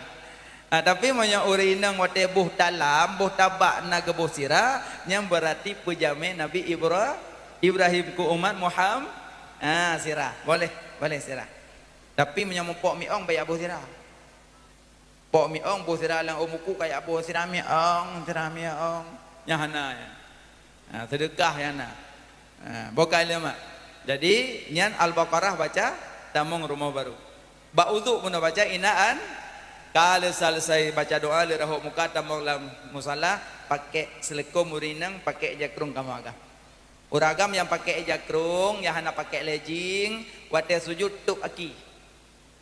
Ha, tapi meunyoe ureueng inong watèe boh talam, boh tabak na geuboh sira, nyan berarti peujamé Nabi Ibra-, Ibrahim keu umat Muham-, ha, sira. Boleh, boleh sira. Tapi meunyoe meupok miong, bèk jak boh sira. Pok miong boh sira lam ôn buku, kayak boh sira miong, sira miong. Nyan hana, ya. Ha, seudeukah nyan na. Ha, bukai lé mak. Jadi, nyan Al-Baqarah baca, tamong rumoh baru. Bak udhu pun baca, inaan, ka lheueh selesai baca doa, lheueh rahot muka, tamong lam musala, pakai seuleukom ureueng inong, pakai jakrong kamoe agam. Ureueng agam nyang pakai jakrong, nyang hana pakai legging, watèe sujud tôp aki.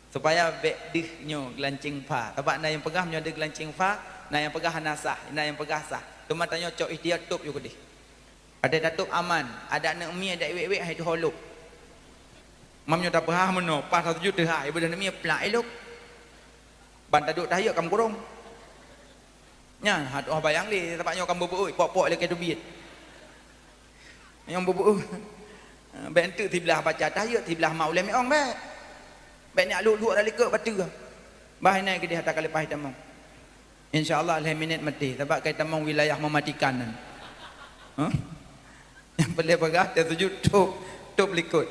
Supaya bèk deuh nyoe geulanceng pha. Sabab na nyang peugah meunyoe deuh geulanceng pha, na nyang peugah hana sah, na nyang peugah sah. Teuma tanyoe cok ikhtiar tôp yue keudeh. Adak tatôp aman, adak neuk mie, adak wék-wék hai tuho lôb. Mam nyoe tapeuhah meunoe, paih tasujud teuhah, ibadah neuk mie plak ilôb. Ban taduek tahiyat kam kurong. Nyan, ha, tu'oh bayang lé, sabab nyoe kan beubeue, pok-pok lé keu teubiet. Nyang beubeue. Bèk enteuk siblah baca tahiyat, siblah mak ulèe miong bèk. Bèk nyak lhok-lhok lam likot bateue. Bah inan keudeh ata ka leupah tamong. Insya Allah lhèe minèt maté, sabab ka tamong wilayah mematikan nyan. Hah? Nyang peureulèe peugah, tasujud tôp, tôp likot.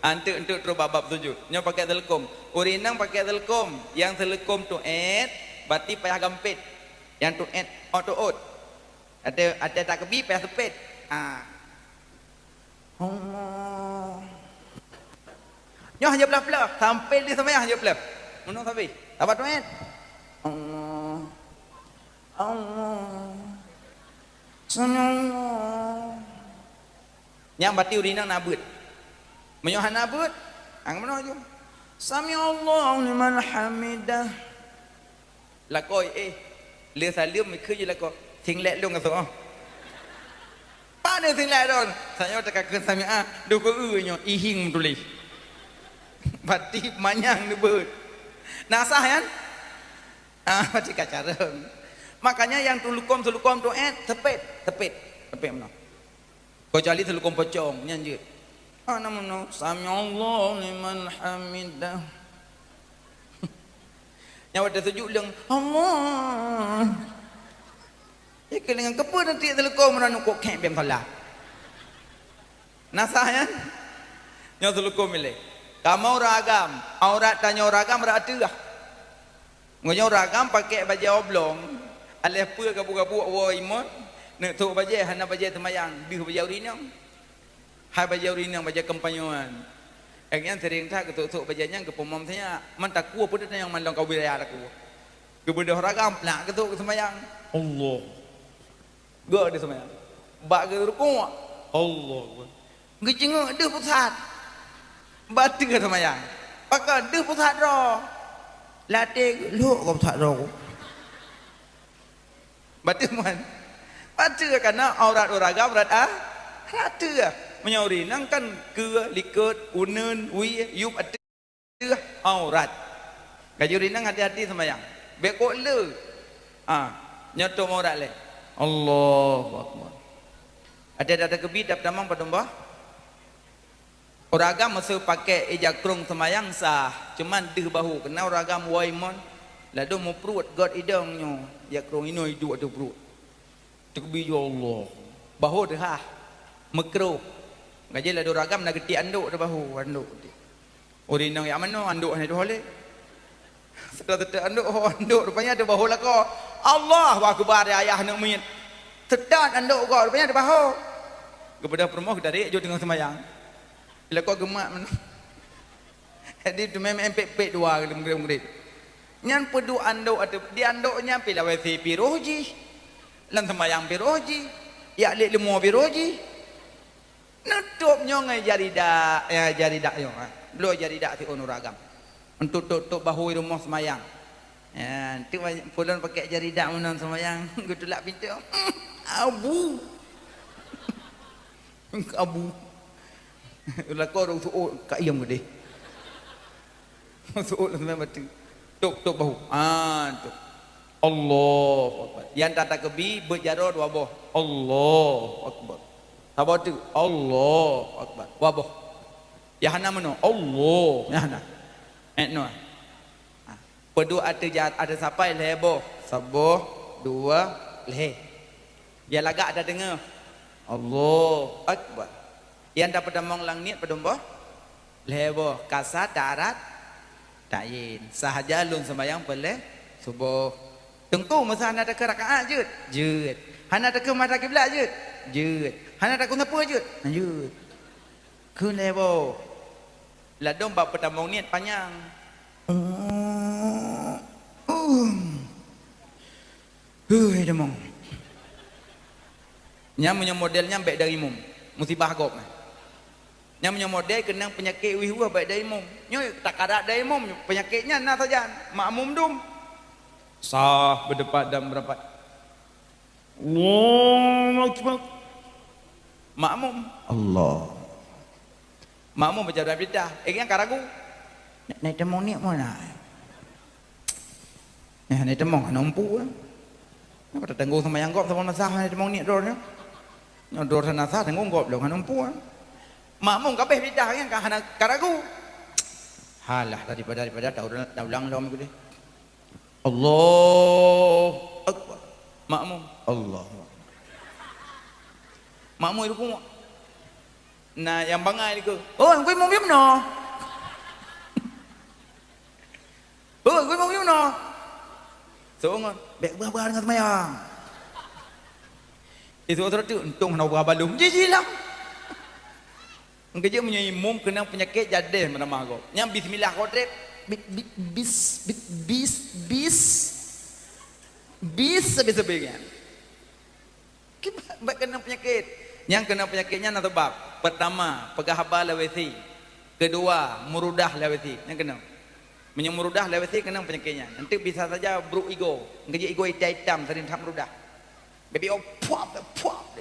Enteuk-enteuk trôh bak bab sujud. Nyoe pakai seuleukom. Ureueng inong pakai seuleukom. Nyang seuleukom teuôt, berarti payah gampét. Nyang teuôt, ôt teuôt. Até, até takbir payah seupet. Ha. Allah. Nyoe hana peuleuh-peuleuh. Sampai di seumayang hana peuleuh. Meunoe sabe. Sabat teuôt. Allah. Allah. Sami Allah. Nyang berarti ureueng inong na beuet. Meunyoe hana beuet, ang meunoe ju. Sami Allahu liman hamidah. Lakoe, eh, le saleuem, ikheun ju lakoe. Singlet lôn ka soe. Pane singlet lôn? Tanyoe teuka kheun sami'a, dua keu nyoe, ihing meutuléh. Berarti manyang neubeuet. Na sah nyan? Ah, berarti ka carông. Makanya nyang seuleukom-seuleukom teuôt, seupet, seupet, seupet meunoe. Keucuali seuleukom pocong, nyan jeuet. Hana meunoe, sami Allahu liman hamidah. Nyan watèe sujud leueng, Allah. Ikeu leueng keupeue nanti seuleukom meunan nukok khèk bèe salah. Na sah nyan? Nyoe seuleukom ilèe. Kamoe ureueng agam, aurat tanyoe ureueng agam rot ateueh. Meunyoe ureueng agam pakék bajèe oblong, aléh peue gabuk-gabuk woe imot, neuk sôk bajèe, hana bajèe seumayang, deuh bajèe ureueng inong. Hai bajèe ureueng inong, bajèe kampanye nyan. Lagèe nyan seuring that geusôk-sôk bajèe nyan geupeumom sinyak, man takue peue teuh nyang mandum ka wilayah takue. Geubeudôh ureueng agam, plak geusôk geuseumayang. Allah. Geuh di seumayang. Bak geurukuk. Allahu Akbar. Geuceungok deuh pusat. Bateue seumayang. Pakon deuh pusat droe. Latèe lhok keu pusat droe. Bateue mon. Bateue kana aurat ureueng agam, aurat a-, bateue. Meunyoe ureueng inong kan keue, likot, uneuen, wie, yup, ateueh. Aurat. Laju ureueng inong hati-hati seumayang. Bèk kok le. Ha, nyoe tom aurat lé. Allahu Akbar. Até dak takeubi dap tamong padum bah. Ureueng agam meuseu pakék ija krong seumayang sah, cuman deuh bahu. Keunan ureueng agam woe mon, ladôm meupruet göt idong nyoe, ija krong inoe iduek ateueh pruet. Takbir, ya Allah. Bahu teuhah. Meukroh. Gaji ladôm ragam na geuti andok teuh bahu, andok geuti. Ureueng inong jak manoe, andok hana tuho lé. Seutôt-seutôt andok, ho andok rupanya teuh bahu lakoe. Allahu Akbar, ya ayah aneuk miet. Seutôt andok gob rupanya teuh bahu. Geubeudôh peurumoh geutarek jôk teungoh seumayang. Lakoe geumat manoe. Jadi teumé-mé pek-pek dua kali meugreb-greb. Nyan peuduek andok ateueh, di andok nyan pih lawai si piroh jih. Lam seumayang piroh jih. Jak lét leumo piroh jih. Neutôb nyoe ngon jari dak, ya, jari dak nyoe, ha. Bloe jari dak siôn ureueng agam. Untuk tôb-tôb bahu i rumoh seumayang. Ya, tu pulon pakai jari dak meunan sembahyang, geutulak pintoe. Abu. Abu. Lakoe ureueng su'ôt ka iem geudeh. Su'ôt lam bateue. Tok, tok bahu. Ah, tok. Allahu Akbar. Nyang tatakeubi beuet jaroe dua boh. Allahu Akbar. Saboh teuk. Allahu Akbar. Dua boh. Nyang hana meunoe. Allah. Nyang hana. Eh, noe. Ha. Peuduek ateueh ja-, ateueh sapai lhèe boh. Saboh, dua, lhèe. Nyang lagak tadeungoe. Allahu Akbar. Nyang tapeutamong lam niet padum boh? Lhèe boh. Ka sa ta'arad ta'yin. Sah saja lôn seumayang peureulèe suboh. Teungku, masa hana takheun rakaat jeuet? Jeuet. Hana takheun mata kiblat jeuet? Jeuet. Hana takheun sapeue jeuet? Jeuet. Kheun lhèe boh. Ladôm bak peutamong niet panyang. Hui, tamong. Nyan meunyoe model nyan bèk dari imum. Musibah gob nyan. Nyan meunyoe model keunong peunyakét wih-wih bèk dari imum. Nyoe takarat dari imum, peunyakét nyan na sajan. Makmum dum. Sah beudepat dan beurapat. Allahu Akbar. Makmum. Allah. Makmum baca doa iftitah. Eh, nyang ka ragu. Nèk, nèk tamong niet meunan. Nèk, nèk tamong hana umpu, eh. Nyoe ka tatanggong seumayang gob saboh na sah, nèk tamong niet droe nyoe. Nyoe droe hana sah, tanggong gob lom hana umpu, eh. Makmum ka abéh iftitah, nyang ka hana, ka ragu. Halah, daripada, daripada taulang, taulang lom keudeh. Allahu Akbar. Makmum, Allahu Akbar. Makmum rukuk. Na nyang bangai dikeue, "Oh, gui makmum nyoe." "Oh, gui makmum nyoe." Seungon, "Bèk bah-bah deungon seumayang." Itu seureuti untông hana bah balum. Jiji lah. Engkejeuet meunyoe imum keunong peunyakét jadeh meutamah gob. Nyang bismillah gob trép, bit, bit, bis, bit, bis, bis. Bis sabe-sabe nyan. Kiban bak keunong peunyakét. Nyang keunong peunyakét nyan na sabab. Pertama, peugah haba lewat W C. Kedua, meurudah lewat W C. Nyang keunong. Meunyoe meurudah lewat W C keunong peunyakét nyan. Nanti bisa saja brok igoe. Engkejeuet igoe itam-itam seuring that meurudah. Baby, oh, puap, puap.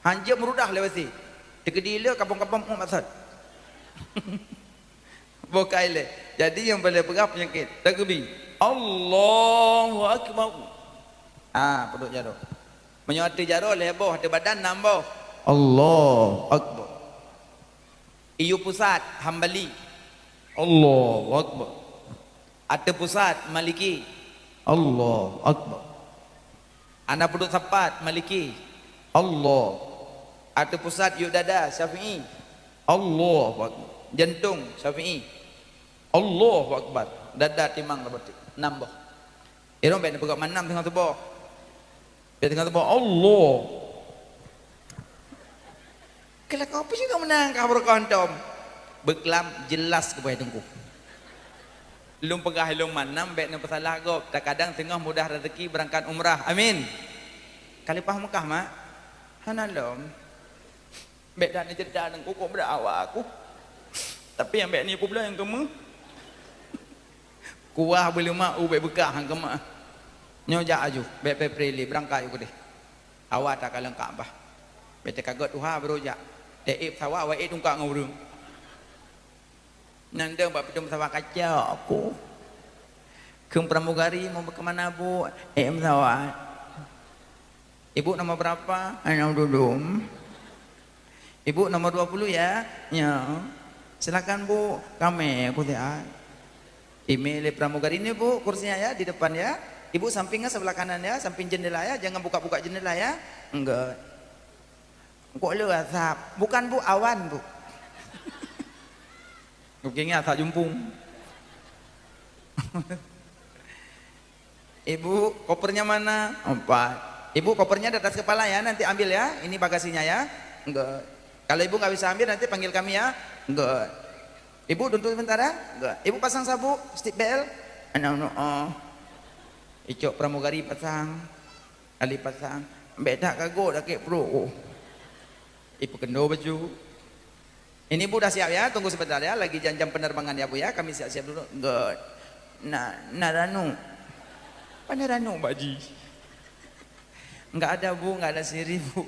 Hanjeuet meurudah lewat W C. Teukeudi le kapong-kapong, oh, maksud. Boh kai lé. Jadi nyang paleng peugah peunyakét. Takbir. Allahu Akbar. Ah, peuduek jaroe. Meunyoe ateueh jaroe lhèe boh, ateueh badan nam boh. Allahu Akbar. Iyu pusat, Hambali. Allahu Akbar. Ateueh pusat, Maliki. Allahu Akbar. Hana peuduek sapat, Maliki. Allah. Ateueh pusat, yub dada, Syafi'i. Allahu Akbar. Jantong, Syafi'i. Allahu Akbar. Dada, timang, saboh teuk. Nam boh. Irong bèk neupeugah manam teungoh suboh. Bèk teungoh suboh, Allah. Keu lakoe peue cit meunan ka beureukoh hantom? Beuklam jeulaih keubai teungku. Lôn peugah lôn manam bèk neupeusalah gob, takadang teungoh mudah raseuki beurangkat umrah. Amin. Ka leupah Mekah, mak? Hana lom. Bèk that neuceurita teungku, kok beudak awak aku. Tapi nyang bèk nipu bloe nyang keumeu. Kuah beuleumak u bèk beukah nyang keumeu. Nyoe jak aju, bèk pepre lé, beurangkat aju keudeh. Awak takalon Ka'bah. Bèk teuka göt tuha baru jak. Teuék pesawat, awak ék tungkak ngon ureueng. Nyan deuh bak pintoe pesawat kacok aku. Kheun pramugari, "Mau ke mana, Bu?" "Ék pesawat." "Ibu nomor berapa?" "Nomor dua puluh." "Ibu nomor dua puluh ya?" "Ya." "Silakan, Bu." Kami, aku sihat. Ime lé pramugari ni, "Bu, kursinya ya, di depan ya. Ibu sampingnya sebelah kanan ya, samping jendela ya, jangan buka-buka jendela ya." "Enggak." "Kok le asap?" "Bukan, Bu, awan, Bu." Oke, ingat asap jumpung. "Ibu, kopernya mana?" "Empat." "Ibu, kopernya di atas kepala ya, nanti ambil ya. Ini bagasinya ya." "Enggak." "Kalau ibu nggak bisa ambil, nanti panggil kami ya." "Enggak." "Ibu, duduk sebentar ya." "Enggak." "Ibu, pasang sabuk, seat belt." Anak-anak, oh. Icok pramugari pasang. Kali pasang. Bèk that kagok dakek pruet, oh. Ipeukeundo baju. "Ini, Bu, dah siap ya, tunggu sebentar ya, lagi jam-jam penerbangan ya, Bu, ya, kami siap-siap dulu." "Enggak." "Na, na ranup." Pandai ranok bak jih. Enggak ada, Bu, enggak ada sirih, Bu.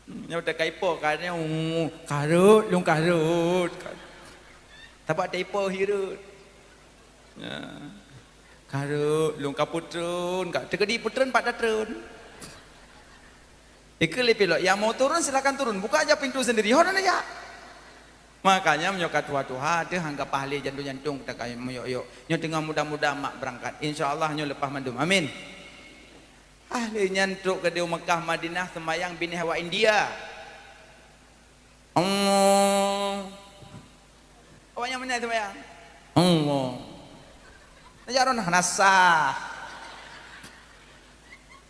Nyoe teuka ipo ka nyoe, "Uh, karot, lôn karot." Tabak teuipo hi rot. Ya. Karot, lôn ka peutreun, ka teukeudi peutreun pat tatreun. Ikeu lé pilot, nyang mau turun silakan turun, buka aja pintu sendiri, ho na jak. Makanya meunyoe ka tuha-tuha, teuh han ka paih lé jantung-jantung teuka meuyok-yok. Nyoe teungoh muda-muda mak beurangkat. Insya Allah nyoe leupah mandum. Amin. Ahli nyan trok keudeh Mekah Madinah seumayang binéh awak India. Allah. Awak nyan meunan seumayang. Allah. Najaron hana sah.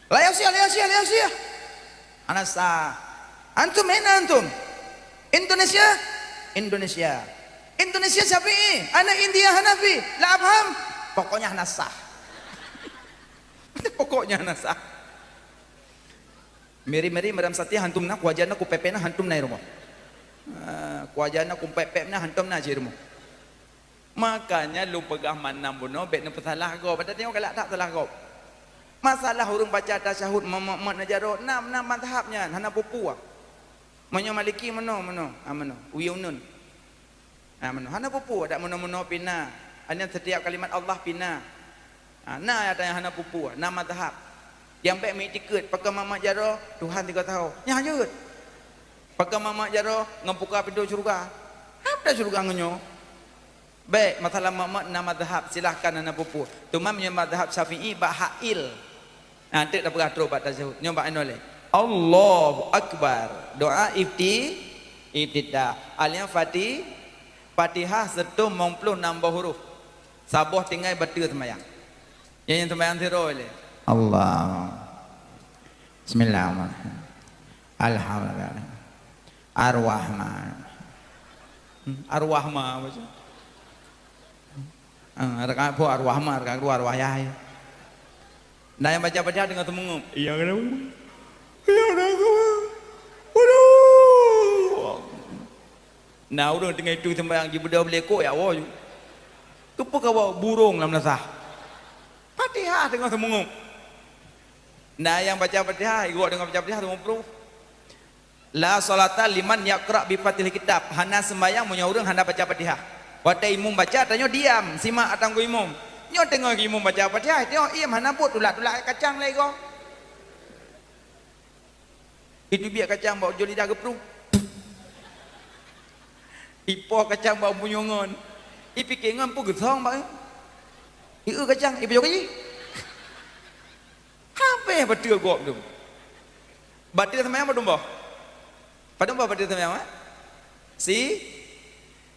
La yasih, la yasih, la yasih. Hana sah. Antum aina antum? Indonesia? Indonesia. Indonesia Syafi'i, ana India Hanafi. La afham. Pokoknya hana sah. Pokoknya hana sah. Miri-miri maram satia hantom na, kuaja na, kupepek na, hantom na i rumoh. Ah, kuaja na, kupepek na, hantom na cit i rumoh. Makanya lôn peugah mandum bunoe bék neupeusalah gob. Pada tengok galak that salah gob. Masalah ureuëng baca tasyahud meumot-mot na jaroe, na, na mazhab nyan, hana peue-peue. Meunyoe Maliki meunoe, meunoe, ah, meunoe, uyueun. Ha, meunoe. Hana peue-peue, dak meunoe-meunoe pih na. Hanya setiap kalimat Allah pih na. Ha, na nyang hana peue-peue, na mazhab. Nyang bék meuiktikeuet, pakon meumat jaroe, Tuhan sigoe saho. Nyan jeuet. Pakon meumat jaroe, ngon buka pintoe syeuruga. Hana syeuruga ngon nyoe. Bék, masalah meumat na mazhab, silahkan hana peue-peue. Teuma meunyoe mazhab Syafi'i bak hail. Ha, teuk tapeugah trok bak tasyahud. Nyoe bak inoe lé. Allahu Akbar. Doa ifti-, iftitah. Alhamdulillah. Fatihah seutom limong ploh nam boh huruf. Saboh tinggai bateue seumayang. Nyan nyang seumayang sidroe lé. Allah. Bismillahirrahmanirrahim. Alhamdulillah. Ar-Rahman. Hmm, Ar-Rahman baca. Ah, rakaat phôn Ar-Rahman, rakaat keudua Ar-Wahai. Nah, nyang baca Fatihah deungon seumeungeup. Iya, kenapa? Iya, kenapa? Waduh. Nah, ureuëng teungoh itu sembahyang jibeudôh beulekok ya Allah. Keupeue kawa burong lam nasah? Fatihah deungon seumeungeup. Nah, nyang baca Fatihah, iwak deungon baca Fatihah seumeungeup. La sholata liman yaqra bi Fatihil Kitab. Hana seumayang meunyoe ureuëng hana baca Fatihah. Watée imum baca, tanyoe diam, simak atang geu imum. Nyoe teungoh imum baca Fatihah, tanyoe iem hana buet, tulak-tulak kacang lé goe. Itu biak kacang bak ujong lidah geupruh. Ipoh kacang bak bunyongon. Ipike ngon peue geusong bak. Ieu kacang, ipoh jih. Habéh bateue gob tu. Bateue seumayang padum boh? Padum boh bateue seumayang, eh? Si?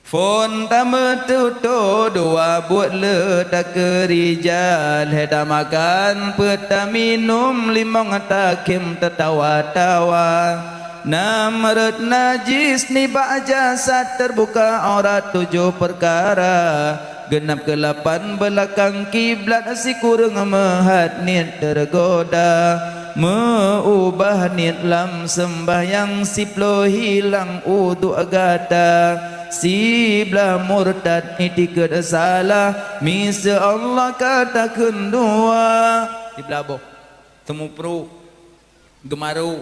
Phôn tameututoe dua buet le takeurija, lhée tamakan peuet taminum limong takhém tatawa-tawa. Nam rot najis nibak jasad teubuka aurat tujoh peukara. Geunab keulapan beulakang kiblat sikureueng meuhat niet teugoda. Meu-ubah niet lam seumbahyang siploh hilang uduk gata. Siblah murtad itikeuet salah miseue Allah ka takheun dua. Siblah boh. Teumupruh. Geumaru.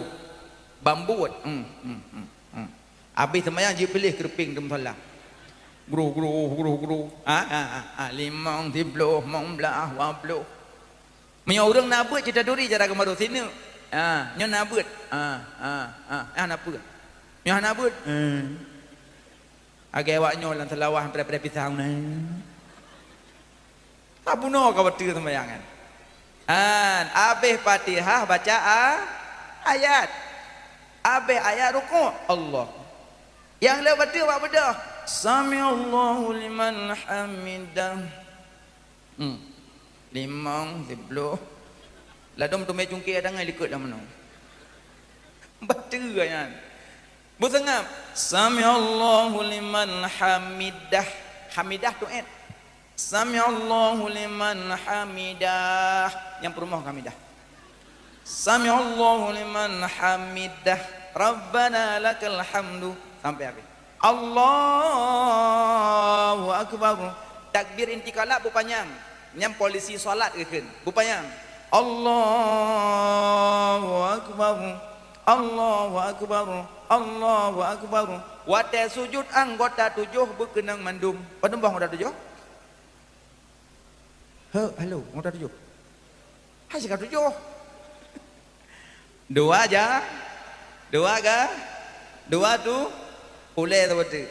Bambuet. Hmm, hmm, hmm, hmm. Abéh seumayang jipiléh keureupeng di musala. Gru, gru, gru, gru. Ha, ha, ha, ha. Limong, siploh, limong blaih, dua ploh. Meunyoe ureuëng na beuet cit taturi cara geumaru sineuk. Ha, nyoe na beuet. Ha, ha, ha. Ah, na peue? Nyoe hana beuet. Hmm. Lagée awak nyoe lam seulawah preh-preh pisang na. Tabunoe ka bateue seumayang nyan. An, abéh Fatihah baca a-, ayat. Abéh ayat rukuk, Allah. Nyang le bateue bak beudôh. Samiallahu liman hamidah. Hmm. Limong, siploh. Ladôm teumé cungké tangai likot lam meunoe. Bateue nyan. Beuseungab. Samiallahu liman hamidah. Hamidah tu et. Samiallahu liman hamidah. Nyang peurumoh hamidah. Samiallahu liman hamidah. Rabbana lakal hamdu. Sampai habis. Allahu akbar. Takbir intiqalah beupanyang. Nyan polisi salat geukheun. Bupanyang. Allahu Akbar. Allahu Akbar. Allahu Akbar. Watée sujut anggota tujoh beukeunong mandum. Padum boh anggota tujoh? He, halo, anggota tujoh. Hai, siga tujoh. Dua ja, dua ga, dua tu, ulée saboh teuk.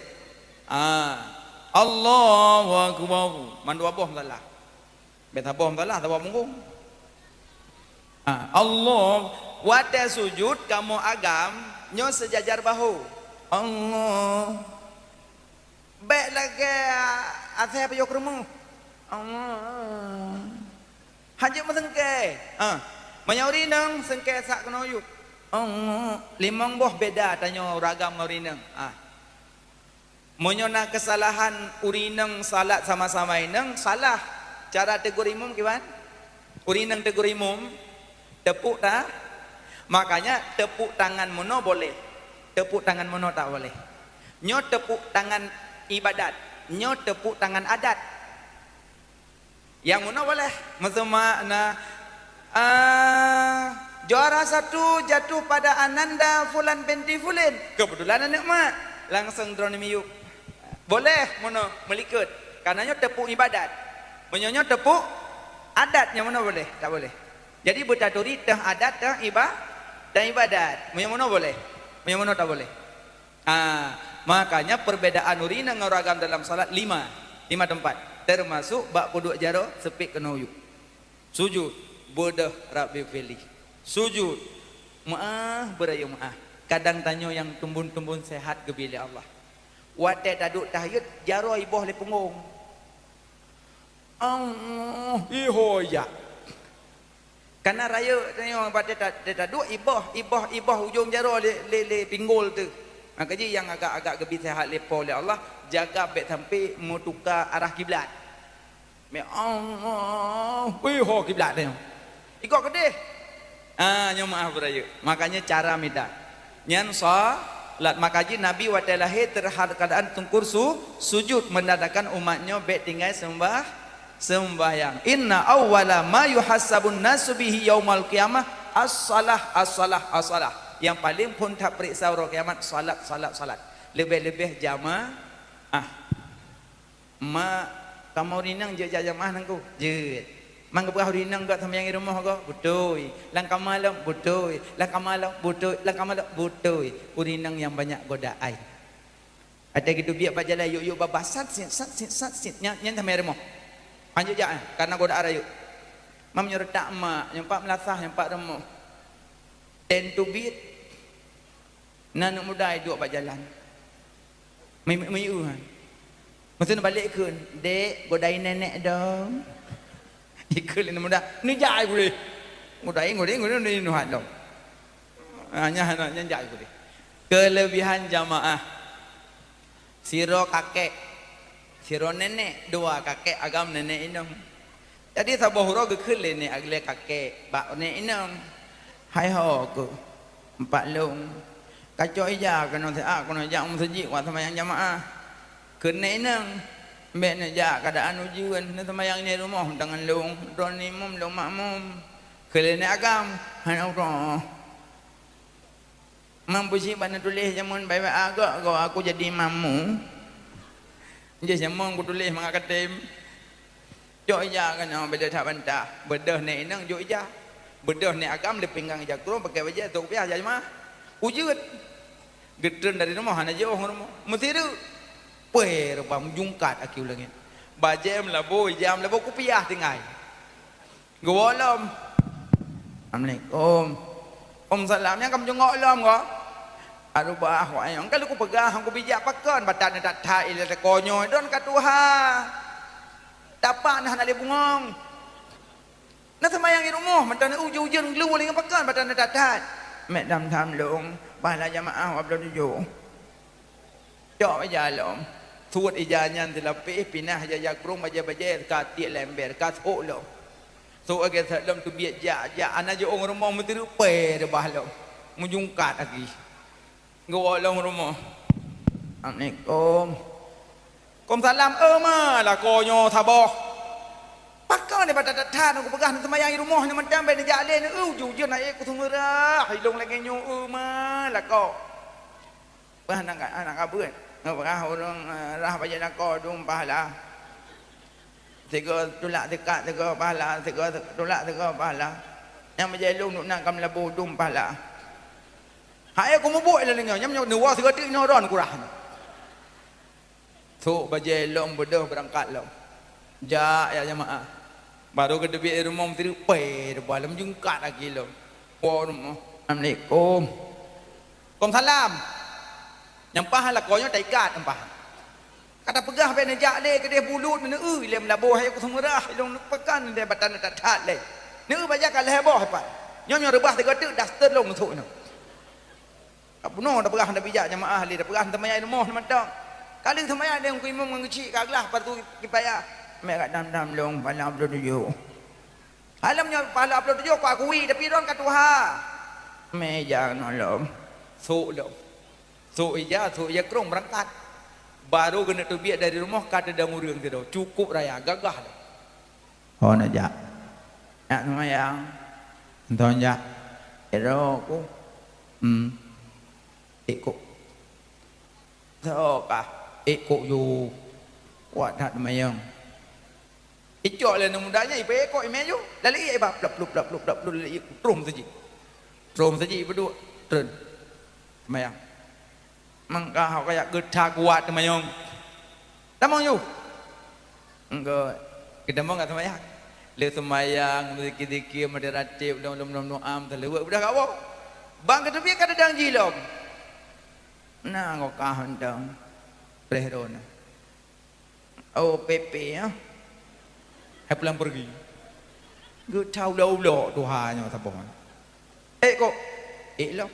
Ah, Allahu Akbar. Man dua boh masalah. Bèk saboh masalah, saboh punggong. Ah, Allah. Watée sujud kamoe agam, nyoe seujajar bahu. Allah. Bèk lagée asèe payôh keurumoh. Allah. Hanjeuet meuseungkée. Ha. Meunyoe ureueng inong seungkée sak keunoe yup. Allah. Limong boh beda tanyoe ureueng agam ngon ureueng inong. Ha. Meunyoe na keusalahan ureueng inong salat sama-sama inong, salah. Cara teugurée imum kiban? Ureueng inong teugurée imum, teupuek ta-, makanya teupuek tangan meunoe boleh. Teupuek tangan meunoe tak boleh. Nyoe teupuek tangan ibadat, nyoe teupuek tangan adat. Nyang meunoe boleh. Meuseuma na, ah, juara satu jatuh pada ananda fulan binti fulin. Kebetulan aneuk mak. Langsung droeneuh miyup. Boleh meunoe meulikot. Karena nyoe teupuek ibadat. Meunyoe nyoe teupuek adat, nyang meunoe boleh? Tak boleh. Jadi beutaturi teuh adat, teuh iba-, teuh ibadat. Meunyoe meunoe boleh. Meunyoe meunoe tak boleh. Ah, makanya perbedaan ureueng inong ngon ureueng agam dalam salat lima, lima teumpat, termasuk bak peuduek jaroe seupet keunoe yup. Sujud, beudôh Rabbi firli. Sujud, meu'ah beurayeuk meu'ah. Kadang tanyoe nyang tumbon-tumbon sehat geubri lé Allah. Watée taduek tahiyat, jaroe iboh lé punggong. Allah, iho jak. Kana rayeuk tanyoe bak teuta-, teuta duek iboh, iboh, iboh ujong jaroe lé, lé, lé pinggol teuh. Maka jih nyang agak-agak geubi sehat lé po lé Allah, jaga bèk sampai meutuka arah kiblat. Meu'ah, iho kiblat tanyoe. Ikot keudeh. Ah, nyoe meu'ah beurayeuk. Makanya cara mida. Nyan salat. Maka jih Nabi watée lahé teuhadap keuadaan teungku su-, sujud, menandakan umat nyoe bèk tinggai seumbah-, seumbahyang. Inna awwala ma yuhasabun nasu bihi yaumal qiyamah as-salah, as-salah, as-salah. Nyang paleng phon tapeuriksa uroe kiamat salat, salat, salat. Leubeh-leubeh jamaah. Mak, kamoe ureueng inong jeuet jak jamaah nangku? Jeuet. Man geupeugah ureueng inong gak seumayang di rumoh goe? Beutôi. Lam kama lom? Beutôi. Lam kama lom? Beutôi. Lam kama lom? Beutôi. Ureueng inong nyang banyak godaan. Watée geuteubiet bak jalan, yuk-yuk babah, sat sit, sat sit, sat sit. Nyan, nyan seumayang rumoh. Hanjeuet jak, eh, karena godaan rayeuk. Mam nyoe reutak mak, nyoe pat meulasah, nyoe pat rumoh. Tem teubiet. Na aneuk muda iduek bak jalan. Meu-, meu-, meuieu han. Meusti neubalek kheun, "Dek, godai nenek dong." Ikheun lé aneuk muda, "Neujak ai gurée." Godai, godai, godai, godai nuhat dong. Ah, nyan, nyan jak ai gurée. Keulebihan jamaah. Sidroe kakek, sidroe nenek, dua kakek agam nenek inong. Jadi saboh uroe geukheun lé nenek, lé kakek bak nenek inong, "Hai ho keuh, empat lôn, kacok ija keunoe siat keunoe jak u meuseujid wak seumayang jamaah." Kheun nenek inong, "Bèk neujak, keuadaan ujeuen, neuseumayang di rumoh deungon lôn, droeneuh imum, lôn makmum." Kheun lé nenek agam, "Hana uroe." Mang peusiek bak neutuléh jameun bak agak goe aku jadi imam mu. Jih jameun kutuléh mangat katem. Jok ija keunoe beudôh that bantah. Beudôh nenek inong jok ija. Beudôh nenek agam lé pinggang ija krueng pakai bajèe sôk piah jamaah. Ujeuen. Geutreun dari rumoh hana jiôh rumoh. Meusireuk. Pue reubah meujungkat aki u langét. Bajèe meulaboh, ija meulaboh, kupiah tinggai. Geuwoe lom. Assalamualaikum. Waalaikumsalam. Nyang ka meujungok lom ko? Aduh bah, wayang ka lôn kupeugah, hana kubijak pakon, batan that-that ilée teukonyoe don ka tuha. Tapak na hana lé bungong. Na seumayang di rumoh, mantong ujeuen-ujeuen glue lé ngon pakon, batan that-that. Mek dam-dam lôn, pahala jamaah wab lôn tujoh. Cok ija lom. Suet ija nyan teulapéh, pinah ija-ija krueng bajèe-bajèe ka tiek lé ember, ka sôk lom. Sôk lagèe sat lom teubiet jak, jak, hana jiôh rumoh meuteureupe reubah lom. Meujungkat lagi. Geuwoe lom rumoh. Assalamualaikum. Waalaikumsalam. Eh, ma lakoe nyoe saboh. Pakon nibak that-that, kupeugah neuseumayang i rumoh nyoe mantong, bèk neujak lé, neu-eu ujeuen-ujeuen, até kuseumeurah, ilôn lagèe nyoe, eu, ma, lakoe. Bah, aneuk ka-, aneuk kabeuet. Ngon peugah ureueng, eh, rhah bajèe lakoe dum pahala. Sigoe tulak sikat sigoe pahala, sigoe tulak sigoe pahala. Nyang bajèe lôn duek na ka meulaboh dum pahala. Hai, kumubuet lé nyoe, nyang nyoe neuwoe sigoe teuk inoe droen kurah. Sôk bajèe lom beudôh beurangkat lom. Jak ya jamaah. Barô geuteubiet rumoh meusireuk pèh, teubah lom jeungkat lagèe lom. Po rumoh. Assalamualaikum. Waalaikumsalam. Nyang paih lakoe nyoe taikat nyang paih. Ka tapeugah bèk neujak lé keudeh bulut, neu-eu lé meulaboh, hai kuseumeurah, ilôn neupeugah lé batan that-that lé. Neu-eu bajèe ka lhèe boh pat. Nyoe nyoe reubah sigoe teuk daster lôn neusôk nyoe. Ka bunoe tapeugah hana bijak jamaah lé, tapeugah seumayang i rumoh mantong. Ka lheueh seumayang lé Teungku Imum ngon geuchik ka glah fardu kipayah. Mè kat dam-dam lôn pahala ploh tujoh. Hai lom nyoe pahala ploh tujoh ku akui, tapi droen ka tuha. Mè ija ngon lom. Sôk lom. Sôk ija, sôk ija krông beurangkat. Barô keuneuk teubiet dari rumoh ka teudong ureueng sidroe. Cukup raya, gagah lom. Ho neujak. Jak seumayang. Mantong jak. Sidroe ku. Hmm. Ék kôk. Soe kah? Ék kôk ju. Kuat that teumanyong. Icok lé aneuk muda nyan, ipeuék kôk imè ju. Lalu ék iba plop, plop, plop, plop, plop, lalu ék troh meuseujid. Troh meuseujid ipeuduek. Treun. Seumayang. Mangka hok kajak geuta kuat teumanyong. Tamong ju. Engko geutamong ka seumayang. Lé seumayang, zikir-zikir, meudeh ratib, lom, lom, lom, lom, am, teuleubek beudah kawoe. Bang geuteubiet ka teudong jih lom. Na engko kah mantong. Preh droeneuh. Oh, pépé, ya. Hai pulang pergi. Geuta ulok-ulok tuha nyoe saboh. Ék kôk. Ék lom.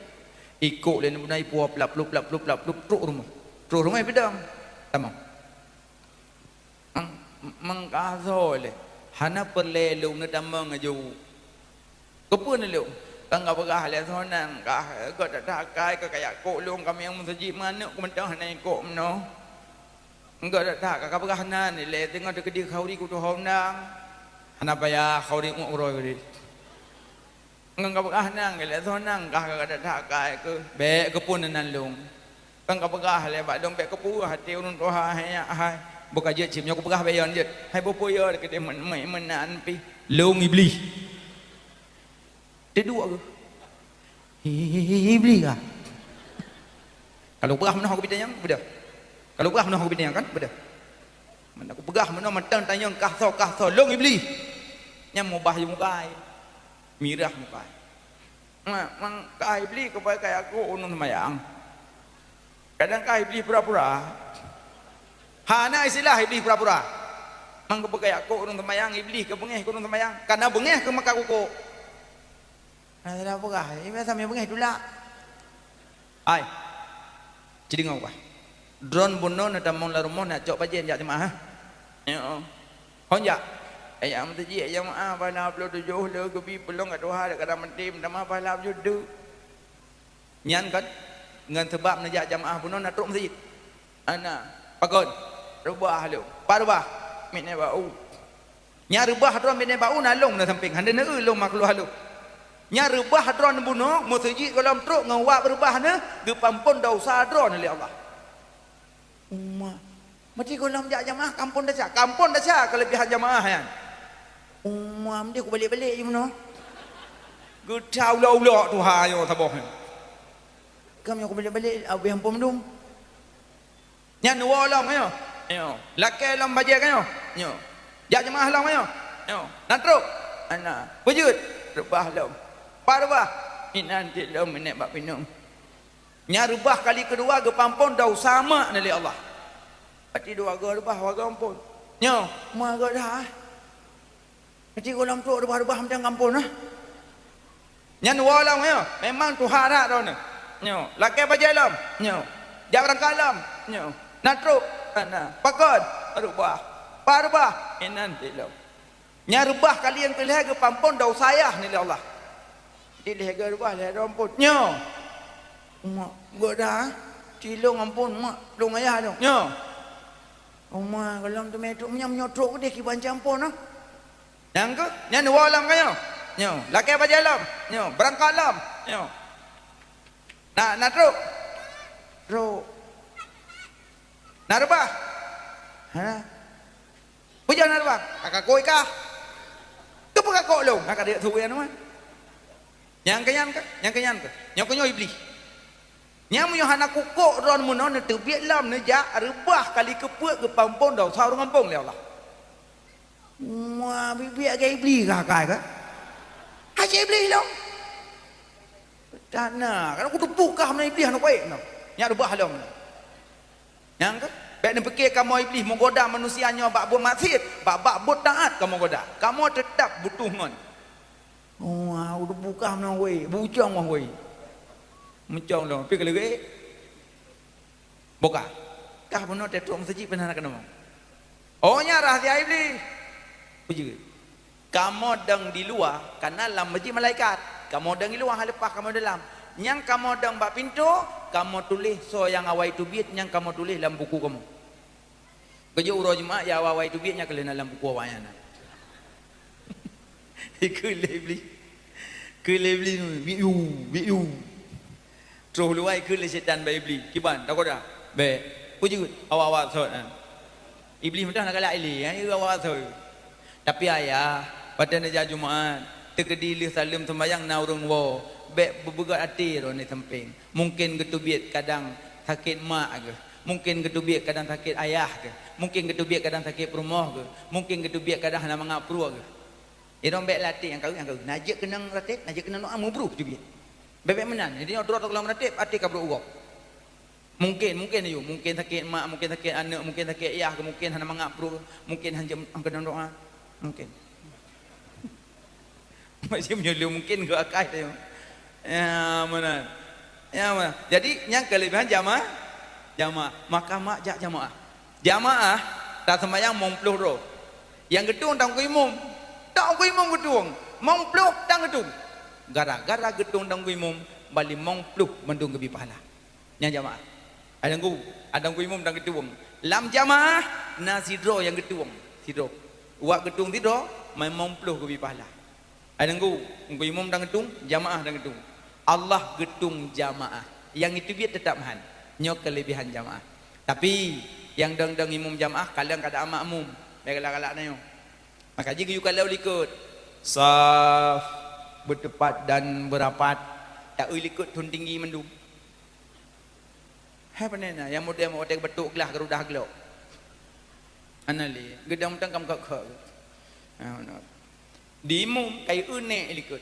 Ikôk lé aneuk muda ipuwoe plap plup, plap plup, plap plup, trok rumoh. Trok rumoh ipidong. Tamong. Mang-, mangkasoe lé. Hana peureulée lôn neutamong aju. Keupeue neulôn? Kan kapeugah lé soe nan kah, gét that-that akai keu kajak kôk lôn, ka miyueb meuseujid, meuaneuk ku mantong hana ikôk meunoe. Gét that-that ka kapeugah nan ilée, teungoh teukeudi khauri kutuho undang. Hana payah khauri muet uroe tadi. Ngon kapeugah nan ilée soe nan kah, gét that-that akai keuh, bék keupeue nan lôn. Kan kapeugah lé bak lôn bék keupeue até ureuëng tuha hai nyak hai. Beuka jeuet cit nyoe kupeugah bék yon jeuet. Hai beupeue yo keudeh meunan pih. Lôn Iblih. Teuduek geuh. Iblih kah? Kalau peugah meunoe keu pitanyong, beudôh. Kalau peugah meunoe keu pitanyong kan, beudôh. Meunan kupeugah meunoe mantong tanyong kah soe, kah soe, lôn Iblih. Nyang mubah ju mukai. Mirah mukai. Ma-, mangka Iblih keupai kajak kôk ureuëng seumayang. Kadang ka Iblih pura-pura. Hana istilah Iblih pura-pura. Mang keupeue kajak kôk ureuëng seumayang, Iblih keu beungéh keu ureuëng seumayang. Kana beungéh keu maka kukôk. Hana salah peugah, ié biasa mé beungéh tulak. Hai. Ci deungoe bah. Droen bunoe neutamong lam rumoh nak cok pajen jak jeumaáh, ha? Nyoe. Hon jak. Ayah meuteujih jak jeumaáh pahala ploh tujoh le geubi peulong ka tuha dak kada meutem tamah pahala ploh tujoh. Nyan kan ngon seubab neujak jeumaáh bunoe na trok meuseujid. Ana, pakon? Reubah lom. Pat reubah? Miet nibak u. Nyang reubah droen binéh bak u na lôn na sampéng, hana neu-eu lôn makhluk halôh. Nyang reubah droen bunoe, meuseujid gohlom trok ngon wab reubah neuh, geupampon desya droen lé Allah. Uma, meuti gohlom jak jamaah kampon desya, kampon desya keuleubihan jamaah nyan. Uma, meuti kubalek-balek jih bunoe. Geuta ulok-ulok tuha nyoe saboh nyoe. Kam nyoe kubalek-balek, abéh ampon mandum. Nyan neuwoe lom nyoe. Nyoe. Lakée lom bajée nyoe. Nyoe. Jak jeumaáh lom nyoe. Nyoe. Na trok. Ana. Beujeuet. Reubah lom. Pat reubah. Inan cit lom meuneuk bak pineung. Nyan reubah kali keudua geupampon desya mak neuh lé Allah. Berarti dua goe reubah, dua goe ampon. Nyoe. Ma goe dah. Meuti gohlom trok reubah-reubah mantong kampon, ah. Nyan woe lom nyoe, memang tuha that droeneuh. Nyoe, lakée bajée lom. Nyoe, jak beurangkat lom. Nyoe, na trok. Ana, pakon? Reubah. Pat reubah? Inan cit lom. Nyan reubah kali nyang keulhée geupampon desya ayah neuh lé Allah. Di lhée goe reubah, lhée goe ampon. Nyoe. Mak, goe dah, ah. Ci lôn ampon, mak, lôn ayah lôn. Nyoe. Uma, gohlom teumé trok, meunyoe, meunyoe trok keudeh kiban ci ampon, ah. Nyang keuh, nyan woe lom ka nyoe. Nyoe, lakée bajée lom. Nyoe, beurangkat lom. Nyoe. Na, na trok. Trok. Na reubah. Ha. Peue nyang na reubah? Ka kakok kah? Keupeue kakok lôn? Ka deuek su nyan. Nyang keu nyan keuh, nyang keu nyan keuh. Nyoe keuh nyoe Iblih. Nyan meunyoe hana kukok droe meunoe, neuteubiet lom, neujak reubah kali keupeuet, geupampong desya ureuëng gampông lé Allah. Wah, biet-biet lagée Iblih ka kai ka? Hase Iblih lom. Tana, kan kuteupue kah meunan Iblih hana kuék nyoe. Nyak reubah lom. Nyang keuh, bék neupike kamoe Iblih meugoda manusia nyoe bak buet maksiet, bak, bak buet taát kamoe goda. Kamoe teutab butuh ngon. Wah, udah buka meunan weh, bucong wah weh. Meucong lom, pi keuleurek. Boka. Kah bunoe teutrok meuseujid pih hana keunong. Oh, nyan rahsia Iblih. Peue jeuet? Kamoe dong di luwa, kana lam meuseujid malaikat. Kamoe dong di luwa, hana leupah kamoe dalam. Nyang kamoe dong bak pintoe, kamoe tuléh soe nyang awai teubiet, nyang kamoe tuléh lam buku kamoe. Keujeuet uroe Jumat, ya awai-awai teubiet nyan keuh lheueh na lam buku awaknyan na. Ikheun lé Iblih. Kheun lé Iblih, "Biu, biu." Troh luwa ikheun lé syaitan bak Iblih, "Kiban, tagoda?" "Bék." "Peue jeuet?" "Awak-awak sot nyan." Iblih meudah na galak ilée, "Hai awak sot." Tapi ayah, watée neujak Jumat, teukeudi lheueh saleuem seumayang na ureuëng woe, bék beubeugét até droeneuh sampéng. Mungken geuteubiet kadang sakét mak geuh, mungken geuteubiet kadang sakét ayah geuh, mungken geuteubiet kadang sakét peurumoh geuh, mungken geuteubiet kadang hana mangat pruet geuh. Idong bék latih nyang kawin, nyang kawin. Na jeuet keunong latih, na jeuet keunong doa, meubruh teubiet. Bék-bék meunan, jadi nyoe droe teuka lam latih, até ka brok uroe. Mungken, mungken ayue, mungken sakét mak, mungken sakét aneuk, mungken sakét yah, mungken hana mangat pruet, mungken hanjeuet keunong doa. Mungken. Macam nyoe mungken geuh akai teuh. Ya, meunan. Ya, meunan. Jadi, nyang keulebihan jamaah, jamaah. Maka mak jak jamaah. Jamaah, taseumayang mong ploh droe. Nyang geutueng tan keu imum. Tan keu imum geutueng. Mong ploh tan geutueng. Gara-gara geutueng tan keu imum, bali mong ploh mandum geubri pahala. Nyan jamaah. Ada guru, ada guru imum dan geutueng. Lam jamaah na sidroe nyang geutueng, sidroe. Wak geutueng sidroe, memang ploh geubri pahala. Ada guru, guru imum dan geutueng, jamaah dan geutueng. Allah geutueng jamaah. Nyang itu biet tetap han. Nyoe kelebihan jamaah. Tapi nyang dang-dang imum jamaah, kalon keadaan makmum. Bèk galak-galak na nyoe. Maka jih geuyue kalon likot. Saf, bertepat dan berapat. Tak eu likot thon tinggi mandum. Hai pane na, nyang model watèe beutuk glah geurudah glok. Hana lé, geudong mantong kam kok-kok. Ha, na. Di imum, kai eu nèk likot.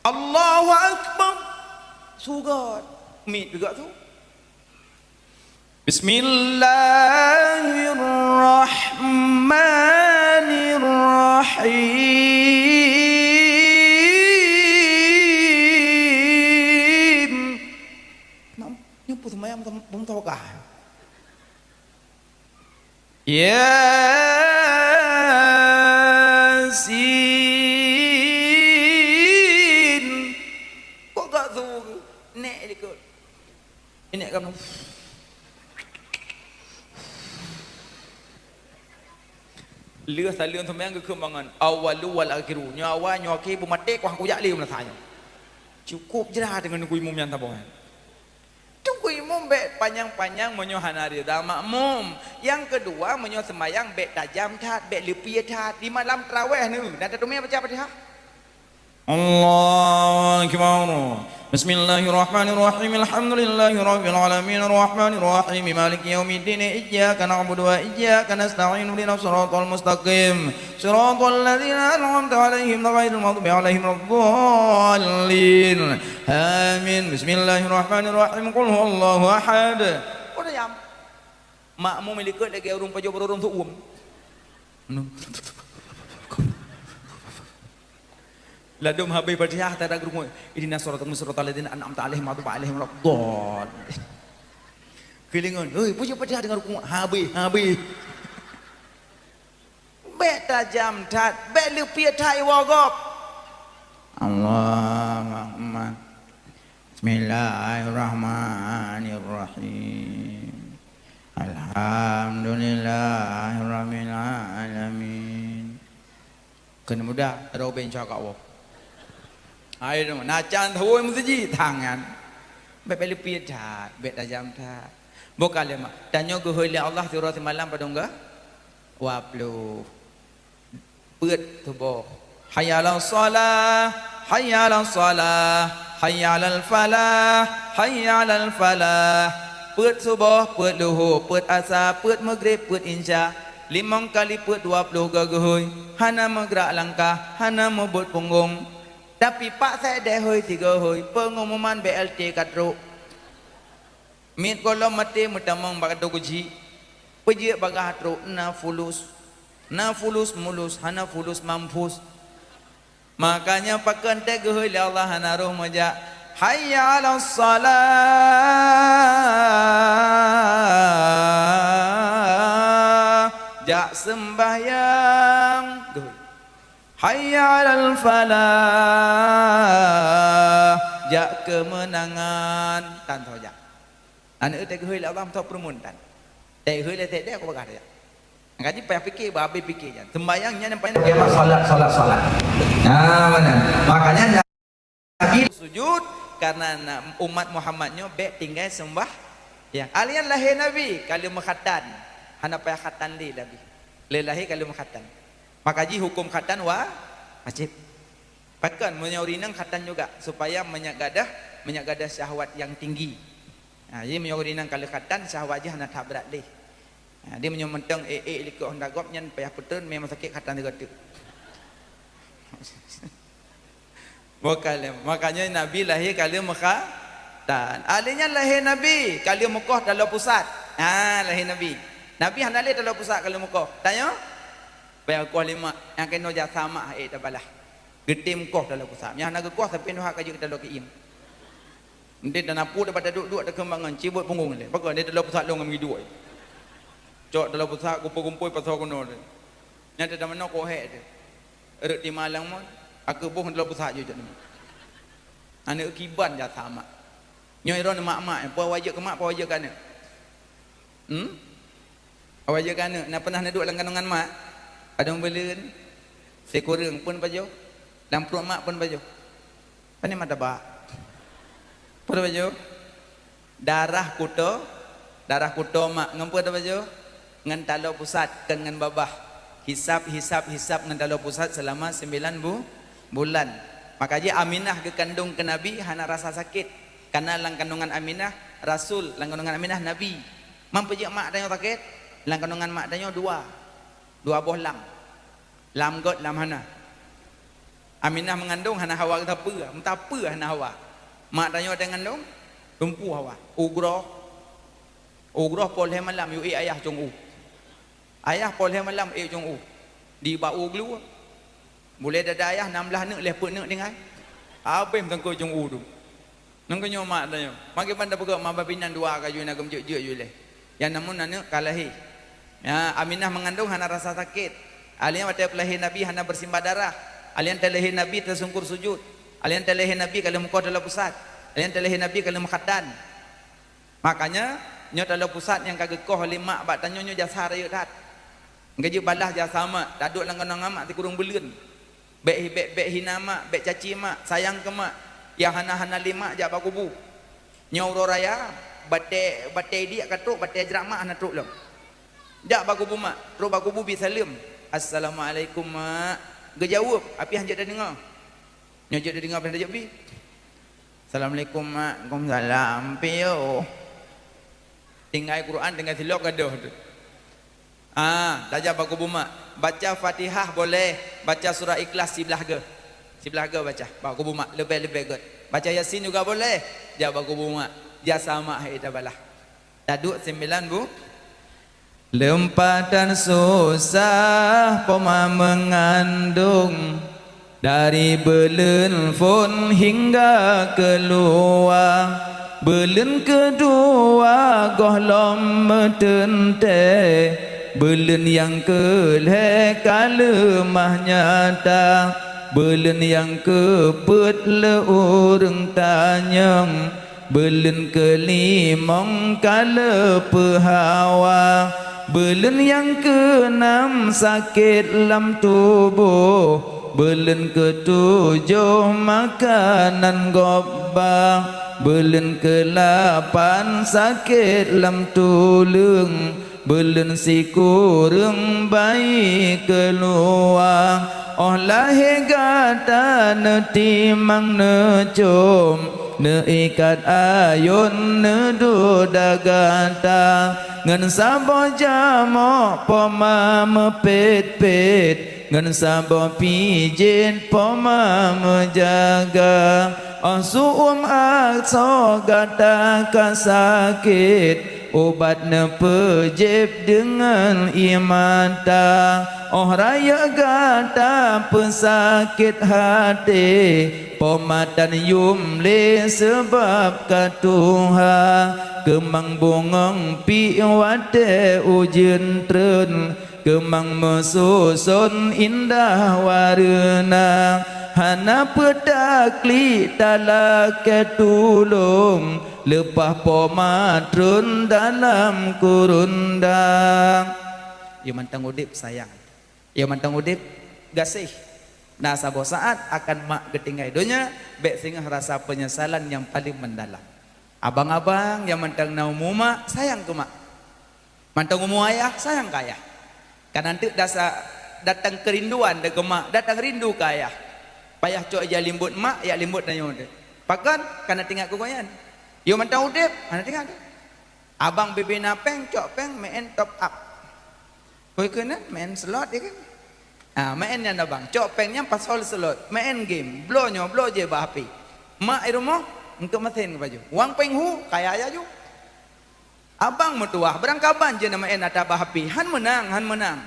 Allahu Akbar. Sugot. Miet juga tu. Bismillahirrahmanirrahim. Nam, nyoe peue seumayang beutam-, beutamtokah? Yasin. Kok gak tu? Nèk likot. Nèk kamoe. Lheueh saleuem seumayang geukheun bangon, "Awwalu wal akhiru." Nyoe awai, nyoe akhé, beumaté, kuah kujak lé meunasah nyoe. Cukup jra deungon guru imum nyang saboh nyan. Teungku imum bèk panyang-panyang meunyoe hana rida makmum. Nyang keudua, meunyoe seumayang bèk tajam that, bèk leupie that. Di malam tarawèh nyoe, na tateumé baca Fatihah? Allahu Akbar. Bismillahirrahmanirrahim. Alhamdulillahirabbil alamin. Arrahmanirrahim. Maliki yaumiddin. Iyyaka na'budu wa iyyaka nasta'in. Ihdinas siratal mustaqim. Siratal ladzina an'amta 'alaihim ghairil maghdubi 'alaihim waladdallin. Amin. Bismillahirrahmanirrahim. Qul huwallahu ahad. Udah jam. Makmum likot lagèe ureueng pajoh barô rhom seuuem. Ladôm habéh Fatihah, tada geurukuk, "Ihdinas siratal mustaqim, siratal ladzina an'amta 'alaihim, ghairil maghdubi 'alaihim waladdallin." Keulingon, "Hei, peue Fatihah deungon rukuk?" Habéh, habéh. Bèk tajam that, bèk leupie that iwoe gob. Allahumma. Bismillahirrahmanirrahim. Alhamdulillahirabbil alamin. Keuneuk muda, roh beng cok kawöh. Hai, na can tawöh meuseujid tangan. Bèk, bèk leupie that, bèk tajam that. Boh ka lé mak. Tanyoe geuhôi lé Allah sidroe simalam padum geuh? Dua ploh. Peuet suboh. Hayya 'alas shalah, hayya 'alas shalah, hayya 'alal falah, hayya 'alal falah. Peuet suboh, peuet luho, peuet asa, peuet meugrib, peuet insya. Limong kali peuet dua ploh geuhôi. Hana meugrak langkah, hana meubuet punggong. Tapi pak sek deh hôi sigoe hôi, peungumuman B L T ka trok. Miet gohlom maté meutamong bak ateueh geuchik. Peujeuet bagaih trok na fulus. Na fulus mulus, hana fulus mampus. Makanya pakon teuh geuhôi lé Allah hana roh meujak. Hayya 'alas shalah. Jak seumbahyang. Geuhôi. Hayya 'alal falah. Jak keumeunangan. Tan tho jak. Aneuk teuh geuhôi lé Allah meuthok peureumeun tan. Teuh geuhôi lé teuh deh aku bagah jak. Ngaji payah pike, bah abéh pike nyan. Seumbahyang nyan nyang paling. Oke, Pak, salat, salat, salat. Nah, mana? Makanya Nabi sujud karena na-, umat Muhammad nyoe bèk tinggai seumbah. Ya, alian lahé Nabi ka lheueh meukhatan. Hana payah khatan lé Nabi. Lé lahé ka lheueh meukhatan. Maka jih huköm khatan wa-, wajib. Pakon meunyoe ureueng inong khatan juga supaya meunyak gadoh, meunyak gadoh syahwat nyang tinggi. Ha, jadi meunyoe ureueng inong ka lheueh khatan, syahwat jih hana that brat lé. Ha, jadi meunyoe mantong ék-ék likot honda gob nyan payah peutrön memang sakét khatan sigoe teuk. Bukan lé. Makanya Nabi lahé ka lheueh meukhatan. Alèh nyan lahé Nabi ka lheueh meukoh taloe pusat. Ha, lahé Nabi. Nabi hana lé taloe pusat ka lheueh meukoh. Tanyoe? Payah koh lé mak, nyang keunoe jasa mak hai tabalah. Geutem koh taloe pusat. Nyang hana geukoh sampoe nyoe ka jeuet taloe keuim. Enteuk dan apu dapat taduek-duek takeumbang ngon cibot punggong lé. Pakon dia taloe pusat lôn ngon meuiduek. Cok taloe pusat kumpul-kumpul pasal keunoe lé. Nyan teuh manoe koh hék teuh. Rot di malang mon, aku boh taloe pusat jeuet. Aneuk kiban jasa mak. Nyoe droeneuh mak-mak, peue awai jeuet keu mak, peue awai jeuet keu aneuk? Hmm? Awai jeuet keu aneuk, na pernah neuduek lam kandungan mak? Padum buleuen? Sikureueng pun pajoh? Lam pruet mak pun pajoh? Pane mata bak? Pun pajoh? Darah kuto, darah kuto mak ngon peue pajoh? Ngon taloe pusat, kon ngon babah. Hisab, hisab, hisab ngon taloe pusat seulama sembilan bu-, bulan. Maka jih Aminah geukandong keu Nabi hana rasa sakét. Karena lam kandungan Aminah Rasul, lam kandungan Aminah Nabi. Man peue jeuet mak tanyoe sakét? Lam kandungan mak tanyoe dua. Dua boh lam. Lam gét, lam hana. Aminah meungandong hana hawa geusapeue, meusapeue hana hawa. Mak tanyoe watèe ngandong, lumpuh hawa. Ugroh. Ugroh poh lhèe malam yue ék ayah cong u. Ayah poh lhèe malam ék cong u. Di bak u glue. Bulèe dada ayah nam blaih neuk, lhèe peuet neuk tinggai. Abéh meusangkot cong u tu. Nang keuh nyoe mak tanyoe. Makai ban tapeugah mak babinan dua ka jui na geumjeuet-jeuet jui lé. Nyang namun aneuk ka lahé. Ya, Aminah meungandong hana rasa sakét. Alèh watèe peulahé Nabi hana beusimbah darah. Alèh teulahé Nabi teusungkur sujud. Alèh teulahé Nabi ka lheueh meukoh taloe pusat. Alèh teulahé Nabi ka lheueh meukhatan. Makanya, nyoe taloe pusat nyang ka geukoh lé mak bak tanyoe nyoe jasa rayeuk that. Geujeuet balaih jasa mak, taduek lam kandungan mak sikureueng buleuen. Bèk, bèk, bèk hina mak, bèk caci mak, sayang keu mak. Nyang hana-hana lé mak jak bak kubu. Nyoe uroe raya, batèe, batèe diek ka trok, batèe jrat mak hana trok lom. Jak bak kubu mak, trok bak kubu bi saleuem. "Assalamualaikum mak." Geujaweueb, tapi han jeuet tadeungoe. Nyoe jeuet tadeungoe, tapi han jeuet bi. "Assalamualaikum mak." "Waalaikumsalam." Piôh. Tinggai Quran, tinggai silop gadoh tu. Ah, tajak bak kubu mak. Baca Fatihah boleh, baca surah Ikhlas siblah geuh. Siblah geuh baca, bak kubu mak, leubeh-leubeh gét. Baca Yasin juga boleh, jak bak kubu mak. Jasa mak hai tabalah. Taduek sembilan bu. Leumpah tan susah poma meungandong, dari buleuen phon hingga keuluwa. Buleuen keudua gohlom meuteuntèe, buleuen nyang keulhèe ka leumah nyata, buleuen nyang keupeuet lé ureueng tanyong, buleuen keulimong ka leupeuhawa, buleuen nyang keunam sakét lam tuboh, Beuleueng keu tujoh makanan gob ba, beuleueng keu lapan sakét lam tuleueng, beuleueng sikureueng bayi keuluwa. Óh lahé gata neutimang neucom, neuikat ayôn neuduek gata, ngon saboh jamok poma meupét-pét, ngon saboh pijét poma meujaga. Óh su'uem asoe gata ka sakét, ubat neupeujieb deungon ié mata. Óh rayeuk gata peusakét até, poma tan yum lé seubab ka tuha. Keumang bungöng pih watée ujeuen treun, keumang meususon indah wareuna. Hana peutaklik talakée tulông, leupah poma treun dalam kurunda. Yôh mantong udeb sayang, yôh mantong udeb gaséh. Na saboh saát akan mak geutinggai donya, bék singoh rasa peunyesalan nyang paleng meudalam. Abang-abang nyang mantong na umu mak, sayang keu mak. Mantong umu ayah, sayang keu ayah. Ka nan teuk dasa datang keurinduan dikeue mak, datang rindu keu ayah. Payah cok ija limbot mak, yak limbot tanyoe teuh. Pakon? Ka na teuingat keu gobnyan. Yôh mantong udeb, hana teuingat teuh. Abang bibi na péng, cok péng, meu'en top up. Koi keunan main slot, ya kan? Ah, main nyan abang. Cok péng nyan pasol slot, main game, bloe nyoe, bloe jih bak H P. Mak i rumoh, eungkôt meusén keu baju. Wang péng hu, kaya laju. Abang meutuwah, beurangkaban jih na main ata bak H P. Han meunang, han meunang.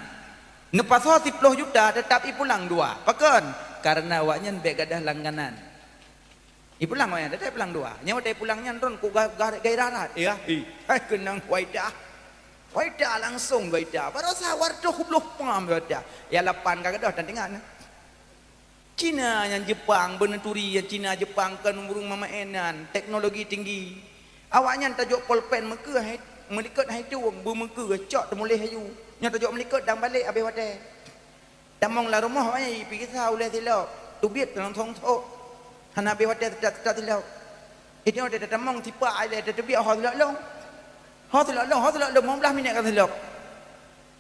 Neupasoe siplôh juta, teutap ipulang dua. Pakon? Kareuna awaknyan bék gadôh langganan. Ipulang awaknyan, teutap ipulang dua. Nyoe watée ipulang nyan droen ku ga-, ga-, gairah that. Ya, hi. Hai keunong waidah. Waidah langsong waidah. Barosa wartoh ploh pam waidah. Ya lapan ka gadôh tan teuingat. Cina nyan Jepang, beuneuturi nyan Cina Jepang kon ureuëng mamaén nyan, teknologi tinggi. Awaknyan tajok polpen meukeue hai, meulikot hai tueng, beumeukeue cok teumuléh laju. Nyoe tajok meulikot dang balek abéh watée. Tamong lam rumoh awaknyan jipikisa ulée silop, teubiet langsong sôk. Hana abéh watée teutat-teutat silop. Itu watée tatamong sipa ilée tateubiet ho silop lom. Ho silop lom, ho silop lom, lima belas minit ka silop.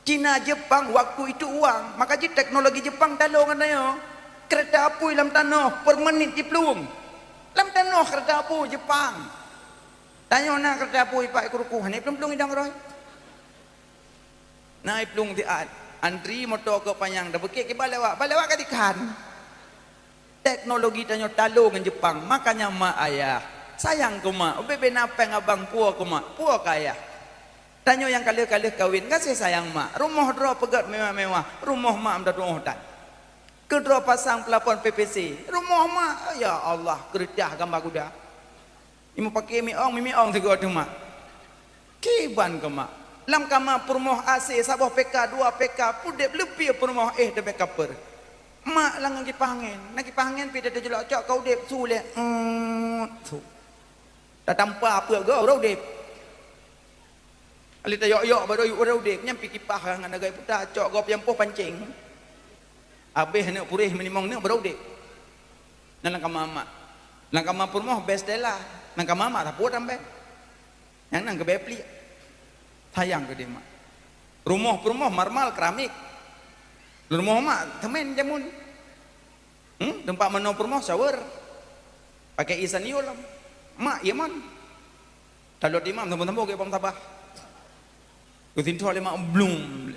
Cina Jepang waktu itu uang, maka jih teknologi Jepang talong ngon tanyoe. Keureuta apui lam tanoh per menit jiplueng. Lam tanoh keureuta apui Jepang. Tanyoe na keureuta apui pat i Kruku, hana iplueng-plueng idang roh. Na iplueng siat, antri moto keu panyang, tabeukek kiban lewat, ban lewat ka dikhan. Teknologi tanyoe talong ngon Jepang, makanya mak ayah sayang keu mak, ubé-bé na péng abang puwoe keu mak, puwoe keu ayah. Tanyoe nyang ka lheueh-ka lheueh kawen, gaséh sayang mak. Rumoh droe peugét mewah-mewah, rumoh mak meutatuoh that. Keudroe pasang peulapon P V C, rumoh mak, ya Allah, keureudah gamba kuda. Imeupaké miong, mimiong sigoe teuma. Kiban keu mak. Lam kama peurumoh A C saboh P K, dua P K, pudeb leupie peurumoh éh teuh bèk kaper. Mak lam ngon kipah angén, na kipah angén pih teuh teujulok cok ka udeb su lé. Eut, su. Tatampa peuet goe uroe udeb. Ali tayok-yok baroe uroe udeb, nyan pih kipah ngon agak puta, cok gob nyang poh pancéng. Abéh aneuk puréh meulimong neuk baroe udeb. Nan lam kama mak. Lam kama peurumoh bèk seutela. Lam kama mak sapeue tambah. Nyang nan geubèe pliek. Sayang keu deh mak. Rumoh peurumoh marmal keramik. Rumoh mak semen jameun. Hmm, teumpat manoe peurumoh shower. Pakai ie sandiul. Mak ie mon. Talot imam sambô-sambô geuh bang tabah. Geusintoh lé mak blum.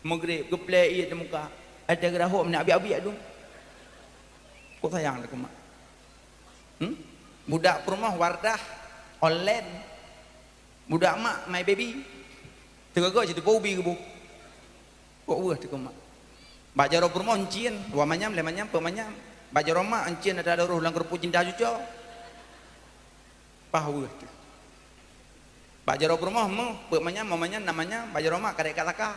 Maghrib geuplè ie di muka. Ada geurahom nak abiek-abiek dum. Kok sayang lé keu mak. Hmm? Budak peurumoh Wardah online. Budak mak My Baby. Teuga-ga cit teupeu ubi geuboh. Kok weueh teuh keu mak. Bak jaroe peurumoh encien, dua manyam, lhèe manyam, peuet manyam. Bak jaroe mak encien ata loroh lam keureupuk cinta cuco. Pah weueh teuh. Bak jaroe peurumoh meuh, peuet manyam, lhèe manyam, nam manyam, bak jaroe mak karét ka saka.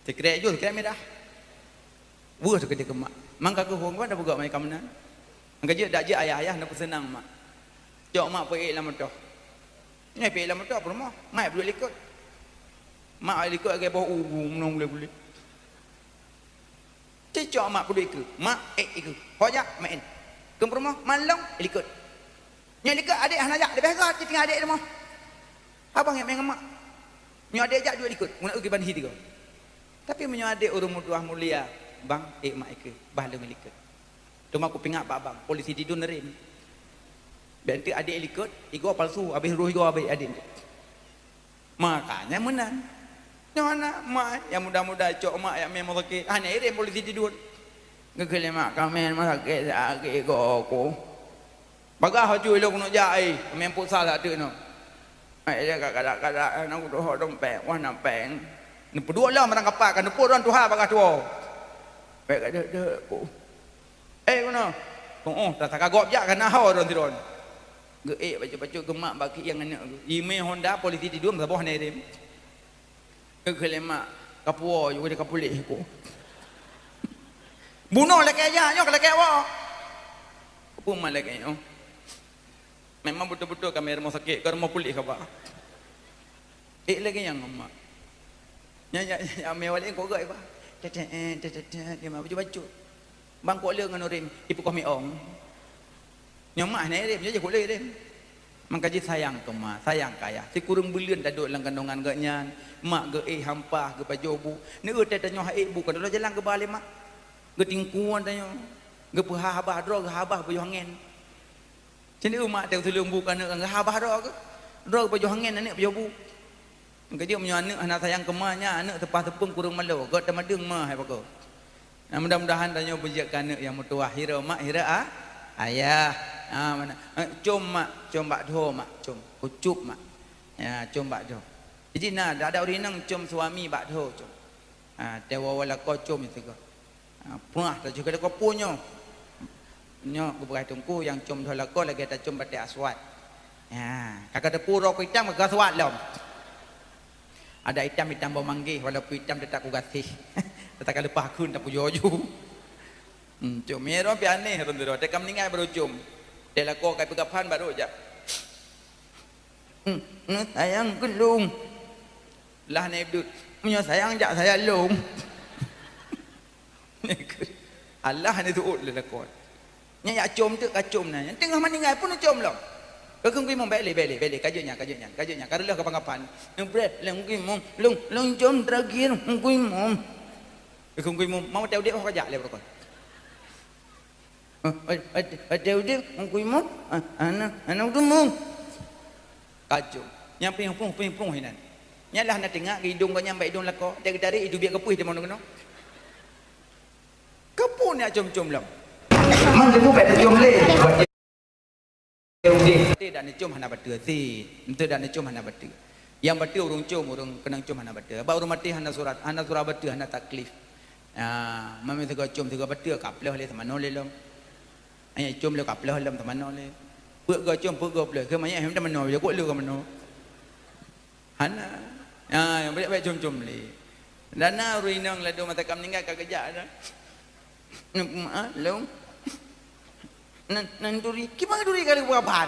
Sikrek jôh, sikrek mirah. Weueh teuh keudeh keu mak. Mang ka geuhong ban tapeugah mai ka meunan. Nyang ka jeuet dak jeuet ayah-ayah na peuseunang mak. Cok mak peuék lam moto. Nyoe peuék lam moto peurumoh. Mak peuduek likot. Mak likot lagèe boh ubu meunong gulé-gulé. Cicok mak peuduek ikeue. Mak, ék ikeue. Ho jak, maén. Keu peurumoh, mak lôn, likot. Nyoe likot adék hana jak, leubeh gét tinggai adék rumoh. Abang nyang meuingat mak. Nyoe adék jak duek likot, guna eu kiban hi tiga. Tapi meunyoe adék ureuëng meutuah mulia, bang, ék mak ikeue, bah lôn likot. Teuma kupeuingat bak bang, polisi tidun rem. Bèk enteuk adék likot, igoe palsu, habéh roh igoe abéh adék. Makanya meunan. Nyoe na mak nyang muda-muda cok mak nyang meurumoh sakét, hana irem polisi tidun. Geukheun lé mak, "Kamoe rumoh sakét, sakét igoe ku." Bagaih aju ilong keuneuk jak ai, meuempuk sal ateueh nyoe. Ai dia ka kadak-kadak, na kudoh dompet, wah na péng. Neupeuduek lom barang kapak, ka neupeuron tuha bagaih tuwoe. Péng ka deuek-deuek ku. Eh, keunoe. Oh, oh, tak, tak kagok jak ka na ho ron sidroe. Geuék bacut-bacut geumak bak kieng aneuk geuh. Imé Honda polisi tidun saboh nirem. Geukheun lé mak, "Kapuwoe ju, ka puléh ku." Bunoe lakèe jak nyoe, ka lakèe woe. Peue mak lakèe nyoe? Memang beutôi-beutôi kamoe rumoh sakét, ka rumoh puléh kaba. Ék lagèe nyang mak. Nyan, nyan, nyan, amé walek kok gèt, bah. Tetet, eh, tetet, tetet, dia mak bacut-bacut. Bang kok le ngon ureueng, ipeukoh miong. Nyoe mah na irem, nyoe jeuet kok le irem. Maka jih sayang keu ma, sayang keu ayah. Sikureueng buleuen taduek lam kandongan geuh nyan, mak geuéh hampah, geupajoh bu. Neueu teuh tanyoe hak ék bu, ka droe jalan geuba lé mak. Geutingkuan tanyoe. Geupeuha habah droe, geuhabah pajoh angén. Cen neueu mak teuh tuleueng bu keu aneuk, geuhabah droe geuh. Droe geupajoh angén aneuk pajoh bu. Keujeuet meunyoe aneuk hana sayang keu ma nyan, aneuk teupah teupeueng kureueng malo, gèt teumadeueng ma hai pakoe. Nah, mudah-mudahan tanyoe beujeuet keu aneuk nyang meutuwah, hira mak, hira a-, ayah. Ha, meunan. Eh, com mak, com bak dhoe mak, com. Kucup mak. Ya, com bak dhoe. Jadi na, ada ureueng inong com suami bak dhoe, com. Ha, teuwoe-woe lakoe com sigoe. Ha, pruah, tacok keu lakoe peue nyoe. Nyoe geupeugah teungku nyang com dhoe lakoe lagèe tacom batèe aswad. Ha, ka ka teupeu uroe keu itam ka aswad lom. Ada itam-itam boh manggéh, walaupun itam teutap kugaséh. Teutap ka leupah kheun tapujoe ju. Hmm, com mirah pih aneh rhot sidroe. Teuka meuninggai baru com. Teuh lakoe ka peugah phan baru jak. Hmm, hmm, sayang keu lôn. Lah na ibdut. Meunyoe sayang jak saya lôn. Alah, hana teuôt lé lakoe. Nyan jak com teuk ka com na. Nyang teungoh meuninggai pun com lom. Ka kheun kuimum, "Bèk lé, bèk lé, bèk lé, ka jeuet nyan, ka jeuet nyan, ka jeuet nyan." Ka reuloh kapan-kapan. Ngeubret lé kuimum, "Lôn, lôn com terakhir kuimum." Ka kheun kuimum, "Mau teu udép ho ka jak lé barokon." "Eh, eh, eh, eh, teu udép kuimum, eh, hana, hana kuteumum." Kacau. Nyang ping-pung, ping-pung hinan. Nyan lah na teuingat keu idong gobnyan bak idong lakoe. Teuka geutarek, itubiet keupeue teuma keunoe. Keupeue nyak com-com lom? Man teuma bèk tacom lé. Beutôi dak neucom hana bateue sit. Beutôi dak neucom hana bateue. Nyang bateue ureueng com, ureueng keunong com hana bateue. Bak ureueng maté hana surat, hana surat bateue, hana taklif. Ah, meunyoe sigoe com, sigoe bateue, ka ploh lé, teumanoe lé lom. Hanya com lé ka ploh lom teumanoe lé. Peuet goe com, peuet goe ploh. Keu manyét hem teumanoe, jak kok lé ka manoe. Hana. Ha, nyang bèk-bèk com-com lé. Dan na ureueng inong ladôm masa ka meuninggai ka geujak dah. Maaf, lôn. Nan, nan duri. Kiban duri kali buah ban.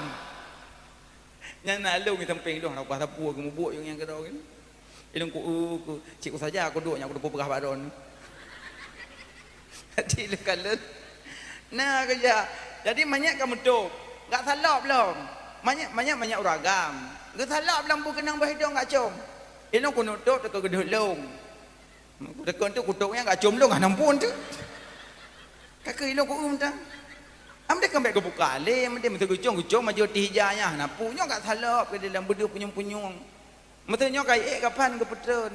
Nyan na lôn di sampéng lôn, hana kupaih sapeue, geumeubuet nyang keudroe nyan. Ilôn ku, ku, cit ku saja kuduek nyan kuteupeu peugah bak droeneuh. Jadi lôn kalon. Na keujak. Jadi manyét ka meutôb. Gak salop lom. Manyét, manyét, manyét ureueng agam. Geusalop lom beukeunong boh idong gak com. Ilôn kuneuk tôb teuka geudeuh lôn. Teuka tu kutôb nyang gak com lôn hana muphom tu. Ka keu ilôn ku um ta. Am deh keumbet geubuka lé, am deh meuteugeucong-geucong maju tih ija nyan hana pu. Nyoe gak salop keu dalam beudeuh punyueng-punyueng. Meuteunyoe ka ék kapan geupeutreun.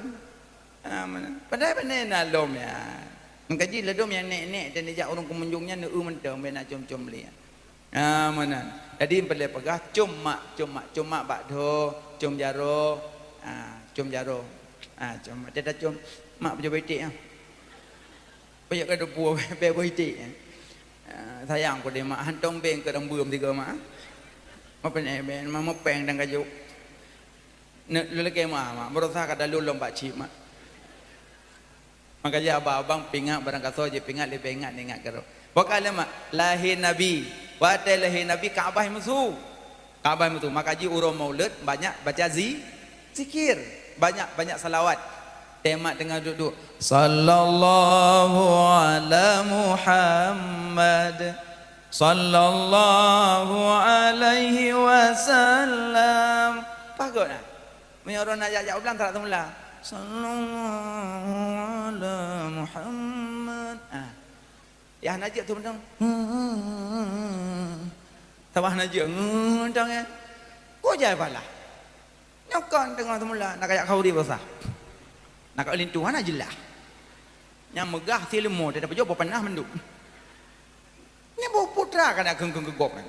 Ha, meunan. Padahai bak nyan na lom nyan. Meukaji ladôm nyang nèk-nèk dan nijak ureueng keumunjong nyan neueu mantong bèk na com-com lé. Ha, meunan. Jadi peureulèe peugah com mak, com mak, com mak bak dhoe, com jaroe. Ha, com jaroe. Ha, com mak. Teuta com mak peujeuet iték nyan. Payah ka deupue bèk boh iték nyan. Ha, sayang ku deh mak, hantong beng keu rambeuem tiga mak. Mapéng, mapéng dan kajok. Lôn lakèe meu'ah, mak, beurusaha ka dalôn lom bak chip, mak. Maka jih abang-abang pingat barang kasoe jipingat leubeh ingat ngon ingat keudroe. Bukan lé, mak, lahé Nabi. Watèe lahé Nabi Ka'bah meusu. Ka'bah meusu. Maka jih uroe Maulud banyak baca zi-, zikir. Banyak-banyak salawat. Teuma teungoh duek-duek, "Sallallahu ala Muhammad, sallallahu alaihi wasallam." Pagot na? Meunyoe droeneuh jak-jak u blang, tarak teumula, "Sallallahu ala Muhammad." Ah. Yah na jeuet tu mantong. Sabab na jeuet, mantong, eh. Ko jai palah. Nyoe kon teungoh teumula, na kajak khauri basah. Na kajak linto, hana jeulaih. Nyang meugah si leumo, teutab pajoh boh panah mandum. Nyan boh putra ka na kheun-kheun keu gob nyan.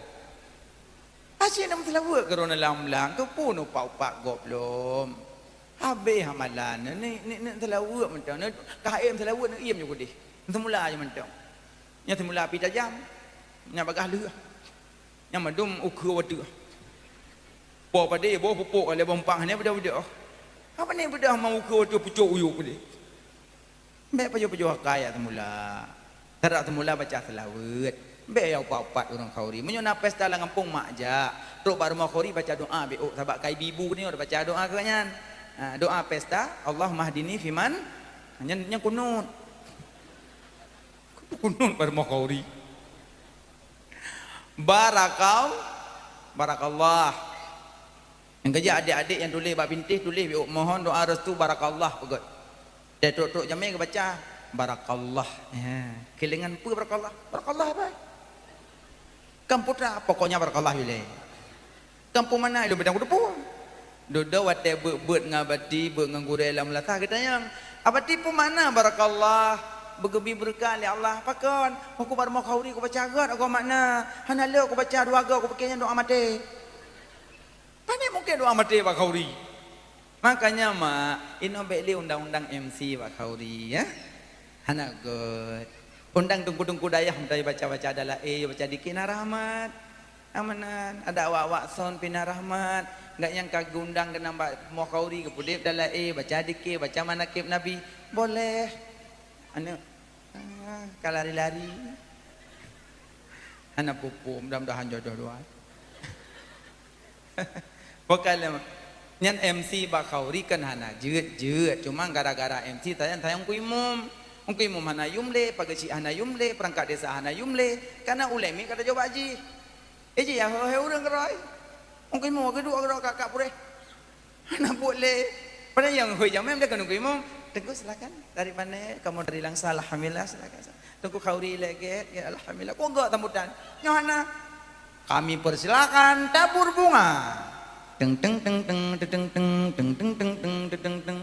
Asyik na meuseulaweuet keu droeneuh lam blang, keupeue neupak-upak gob lom. Habéh amalan, ni, ni, ni seulaweuet mantong, ni ka haém seulaweuet, ni iem ju keudeh. Seumula ju mantong. Nyang seumula api tajam, nyang bagaih lheueh. Nyang mandum ukeue wateueh. Boh padé, boh pupuk, lé boh empang, hana beudôh-beudôh. Apa ni beudôh ma ukeue wateueh pucok u yue keudeh. Bèk pajoh-pajoh akai jak seumula. Tarak seumula baca seulaweuet. Bèk jak upat-upat ureueng khauri. Meunyoe na pesta lam gampông, mak jak. Trok bak rumoh khauri baca doa bèk ôk, sabab ka ibu-ibu nyoe baca doa keu nyan. Ha, doa pesta, "Allahummahdini fiman," nyan, nyan kunut. Kunut bak rumoh khauri. Barakal-, barakallah. Nyang keujak adék-adék nyang tuléh bak bintéh, tuléh bèk ôk, "Mohon doa restu barakallah," peugöt. Teutrok-trok jamé geubaca, "Barakallah." Ya. Keulengan peue barakallah? Barakallah apa? Kan putra, pokoknya barakallah ilée. Kan peue makna ilôn bidang kuteupeu. Dudoe watée beuet-beuet ngon abati, beuet ngon gurée lam lasah geutanyong, "Abati, peue makna barakallah?" Beugeubi beureukat lé Allah. Pakon? Hukôm bak rumoh khauri kubaca göt agoe makna. Hana lé kubaca dua goe, kupike nyan doa maté. Pane mungken doa maté bak khauri. Makanya, mak, inoe bék lé undang-undang M C bak khauri, ya. Hana göt. Undang teungku-teungku dayah meutai baca-baca dalaé, baca dikir na rahmat. Amanan, ada awak-awak son pih na rahmat. Enggak nyang ka geundang keunan bak rumoh khauri, geupeudeb dalaé, baca dikir, baca manakib Nabi. Boleh. Aneuk, ah, ka lari-lari. Hana peue-peue, mudah-mudahan jodoh dua. Bukan lé, nyan M C bak khauri kan hana jeuet-jeuet, cuma gara-gara M C tanyong-tanyong keu imum. Keu imum hana yum lé, pageue chik hana yum lé, peurangkat desa hana yum lé, kana ulée miet ka tajak bak jih. Eh, jih ya, heu-heu ureuëng keurôi. Keu imum geuduek keudroe ka-ka puréh. Hana buet lé. Padahai nyang hôi jamé meudah keuneuk imum. "Teungku, silakan. Dari mana? Kamu dari Langsa, alhamdulillah, silakan." "Teungku, khauri lé gét?" "Gét, alhamdulillah." Kok gak sambutan? Nyoe hana. "Kami persilakan tabur bunga." Teng, teng, teng, teng, teng, teng, teng.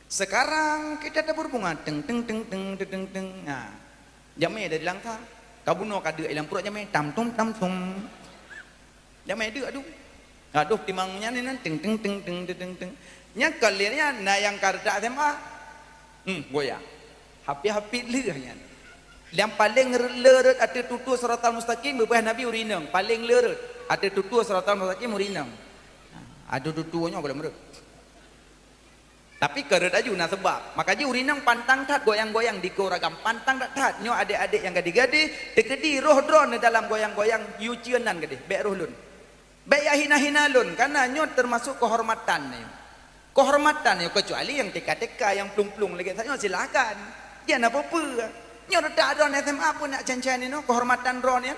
"Sekarang kita tabur bunga." Teng, teng, teng, teng, teng, teng, teng. Nah, jamé dari Langsa. Ka bunoe ka deuek ilang pruet jamé. Tam, tum, tam, tum. Jamé deuek adu. Aduh, timang nyan ni nan, teng, teng, teng, teng, teng, teng, teng. Nyan ka lheueh nyan, na nyang ka reutak S M A. Hmm, goyang. Hapi-hapi lheueh nyan. Nyang paleng re-, le rot ateueh tutoe siratal mustaqim, beubaih Nabi ureueng inong. Paleng le rot ateueh tutoe siratal mustaqim ureueng inong. Ha, aduh tutoe nyoe gohlom rot. Tapi ka rot aju na seubab. Maka jih ureueng inong pantang that goyang-goyang dikeue ureueng agam. Pantang that-that. Nyoe adék-adék nyang gadih-gadih, teukeudi roh droeneuh dalam goyang-goyang, yue cieun nan gadih. Bék roh lôn. Bék ya hina-hina lôn, karena nyoe teumasok keuhormatan nyoe. Keuhormatan nyoe, keucuali nyang teka-teka, nyang plueng-plueng lagée nyoe, silakan. Jih hana peue-peue. Nyoe reutak droeneuh S M A pun nak cen-cen nyoe, keuhormatan droeneuh.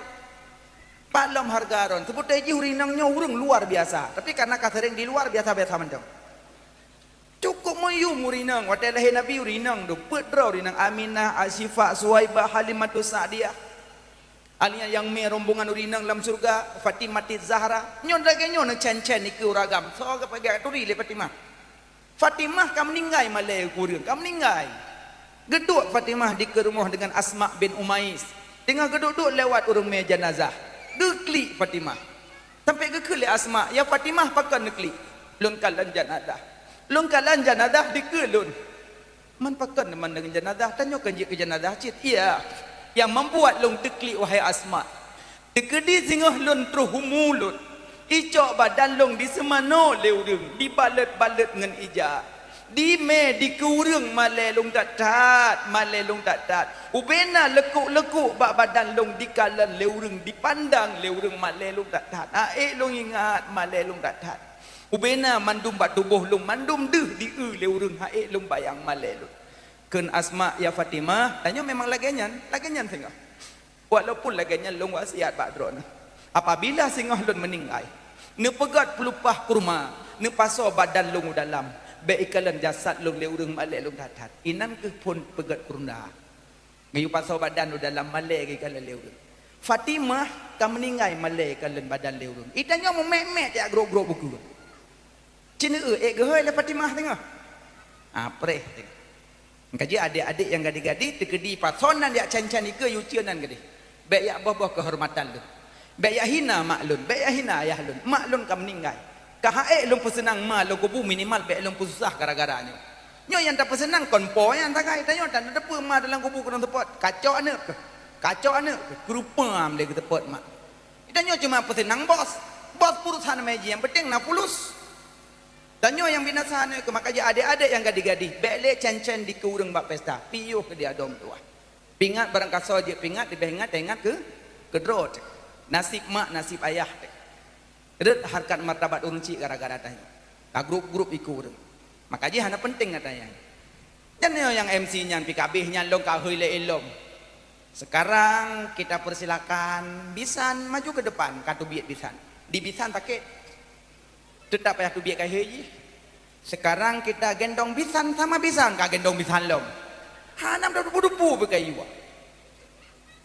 Pat lom hareuga droeneuh. Seubeutoe jih ureueng inong nyoe ureueng luar biasa, tapi karena ka sering di luar, biasa-biasa mantong. Cukup meuyum ureueng inong, watée lahé Nabi ureueng inong, dum peuet droe ureueng inong, Aminah, Asyifa, Suwaibah, Halimatus Sa'diyah. Akhirnya nyang mé rombongan ureueng inong lam syeuruga, Fatimatiz Zahra. Nyoe lagée nyoe neucen-cen dikeue ureueng agam. Soe geupeugah turi lé Fatimah. Fatimah ka meuninggai malée keu ureueng, ka meuninggai. Geuduek Fatimah dikeue rumoh deungon Asma bin Umais. Teungoh geuduek-duek lewat ureueng mé janazah. Geuklik Fatimah. Sampai geukheun lé Asma, "Ya Fatimah, pakon neuklik?" "Lôn kalon janazah." "Lôn kalon janazah dikeue lôn." "Man pakon man deungon janazah? Tanyoe kan jeuet keu janazah cit." "Iya, nyang membuat lôn teuklik, wahai Asma. Teukeudi singoh lôn troh umu lôn, icok badan lôn diseumanoe lé ureueng, dibalot-balot ngon ija. Dimé dikeue ureueng malée lôn that-that, malée lôn that-that. Ubena leukok-leukok bak badan lôn dikalon lé ureueng, dipandang lé ureueng malée lôn that-that. Aék lôn ingat malée lôn that-that." Ubena mandum bak tuboh lôn, mandum deuh di-eu lé ureuëng, han ék lôn bayang malée lôn. Kheun Asma, "Ya Fatimah," tanyoe memang lagée nyan, lagée nyan singoh. Walaupun lagée nyan lôn wasiat bak droeneuh, apabila singoh lôn meuninggai, neupeugét peulupah kurma, neupasoe badan lôn u dalam, bék ikalon jasad lôn lé ureuëng malée lôn that-that. Inan kheueh phon peugét kurma. Geuyue pasoe badan u dalam, malée geukalon lé ureuëng. Fatimah ka meuninggai, malée kalon badan lé ureuëng. Itanyoe meumék-mék jak grok-grok buku. Ceuneue ék geuhôi lé Fatimah teungoh. Ah, preh teungoh. Kaji adék-adék nyang gadih-gadih, teukeudi pasoe nan jak can-can ikeue, yucieun nan gadih. Bék jak boh-boh keuhormatan lôn. Bék jak hina mak lôn, bék jak hina ayah lôn. Mak lôn ka meuninggai. Ka han ék lôn peuseunang ma lôn kubu, minimal bék lôn peususah gara-gara nyoe. Nyoe nyang tapeuseunang kon po nyan sagai, tanyoe tan tateupeue ma dalam kubu keunong seupôt. Kacok aneuëk keuh. Kacok aneuëk keuh. Keurupam lé geuteupôt mak. Tanyoe cuma peuseunang bos. Bos peurusan meji, nyang penting na fulus. Tanyoe nyang binasa aneuëk keuh, maka jih adék-adék nyang gadih-gadih, bék lé can-can dikeue ureuëng bak pesta, piôh keu di adoe meutuwah. Pingat barang kasoe jeuet pingat, leubeh ingat taingat keu, keu droe teuh. Naseb mak, naseb ayah teuh. Rhot hareukat martabat ureuëng chik gara-gara tanyoe. Ka grup-grup ikeue ureuëng. Maka jih hana penting gata nyan. Nyan nyoe nyang M C nyan pih ka abéh nyan lôn ka hôi lé ilom. Sekarang kita persilakan bisan maju ke depan, ka teubiet bisan. Di bisan sakét. Teutap payah teubiet keu hai jih. Sekarang kita gendong bisan sama bisan, ka gendong bisan lom. Hana meudupu-dupu beukayu.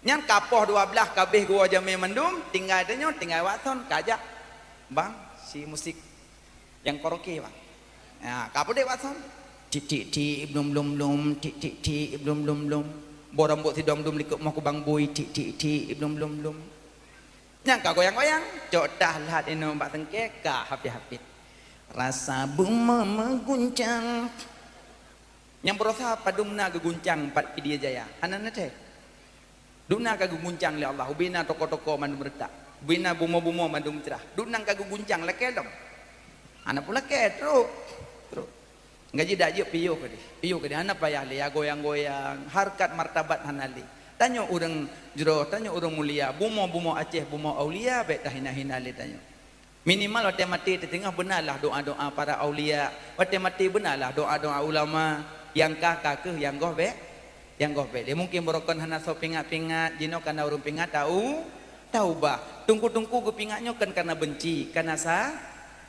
Nyan ka poh dua blaih ka abéh geuwoe jamé mandum, tinggai tanyoe, tinggai Watson, ka jak. Bang, si musik nyang karaoke, bang. Ha, ka peudeh Watson. Tik, tik, tik, blum, blum, blum, tik, tik, tik, blum, blum, blum. Boh rambôt sidom dum likot moh kubang bui, tik, tik, tik, blum, blum, blum. Nyang ka goyang-goyang, cok tah lhat inong bak sengke, ka hapit-hapit. Rasa bumoe meuguncang. Nyang beurasa padum na geuguncang pat Pidie Jaya. Hana na teuh. Dum na ka geuguncang lé Allah, ubena toko-toko mandum reutak. Ubena bumoe-bumoe mandum crah. Dum na ka geuguncang lakée lom. Hana peue lakée, trok. Trok. Gaji dak jeuet piôh keudeh. Piôh keudeh hana payah lé ya goyang-goyang, hareukat martabat hana lé. Tanyoe ureuëng jroh, tanyoe ureuëng mulia, bumoe-bumoe Aceh, bumoe aulia, bék tahina-hina lé tanyoe. Minimal watée maté teuteungoh beunalah doa-doa para aulia, watée maté beunalah doa-doa ulama, nyang ka, ka kheueh, nyang goh bék, nyang goh bék lé. Mungken barokon hana soe pingat-pingat, jinoe kana ureuëng pingat tau, taubah. Teungku-teungku geupingat nyoe kon kana beunci, kana sa,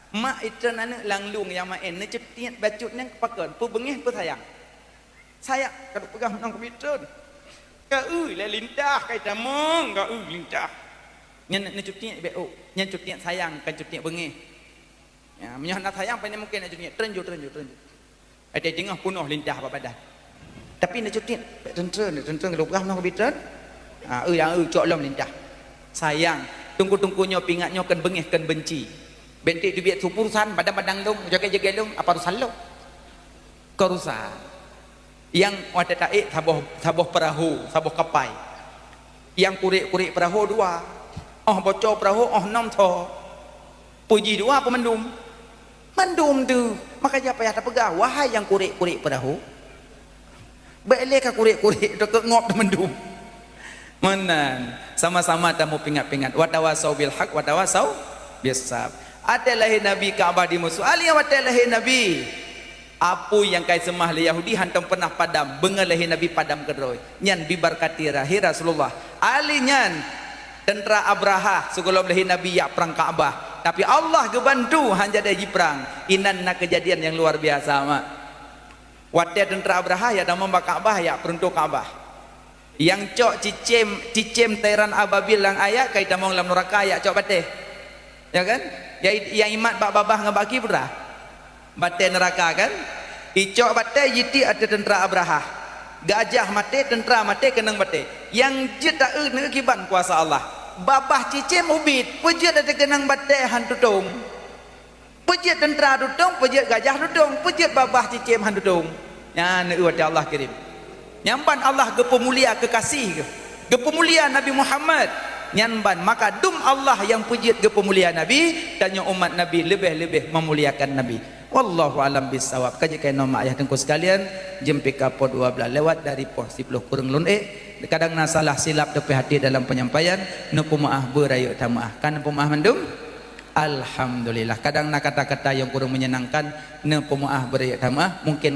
Mak itreun aneuëk lam lueng nyang maén, neuceutiet bacut nyan keu pakon, peubeungéh peusayang. Sayang, ka tapeugah meunan keu itreun. Ka eu lé lintah, ka itamong, ka eu lintah. Nyan neuceutiet bék ôk, nyan ceutiet sayang, kon ceutiet beungéh. Ya, meunyoe hana sayang, pane mungken neuceutiet, treun ju, treun ju, treun ju. Watée teungoh peunoh lintah bak badan. Tapi neuceutiet, treun-treun, treun-treun, ka tapeugah meunan keu itreun. Ha, eu nyang eu cok lom lintah. Sayang, teungku-teungku nyoe pingat nyoe kon beungéh, kon beunci. Bék teubiet su peurusan, badang-badang lom, jagée-jagée lom, apa urusan lom? Kon urusan. Nyang watée taék saboh, saboh peurahô, saboh kapai. Nyang kurek-kurek peurahô dua. Óh bocor peurahô, óh nom tho. Peue jih dua peue mandum? Mandum teuh. Maka jih payah tapeugah, wahai nyang kurek-kurek peurahô. Bék lé ka kurek-kurek, teukeuk ngop teumandum. Meunan, sama-sama tameupingat-pingat. Watawasau bil haq, watawasau bis sabr. Watée lahé Nabi Ka'bah dimusoh. Ali watée lahé Nabi. Apui nyang kai seumah lé Yahudi hantom peunah padam, beungoh lahé Nabi padam keudroe. Nyan bibarkati lahé Rasulullah. Ali nyan teuntra Abrahah sigohlom lahé Nabi jak prang Ka'bah. Tapi Allah geubantu han jadi jiprang. Inan na keujadian nyang luar biasa, mak. Watée teuntra Abrahah jak tamong bak Ka'bah, jak peuruntoh Ka'bah. Nyang cok cicém, cicém tairan ababil nyang ayat ka itamong lam neuraka, jak cok batée. Ya kan? Nyang, nyang imat bak babah ngon bak aki peue? Batée neuraka kan? Icok batée jitiek ateueh teuntra Abrahah. Gajah maté, teuntra maté, keunong batée. Nyang jeuet taeu neukiban kuasa Allah. Babah cicém ubit, peue jeuet ateueh keunong batée han tutong. Peue jeuet teuntra tutong, peue jeuet gajah tutong, peue jeuet babah cicém han tutong. Nyan watée Allah kirém. Nyan ban Allah geupeumulia keukaséh geuh, geupeumulia Nabi Muhammad. Nyan ban maka dum Allah nyang peujeuet geupeumulia Nabi, tanyoe umat Nabi leubeh-leubeh meumuliakan Nabi. Wallahu alam bisawab. Ka jeuet keunoe mak ayah teungku sekalian, jeuem pih ka poh dua blaih lewat dari poh siploh kureueng lôn ék. Kadang na salah silap teupeuhati dalam penyampaian, neupeumaáh beurayeuk tameuáh. Kan neupeumaáh mandum? Alhamdulillah. Kadang na kata-kata nyang kurang menyenangkan, neupeumeu'ah, bri tameu'ah, mungkin